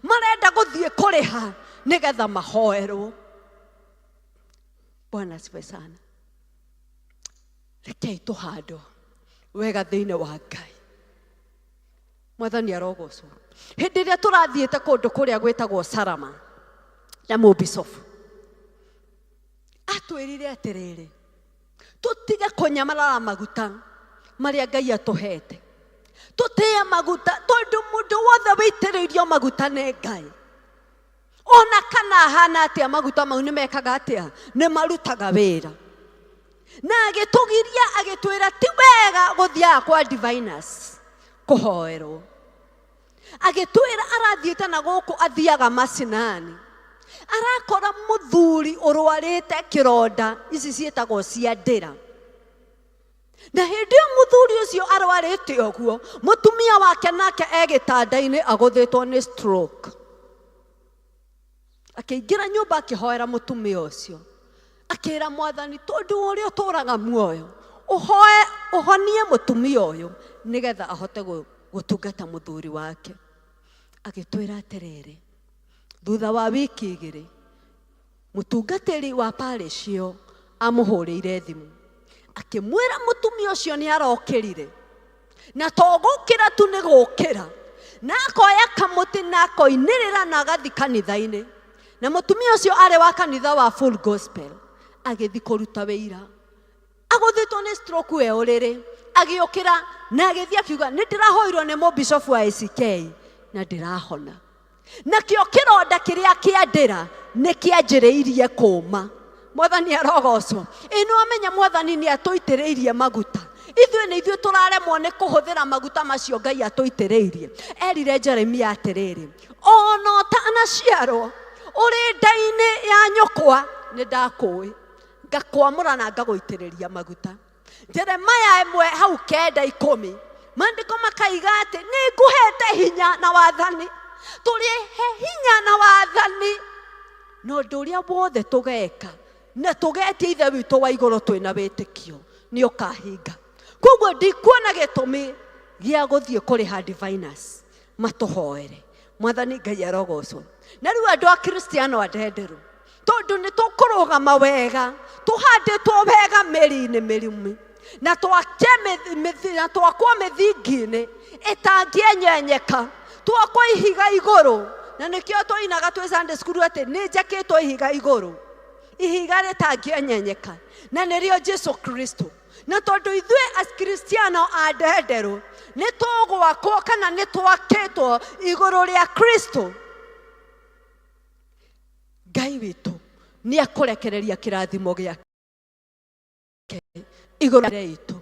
marenda gũthiĩ kũrĩha nĩgetha mahoerwo. Bwana asifiwe sana. Rekei tũhandwo wega thĩinĩ wa Ngai. Mwathani arogocwo. Hĩndĩ ĩrĩa tũrathiĩte kũndũ kũrĩa gwĩtagwo Sarama na mũbicobu atwĩrire atĩrĩrĩ, tũtige kũnyamarara maguta marĩa Ngai atũhete, tũtĩe maguta, tondũ mũndũ wothe wĩitĩrĩirio maguta nĩ Ngai, ona kana ahana atĩa, maguta mau nĩ mekaga atĩa? Nĩ marutaga wĩra. Na agĩtũgiria, agĩtwĩra ti wega gũthiaga kwa diviners kũhoerwo. Agĩtwĩra arathiĩte na gũkũ athiaga macinani, arakora mũthuri ũrwarĩte kĩronda ici ciĩtagwo cia ndĩra. Na hĩndĩ ĩyo mũthuri ũcio arwarĩte ũguo, mũtumia wake nake e gĩtanda-inĩ agũthĩtwo nĩ stroke. Akĩingĩra nyũmba akĩhoera mũtumia ũcio, akĩra Mwathani, tondũ ũrĩa ũtũraga muoyo, ũhoe ũhonie mũtumia ũyũ nĩgetha ahote gũtungata mũthuri wake. Agĩtwĩra atĩrĩrĩ, thutha wa wiki igĩrĩ, mũtungatĩri wa parish ĩyo amũhũrĩire thimũ akĩmwĩra mũtumia ũcio nĩ arokĩrire, na to gũkĩra tu nĩ gũkĩra, na akoya kamũtĩ na akoinĩrĩra na agathi kanitha-inĩ. Na mũtumia ũcio arĩ wa kanitha wa Full Gospel, agĩthi kũruta wĩira, agũthĩtwo nĩ stroke we ũrĩrĩ, agĩũkĩra na agĩthiĩ akiuga, nĩ ndĩrahoirwo nĩ mũbicobu wa ACK na ndĩrahona. Nakĩo kĩronda kĩrĩa kĩa ndĩra nĩ kĩanjĩrĩirie kũma. Mwathani arogocwo. Ĩ nĩ wamenya Mwathani nĩ atũitĩrĩirie maguta, ithuĩ nĩ ithuĩ tũraremwo nĩ kũhũthĩra maguta macio Ngai atũitĩrĩirie. Erire Jeremia atĩrĩrĩ, ona ũtanaciarwo ũrĩ nda-inĩ ya nyũkwa nĩ ndakũĩ, ngakwamũra na ngagũitĩrĩria maguta. Jeremia ĩmwe hau kenda ikũmi, maandĩko makaiga atĩ nĩ ngũhete hinya na wathani. Tũrĩhe hinya na wathani. Na ũndũ ũrĩa wothe tũgeka na tũgetia Ithe witũ wa igũrũ twĩna wĩtĩkio nĩ ũkahinga. Koguo ndikuona gĩtũmi gĩa gũthiĩ kũrĩha diviners matũhoere. Mwathani Ngai arogocwo. Na rĩu andũ a Kristiano andenderũ, tondũ nĩ tũkũrũgama wega, tũhandĩtwo wega mĩri-inĩ mĩrũmu, na twake na twakwo mĩthingi-inĩ ĩtangĩenyenyeka, twakwo ihiga igũrũ, na nĩkĩo tũinaga twĩ Sunday school atĩ nĩ njakĩtwo ihiga igũrũ, ihiga rĩtangĩenyenyeka, na nĩrĩo Jesu Kristo. Na tondũ ithuĩ as Kristiano a ndenderũ nĩ tũgwakwo kana nĩ twakĩtwo igũrũ rĩa Kristo, Ngai witũ nĩ akũrekereria kĩrathimo gĩake igũrũ rĩa itũ,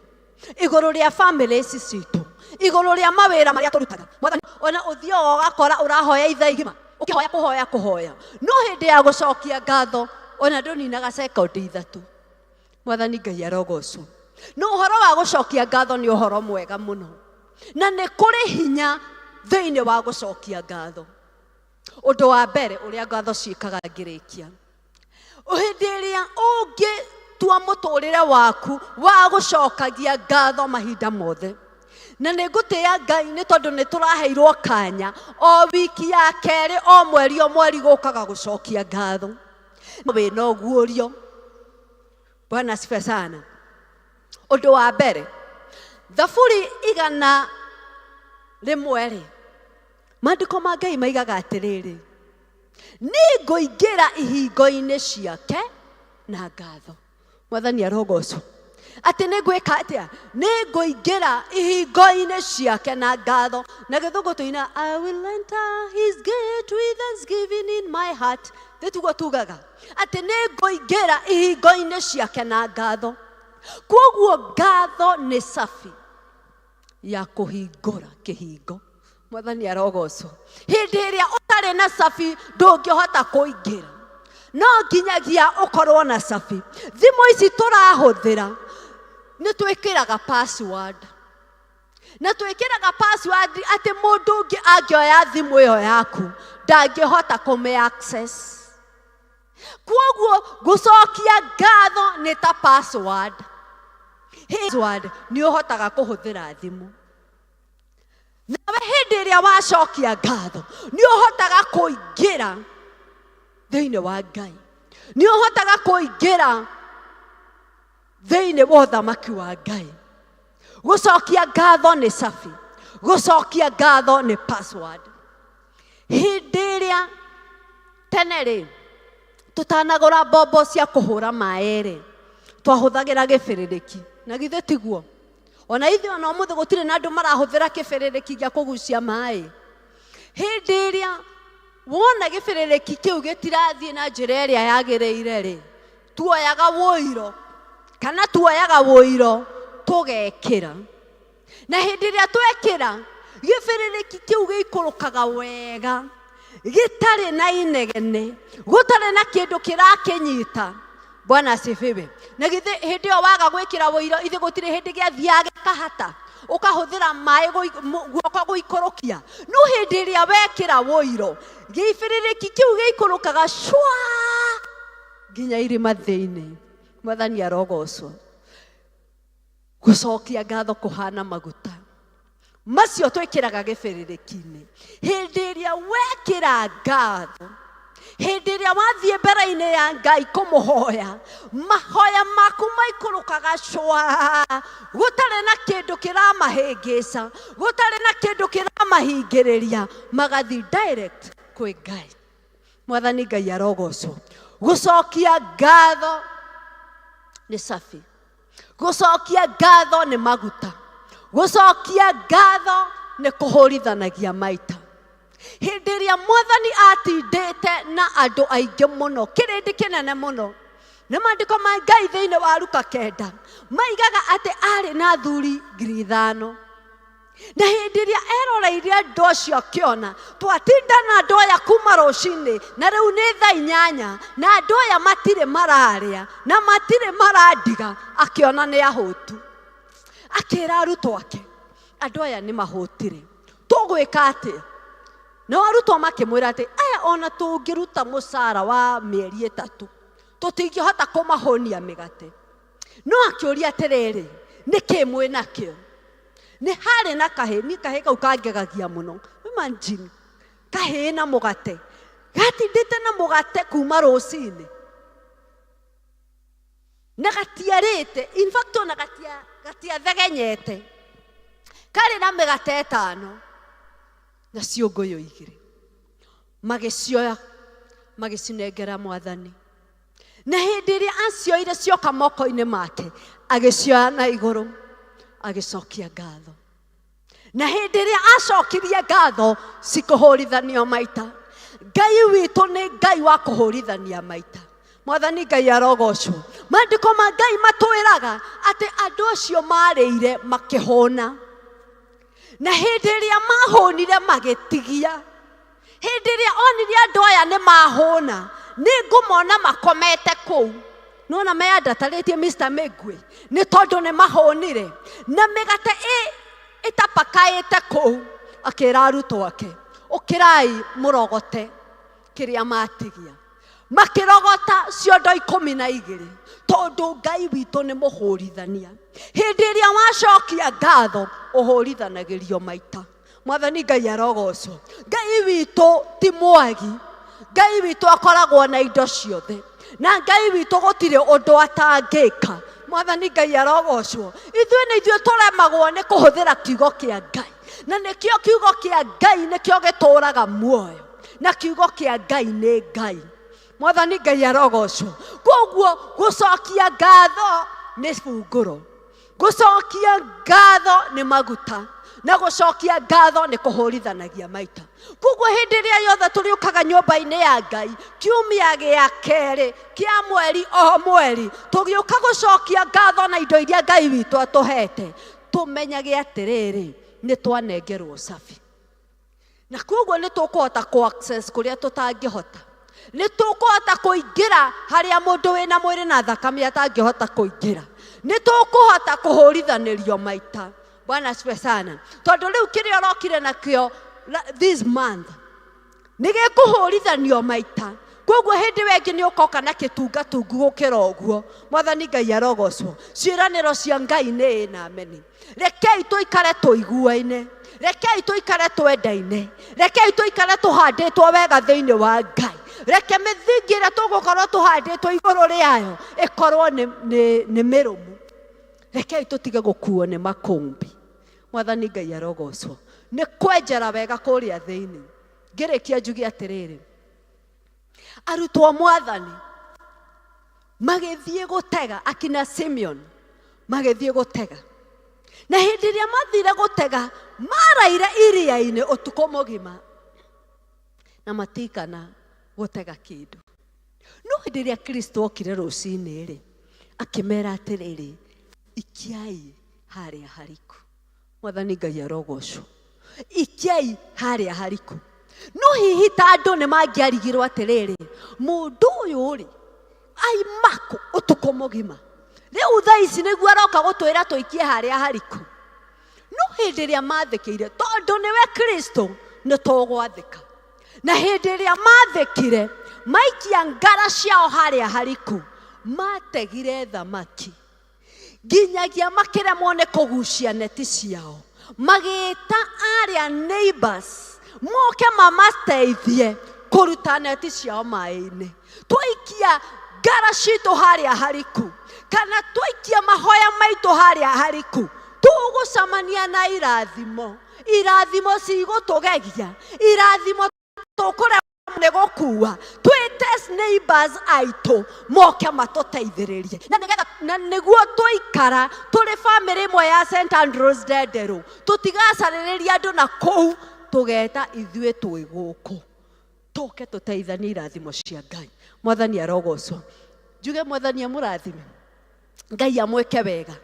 igũrũ rĩa famĩlĩ ici citũ, igũrũ rĩa mawĩra marĩa tũrutaga. Mwathani, ona ũthiaga ũgakora ũrahoya ithaa igima, ũkĩhoya kũhoya kũhoya, no hĩndĩ ya gũcokia ngatho ona ndũninaga sekondi ithatũ. Mwathani Ngai arogocwo. No ũhoro wa gũcokia ngatho nĩ ũhoro mwega mũno, na nĩ kũrĩ hinya thĩinĩ wa gũcokia ngatho. Ũndũ wa mbere ũrĩa ngatho ciĩkaga ngĩrĩkia, hĩndĩ ĩrĩa ũngĩtua mũtũrĩre waku wa gũcokagia ngatho mahinda mothe, na nĩ ngũtĩĩa Ngai nĩ tondũ nĩ tũraheirwo kanya o wiki ya kerĩ o mweri o mweri gũkaga gũcokia ngatho, wĩna ũguũrio. Bwana asifiwe sana. Ũndũ wa mbere, Thaburi 100 rĩ, maandĩko ma Ngai maigaga atĩrĩrĩ, nĩ ngũingĩra ihingo-inĩ ciake na ngatho. Mwathani arogocwo. Atĩ nĩ ngwĩka atĩa? Nĩ ngũingĩra ihingo-inĩ ciake na ngatho. Na gĩthũngũ tũina I will enter his gate with thanksgiving in my heart. Nĩ tuguo tugaga atĩ nĩ ngũingĩra ihingo-inĩ ciake na ngatho. Koguo ngatho nĩ cabi ya kũhingũra kĩhingo. Mwathani arogocwo. Hĩndĩ ĩrĩa ũtarĩ na cabi ndũngĩhota kũingĩra, no nginyagia ũkorwo na cabi. Thimũ ici tũrahũthĩra nĩ twĩkĩraga password, na twĩkĩraga password atĩ mũndũ ũngĩ angĩoya thimũ ĩyo yaku ndangĩhota kũmĩ access. Koguo gũcokia ngatho nĩ ta password. Password nĩ ũhotaga kũhũthĩra thimũ, nawe hĩndĩ ĩrĩa wacokia ngatho nĩ ũhotaga kũingĩra thĩinĩ wa Ngai, nĩ ũhotaga kũingĩra thĩinĩ wa ũthamaki wa Ngai. Gũcokia ngatho nĩ cabi, gũcokia ngatho nĩ password. Hĩndĩ ĩrĩa tene rĩ, tũtanagũra mbombo cia kũhũra maĩ rĩ, twahũthagĩra gĩbĩrĩrĩki, na githĩ tiguo? Ona ithuĩ ona ũmũthĩ gũtirĩ na andũ marahũthĩra kĩbĩrĩrĩki gĩa kũgucia maĩ. Hĩndĩ ĩrĩa wona gĩbĩrĩrĩki kĩu gĩtirathiĩ na njĩra ĩrĩa yagĩrĩire rĩ, tuoyaga wũiro kana tuoyaga wũiro tũgekĩra, na hĩndĩ ĩrĩa twekĩra gĩbĩrĩrĩki kĩu gĩikũrũkaga wega gĩtarĩ na inegene, gũtarĩ na kĩndũ kĩrakĩnyita. Bwana asifiwe. Na githĩ hĩndĩ ĩyo waga gwĩkĩra wũiro ithe gũtirĩ hĩndĩ gĩathiaga gĩkahata, ũkahũthĩra maĩ guoko gũikũrũkia. No hĩndĩ ĩrĩa wekĩra wũiro, gĩbĩrĩrĩki kĩu gĩikũrũkaga cwa nginya irima thĩinĩ. Mwathani arogocwo. Gũcokia ngatho kũhana maguta macio twĩkĩraga gĩbĩrĩrĩki-inĩ. Hĩndĩ ĩrĩa wekĩra ngatho, hĩndĩ ĩrĩa wathiĩ mbere-inĩ ya Ngai kũmũhoya, mahoya maku maikũrũkaga cwa, gũtarĩ na kĩndũ kĩramahĩngĩca, gũtarĩ na kĩndũ kĩramahingĩrĩria, magathiĩ direct kwĩ Ngai. Mwathani Ngai arogocwo. Gũcokia ngatho nĩ cabi, gũcokia ngatho nĩ maguta, gũcokia ngatho nĩ kũhũrithanagia maita. Hĩndĩ ĩrĩa Mwathani atindĩte na andũ aingĩ mũno, kĩrĩndĩ kĩnene mũno, nĩ maandĩko ma Ngai thĩinĩ wa Luka 9 maigaga atĩ arĩ na athuri 5,000, na hĩndĩ ĩrĩa eroreire andũ acio akĩona twatinda na andũ aya kuma rũcinĩ, na rĩu nĩ thaa 8, na andũ aya matirĩ mararĩa na matirĩ marandiga, akĩona nĩ ahũtu. Akĩra arutwo ake, andũ aya nĩ mahũtire, tũgwĩka atĩa? Nao arutwo makĩmwĩra atĩ aya ona tũngĩruta mũcara wa mĩeri 3 tũtingĩhota kũmahũnia mĩgate. No akĩũria atĩrĩrĩ, nĩkĩ mwĩ nakĩo? Nĩ harĩ na kahĩĩ, niĩ kahĩĩ kau kangegagia mũno. Imagine, kahĩĩ na mũgate, gatindĩte na mũgate kuma rũcinĩ na gatiarĩte, in fact ona gatiathegenyete, karĩ na mĩgate 5 na ciũngũyũ 2. Magĩcioya magĩcinengera Mwathani, na hĩndĩ ĩrĩa acioire cioka moko-inĩ make, agĩcioya na igũrũ agĩcokia ngatho. Na hĩndĩ ĩrĩa acokirie ngatho, cikũhũrithanio maita. Ngai witũ nĩ Ngai wa kũhũrithania maita. Mwathani Ngai arogocwo. Maandĩko ma Ngai matwĩraga atĩ andũ acio marĩire makĩhũna, na hĩndĩ ĩrĩa mahũnire magĩtigia. Hĩndĩ ĩrĩa onire andũ aya nĩ mahũna, nĩ ngũmona makomete kũu. Nĩwona meyandatarĩtie Mr. Mĩgwi, nĩ tondũ nĩ mahũnire na mĩgate ĩtapakaĩte kũu. Akĩra arutwo ake, ũkĩrai mũrogote kĩrĩa matigia. Makĩrogota ciondo 12, tondũ Ngai witũ nĩ mũhũrithania. Hĩndĩ ĩrĩa wacokia ngatho, ũhũrithanagĩrio maita. Mwathani Ngai arogocwo. Ngai witũ ti mwagi, Ngai witũ akoragwo na indo ciothe, na Ngai witũ gũtirĩ ũndũ atangĩka. Mwathani Ngai arogocwo. Ithuĩ nĩ ithuĩ tũremagwo nĩ kũhũthĩra kiugo kĩa Ngai, na nĩkĩo kiugo kĩa Ngai nĩkĩo gĩtũraga muoyo, na kiugo kĩa Ngai nĩ Ngai. Mwathani Ngai arogocwo. Koguo gũcokia ngatho nĩ bungũro, gũcokia ngatho nĩ maguta, na gũcokia ngatho nĩ kũhũrithanagia maita. Koguo hĩndĩ ĩrĩa yothe tũrĩũkaga nyũmba-inĩ ya Ngai kiumia gĩa kerĩ kĩa mweri o mweri, tũgĩũka gũcokia ngatho na indo iria Ngai witũ atũhete, tũmenyage atĩrĩrĩ, nĩ twanengerwo cabi, na koguo nĩ tũkũhota kũ access kũrĩa tũtangĩhota, nĩ tũkũhota kũingĩra harĩa mũndũ wĩna mwĩrĩ na thakame atangĩhota kũingĩra, nĩ tũkũhota kũhũrithanĩrio maita. Bwana asifiwe sana. Tondũ rĩu kĩrĩa ũrokire nakĩo this month nĩ gĩkũhũrithanio maita. Koguo hĩndĩ ĩyo ĩngĩ nĩ ũkoka na kĩtungatungu gũkĩra ũguo. Mwathani Ngai arogocwo. Ciĩranĩro cia Ngai nĩ ĩ na ameni. Rekei tũikare tũiguaine, rekei tũikare twendaine, rekei tũikare tũhandĩtwo wega thĩinĩ wa Ngai. Reke mĩthingi ĩrĩa tũgũkorwo tũhandĩtwo igũrũ rĩayo ĩkorwo nĩ mĩrũmu. Rekei tũtige gũkuo nĩ makũmbĩ. Mwathani Ngai arogocwo. Nĩ kwenjera wega kũrĩa thĩinĩ. Ngĩrĩkia njuge atĩrĩrĩ, arutwo Mwathani magĩthiĩ gũtega, akina Simeon magĩthiĩ gũtega, na hĩndĩ ĩrĩa mathire gũtega maraire iria-inĩ ũtukũ mũgima na matikana gũtega kĩndũ. No hĩndĩ ĩrĩa Kristo okire rũcinĩ rĩ, akĩmera atĩrĩrĩ, ikiai harĩa hariku. Mwathani Ngai arogocwo. Ikiai harĩa hariku. No hihi ta andũ nĩ mangĩarigirwo atĩrĩrĩ, mũndũ ũyũ rĩ aimakũ ũtukũ mũgima, rĩu thaa ici nĩguo aroka gũtwĩra tũikie harĩa hariku. No hĩndĩ ĩrĩa mathĩkĩire, tondũ nĩwe Kristo, nĩ tũgwathĩka. Na hĩndĩ ĩrĩa mathĩkire, maikia ngara ciao harĩa hariku, mategire thamaki nginyagia makĩremwo nĩ kũgucia neti ciao. Magĩta arĩa neighbors moke mamateithie kũruta neti ciao maĩ-inĩ. Twaikia ngara citũ harĩa hariku, kana twaikia mahoya maitũ harĩa hariku, tũgũcemania na irathimo. Irathimo cigũtũgegia, irathimo tũkũremwo nĩ gũkua. Twĩte neighbors aitũ moke matũteithĩrĩrie, na nĩgetha na nĩguo tũikara tũrĩ family ĩmwe ya St Andrews Ndenderũ, tũtigacarĩrĩria andũ na kũu, tũgeta ithuĩ twĩ gũkũ tũke tũteithanie irathimo cia Ngai. Mwathani arogocwo. Njuge Mwathani amũrathime, Ngai amwĩke wega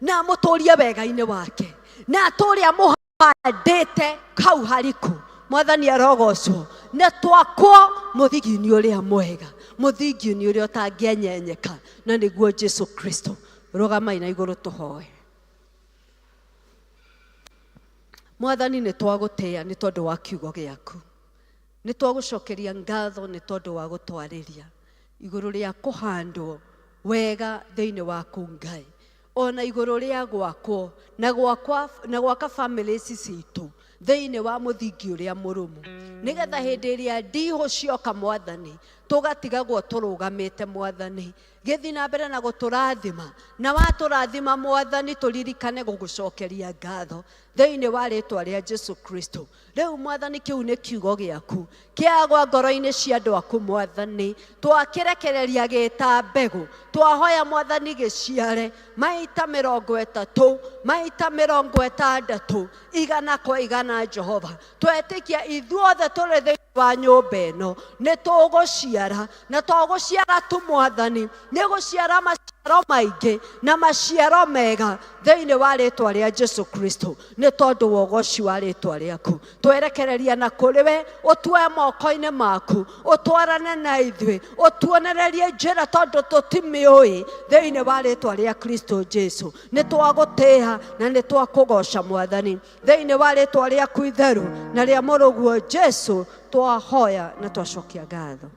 na amũtũrie wega-inĩ wake, na atũre amũhandĩte hau hariku. Mwathani arogocwo. Na twakwo mũthingi-inĩ ũrĩa mwega, mũthingi-inĩ ũrĩa ũtangĩenyenyeka, na nĩguo Jesu Kristo. Rũgamai na igũrũ tũhoe. Mwathani, nĩ twagũtĩĩa nĩ tondũ wa kiugo gĩaku. Nĩ twagũcokeria ngatho nĩ tondũ wa gũtwarĩria igũrũ rĩa kũhandwo wega thĩinĩ waku Ngai, ona igũrũ rĩa gwakwo na gwakwa na gwaka families citũ thĩinĩ wa mũthingi ũrĩa mũrũmu, nĩgetha hĩndĩ ĩrĩa ndihũ cioka Mwathani tũgatigagwo tũrũgamĩte. Mwathani, gĩthiĩ na mbere na gũtũrathima, na watũrathima Mwathani tũririkane gũgũcokeria ngatho thĩinĩ wa rĩtwa rĩa Jesu Kristo. Rĩu Mwathani, kĩu nĩ kiugo gĩaku kĩagwa ngoro-inĩ cia andũ aku Mwathani, twakĩrekereria gĩta mbegũ, twahoya Mwathani gĩciare maita 30, maita 60, igana kwa igana. Jehova, twetĩkia ithuothe tũrĩ thĩinĩ wa nyũmba ĩno nĩ tũgũciara, na to gũciara tu Mwathani, nĩ gũciara maciaro maingĩ na maciaro mega thĩinĩ wa rĩtwa rĩa Jesu Kristo, nĩ tondũ wa ũgoci wa rĩtwa rĩaku. Twerekereria na kũrĩ we, ũtue moko-inĩ maku, ũtwarane na ithuĩ, ũtuonererie njĩra tondũ tũtimĩũĩ, thĩinĩ wa rĩtwa rĩa Kristo Jesu. Nĩ twagũtĩĩa na nĩ twakũgoca Mwathani, thĩinĩ wa rĩtwa rĩaku itheru na rĩa mũrũguo Jesu twahoya na twacokia ngatho.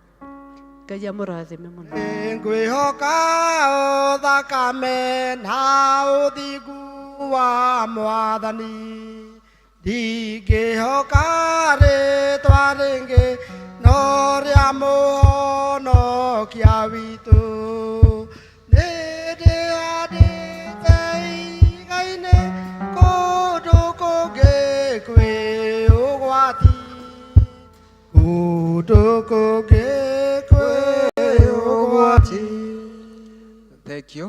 Ngai amũrathime mũno. Ngwĩhoka thakame na ũthingu wa Mwathani, ndingĩhoka rĩtwa rĩngĩ no rĩa Mũhonokia witũ. Nĩndĩhandĩte igai-inĩ kũndũ kũngĩ kwĩ ũgwati, kũndũ kũngĩ kwĩ ũgwati. Thank you.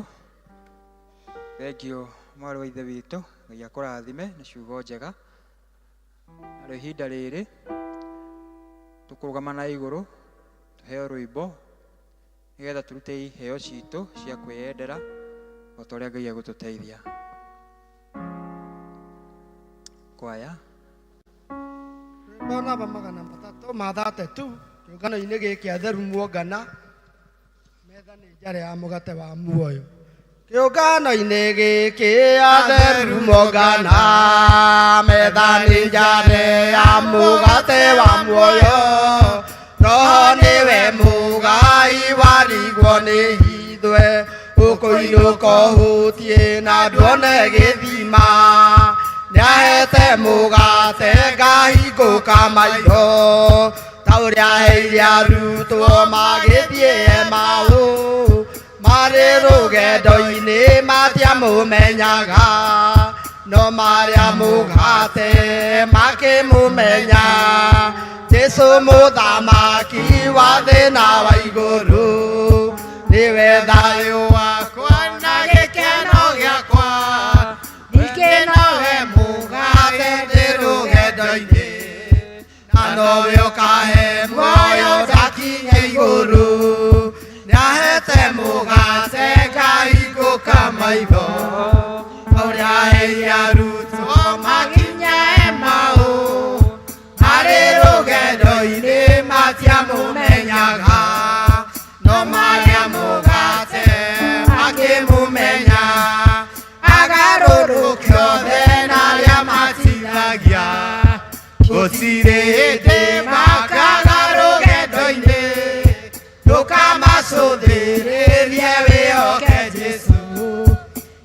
Thank you, mwarĩ wa ithe witũ. Ngai akũrathime na ciugo njega. Narĩo ihinda rĩrĩ tũkũrũgama na igũrũ tũheo rwĩmbo nĩgetha tũrute iheo citũ cia kwĩyendera o ta ũrĩa Ngai egũtũteithia. Kwaya. Rwĩmbo namba 332 kĩũngano-inĩ gĩkĩ atheru muongana, metha nĩ njare ya mũgate wa muoyo. Kĩũngano-inĩ gĩkĩ atheru mongana, metha nĩ njare ya mũgate wa muoyo. Roho nĩwe mũgai warigwo nĩ hithwe, ũkũinũka ũhũtiĩ na nduone gĩthima. Nĩahete mũgate ngahingũka maitho, ta ũrĩa aheire arutwo magĩthiĩ Emau. Marĩ rũgendo-inĩ matiamũmenyaga, no marĩa mũgate makĩmũmenya. Jesu mũthamaki wa thĩ na wa igũrũ, nĩwe thayũ wakwa na gĩkeno gĩakwa. Ningĩ nowe mũgate ndĩ rũgendo-inĩ, na nowe ũkahe muoyo ndakinya igũrũ. Nĩahete mũgate ngahingũka maitho, ũrĩa aheire arutwo makinya Emau. Marĩ rũgendo-inĩ matiamũmenyaga, no marĩa mũgate makĩmũmenya. Agarũrũke othe na arĩa matithagia, gũtirĩ hĩndĩ makaga rũgendo-inĩ. Ndũkamacũthĩrĩrie wĩhoke Jesu,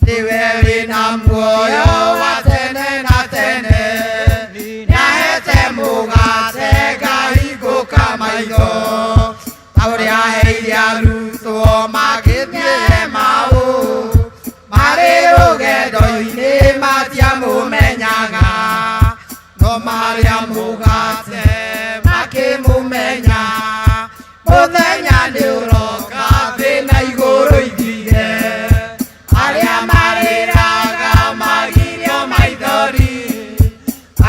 nĩwe wĩna muoyo wa tene na tene. Nĩahete mũgate ngahingũka maitho, ta ũrĩa aheire arutwo magĩthiĩ Emau. Marĩ rũgendo-inĩ matiamũmenyaga, no marĩa mũgate makĩmũmenya. Mũthenya nĩ ũroka thĩ na igũrũ ithire, arĩa marĩraga magirio maithori,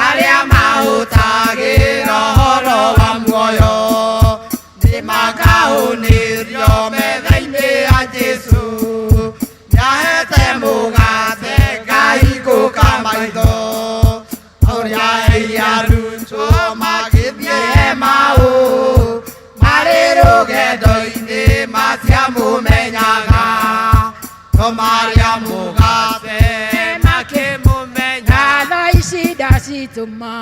arĩa mahũtagĩra ũhoro wa muoyo nĩmakahũnĩrio metha-inĩ ya Jesu. Nĩahete mũgate ngahingũka maitho, ũrĩa aheire arutwo magĩthiĩ Emau. Marĩ rũgendo-inĩ matiamũmenyaga, no marĩa mũgate makĩmũmenya. Na thaa ici ndaci citũ ma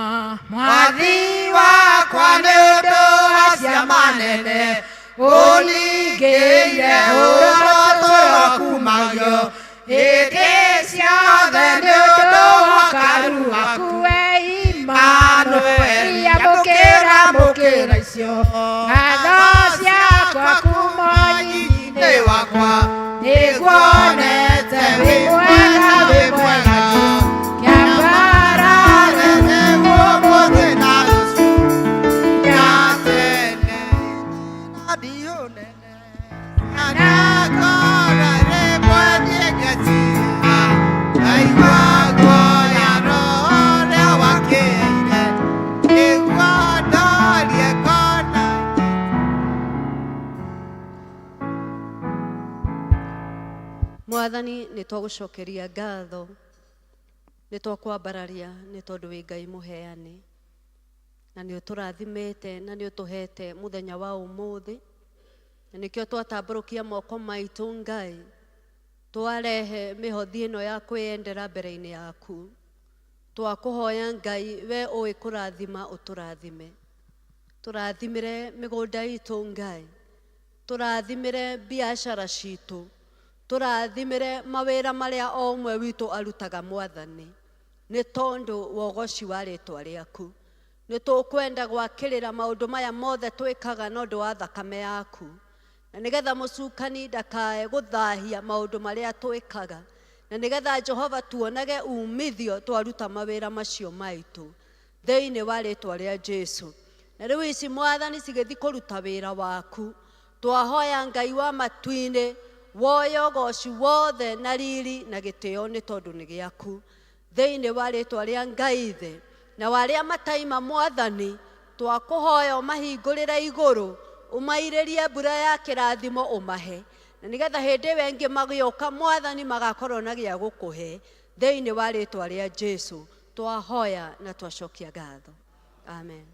Mwathi wakwa nĩ ũndũ wa ciama nene ũningĩire ũrotũrokumagio hĩndĩ ciothe nĩ ũndũ wa karu waku we Immanuel amũkĩra mũkĩra icio ngatho ciakwa kuma nyinyi wakwa nĩguonete wĩ mwega wĩ mwega kĩambarare nĩguo mũthĩ na rũciũ nginya tene na ndihũ nene na ngora rĩmwe niĩ ngeciria ndaigua guoya roho ũrĩa wakĩire nĩguo ndorie ngona. Mwathani nĩ twagũcokeria ngatho, nĩ twakwambararia nĩ tondũ wĩ Ngai mũheani, na nĩ ũtũrathimĩte na nĩ ũtũhete mũthenya wa ũmũthĩ, na nĩkĩo twatambũrũkia moko maitũ Ngai, twarehe mĩhothi ĩno ya kwĩyendera mbere-inĩ yaku. Twakũhoya Ngai, we ũĩ kũrathima ũtũrathime, tũrathimĩre mĩgũnda itũ Ngai, tũrathimĩre biacara citũ, tũrathimĩre mawĩra marĩa o ũmwe witũ arutaga Mwathani, nĩ tondũ wa ũgoci wa rĩtwa rĩaku. Nĩ tũkwenda gwakĩrĩra maũndũ maya mothe twĩkaga na ũndũ wa thakame yaku, na nĩgetha mũcukani ndakae gũthahia maũndũ marĩa twĩkaga, na nĩgetha Jehova tuonage umithio twaruta mawĩra macio maitũ thĩinĩ wa rĩtwa rĩa Jesu. Na rĩu ici Mwathani cigĩthiĩ kũruta wĩra waku, twahoya Ngai wa matu-inĩ woye ũgoci wothe na riri na gĩtĩo nĩ tondũ nĩ gĩaku thĩinĩ wa rĩtwa rĩa Ngai Ithe. Na warĩa mataima Mwathani, twakũhoya ũmahingũrĩre igũrũ, ũmairĩrie mbura ya kĩrathimo ũmahe, na nĩgetha hĩndĩ ĩyo ĩngĩ magĩũka Mwathani magakorwo na gĩa gũkũhe thĩinĩ wa rĩtwa rĩa Jesu. Twahoya na twacokia ngatho, amen.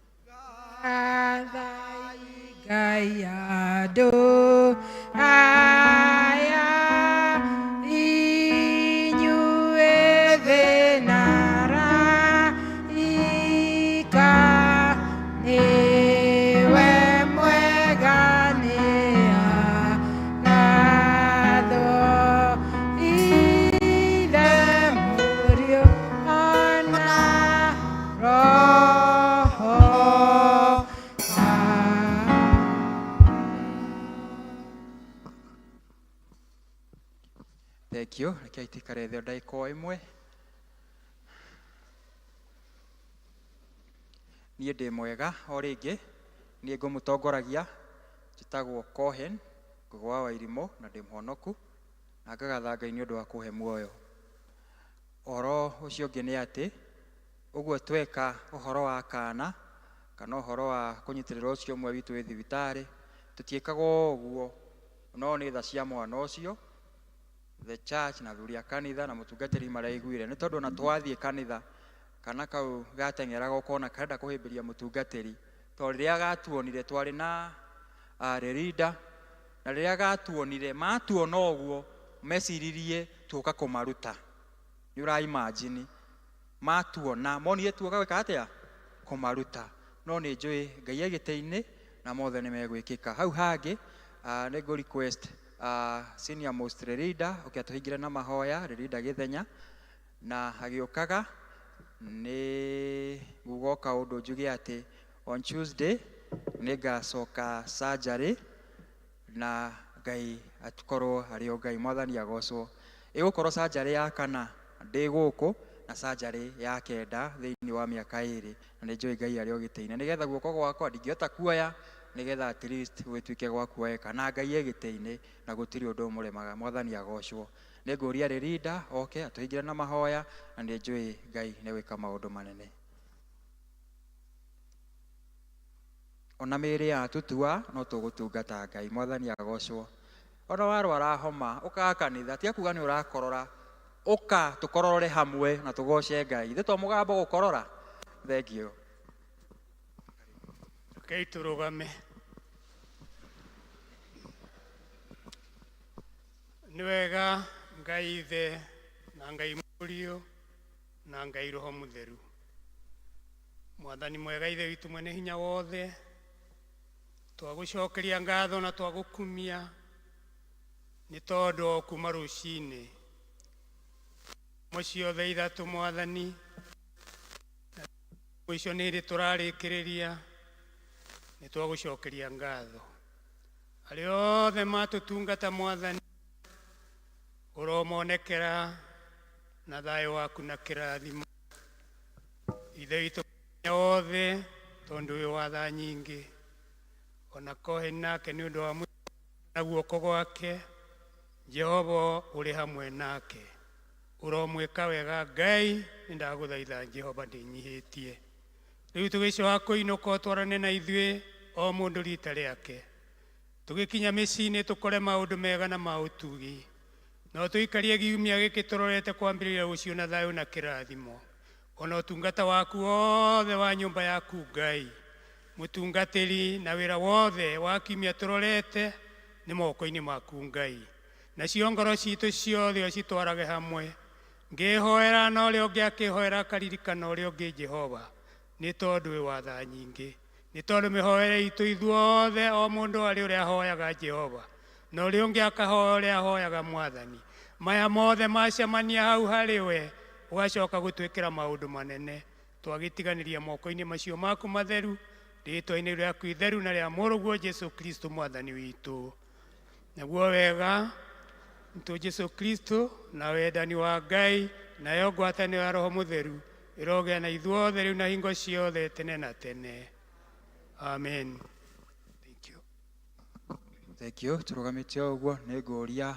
Ngai andũ aya inyuĩ thĩ na araika, nĩwe mwega nĩagathwo, Ithe Mũriũ ona Roho. Thank you. Reke itikare thĩ o ndagĩka o ĩmwe. Niĩ ndĩ mwega o rĩngĩ, niĩ ngũmũtongoragia, njĩtagwo Cohen Ngũgũ wa Wairimũ na ndĩ mũhonoku na ngagatha Ngai nĩ ũndũ wa kũhe muoyo. Ũhoro ũcio ũngĩ nĩ atĩ ũguo tweka ũhoro wa kana kana ũhoro wa kũnyitĩrĩra ũcio ũmwe witũ wĩ thibitarĩ, tũtiĩkaga o ũguo, no nĩ tha cia mwana ũcio, the church na athuri a kanitha na mũtungatĩri maraiguire, nĩ tondũ ona twathiĩ kanitha kana kau gateng'eraga ũkona karenda kũhĩmbĩria mũtungatĩri, tondũ rĩrĩa gatuonire twarĩ na Relinda, na rĩrĩa gatuonire matuona ũguo meciririe tuoka kũmaruta. Nĩ ũra imagine matuona monire tuoka gwĩka atĩa? Kũmaruta. No nĩ njũĩ Ngai e gĩtĩ-inĩ na mothe nĩ megwĩkĩka. Hau hangĩ nĩ ngũ request senior most Relinda ũke atũhingĩre na mahoya, Relinda Gĩthenya, na agĩũkaga nĩ nguga o kaũndũ njuge atĩ on Tuesday nĩ ngacoka surgery na Ngai atukorwo arĩ o Ngai, Mwathani agocwo. Ĩgũkorwo surgery ya kana ndĩ gũkũ na surgery ya kenda thĩinĩ wa mĩaka ĩrĩ, na nĩ njũĩ Ngai arĩ o gĩtĩ-inĩ, nĩgetha guoko gwakwa ndingĩhota kuoya, nĩgetha at least gũgĩtuĩke gwa kuoeka, na Ngai e gĩtĩ-inĩ na gũtirĩ ũndũ ũmũremaga. Mwathani agocwo. Nĩ ngũria Relinda oke atũhingĩre na mahoya, na nĩ njũĩ Ngai nĩ gwĩka maũndũ manene. Ona mĩĩrĩ yatutua no tũgũtungata Ngai. Mwathani agocwo. Ona warwara homa ũkaga kanitha, tiga kuga nĩ ũrakorora, ũka tũkorore hamwe na tũgoce Ngai. Ithe to mũgambo gũkorora. Thank you. Rekei tũrũgame. Nĩ wega Ngai Ithe na Ngai Mũriũ na Ngai Roho Mũtheru. Mwathani mwega Ithe witũ mwene hinya wothe, twagũcokeria ngatho na twagũkumia nĩ tondũ o kuma rũcinĩ mo ciothe ithatũ Mwathani, na mũico nĩ hĩndĩ tũrarĩkĩrĩria, nĩ twagũcokeria ngatho. Arĩa othe matũtungata Mwathani, ũromonekera na thayũ waku na kĩrathimo. Ithe witũ wothe, tondũ wĩ wa tha nyingĩ, ona Cohen nake nĩ ũndũ wa na guoko gwake, Jehova ũrĩ hamwe nake, ũromwĩka wega Ngai. Nĩ ndagũthaitha Jehova ndĩnyihĩtie. Rĩu tũgĩcoka kũinũka, ũtwarane na ithuĩ o mũndũ rita rĩake, tũgĩkinya mĩciĩ-inĩ tũkore maũndũ mega na ma ũtugi, no tũikarie kiumia gĩkĩ tũrorete kwambĩrĩria rũciũ na thayũ na kĩrathimo, ona ũtungata waku wothe wa nyũmba yaku Ngai, mũtungatĩri na wĩra wothe wa kiumia tũrorete nĩ moko-inĩ maku Ngai. Nacio ngoro citũ ciothe ũcitwarage hamwe, ngĩhoera na ũrĩa ũngĩ akĩhoera akaririkana ũrĩa ũngĩ Jehova, nĩ tondũ wĩ wa tha nyingĩ, nĩ tondũ mĩhoere itũ ithuothe o mũndũ arĩ ũrĩa ahoyaga Jehova na ũrĩa ũngĩ akahoya ũrĩa ahoyaga Mwathani, maya mothe macemania hau harĩ we, ũgacoka gũtwĩkĩra maũndũ manene. Twagĩtiganĩria moko-inĩ macio maku matheru, rĩtwa-inĩ rĩaku itheru na rĩa Mũrũguo Jesu Kristo Mwathani witũ. Naguo wega witũ Jesu Kristo na wendani wa Ngai nayo ngwatanĩro ya Roho Mũtheru ĩrogĩa na ithuothe rĩu na hingo ciothe tene na tene. Amen. Thank you. Tũrũgamĩte o ũguo, nĩ ngũria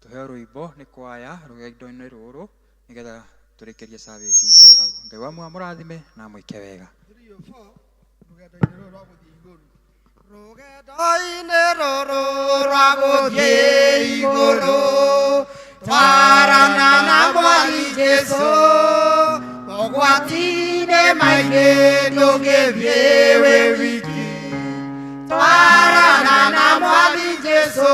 tũheo rwĩmbo nĩ kwaya rũgendo-inĩ rũrũ nĩgetha tũrĩkĩrie service itũ hau. Ngai wa mũrathime na mwĩke wega. Rũgendo-inĩ rũrũ rwa gũthiĩ igũrũ, twarana na Mwathi Jesũ, mogwati-inĩ maingĩ ndũngĩthiĩ wĩ wiki. Twarana na Mwathi Jesũ,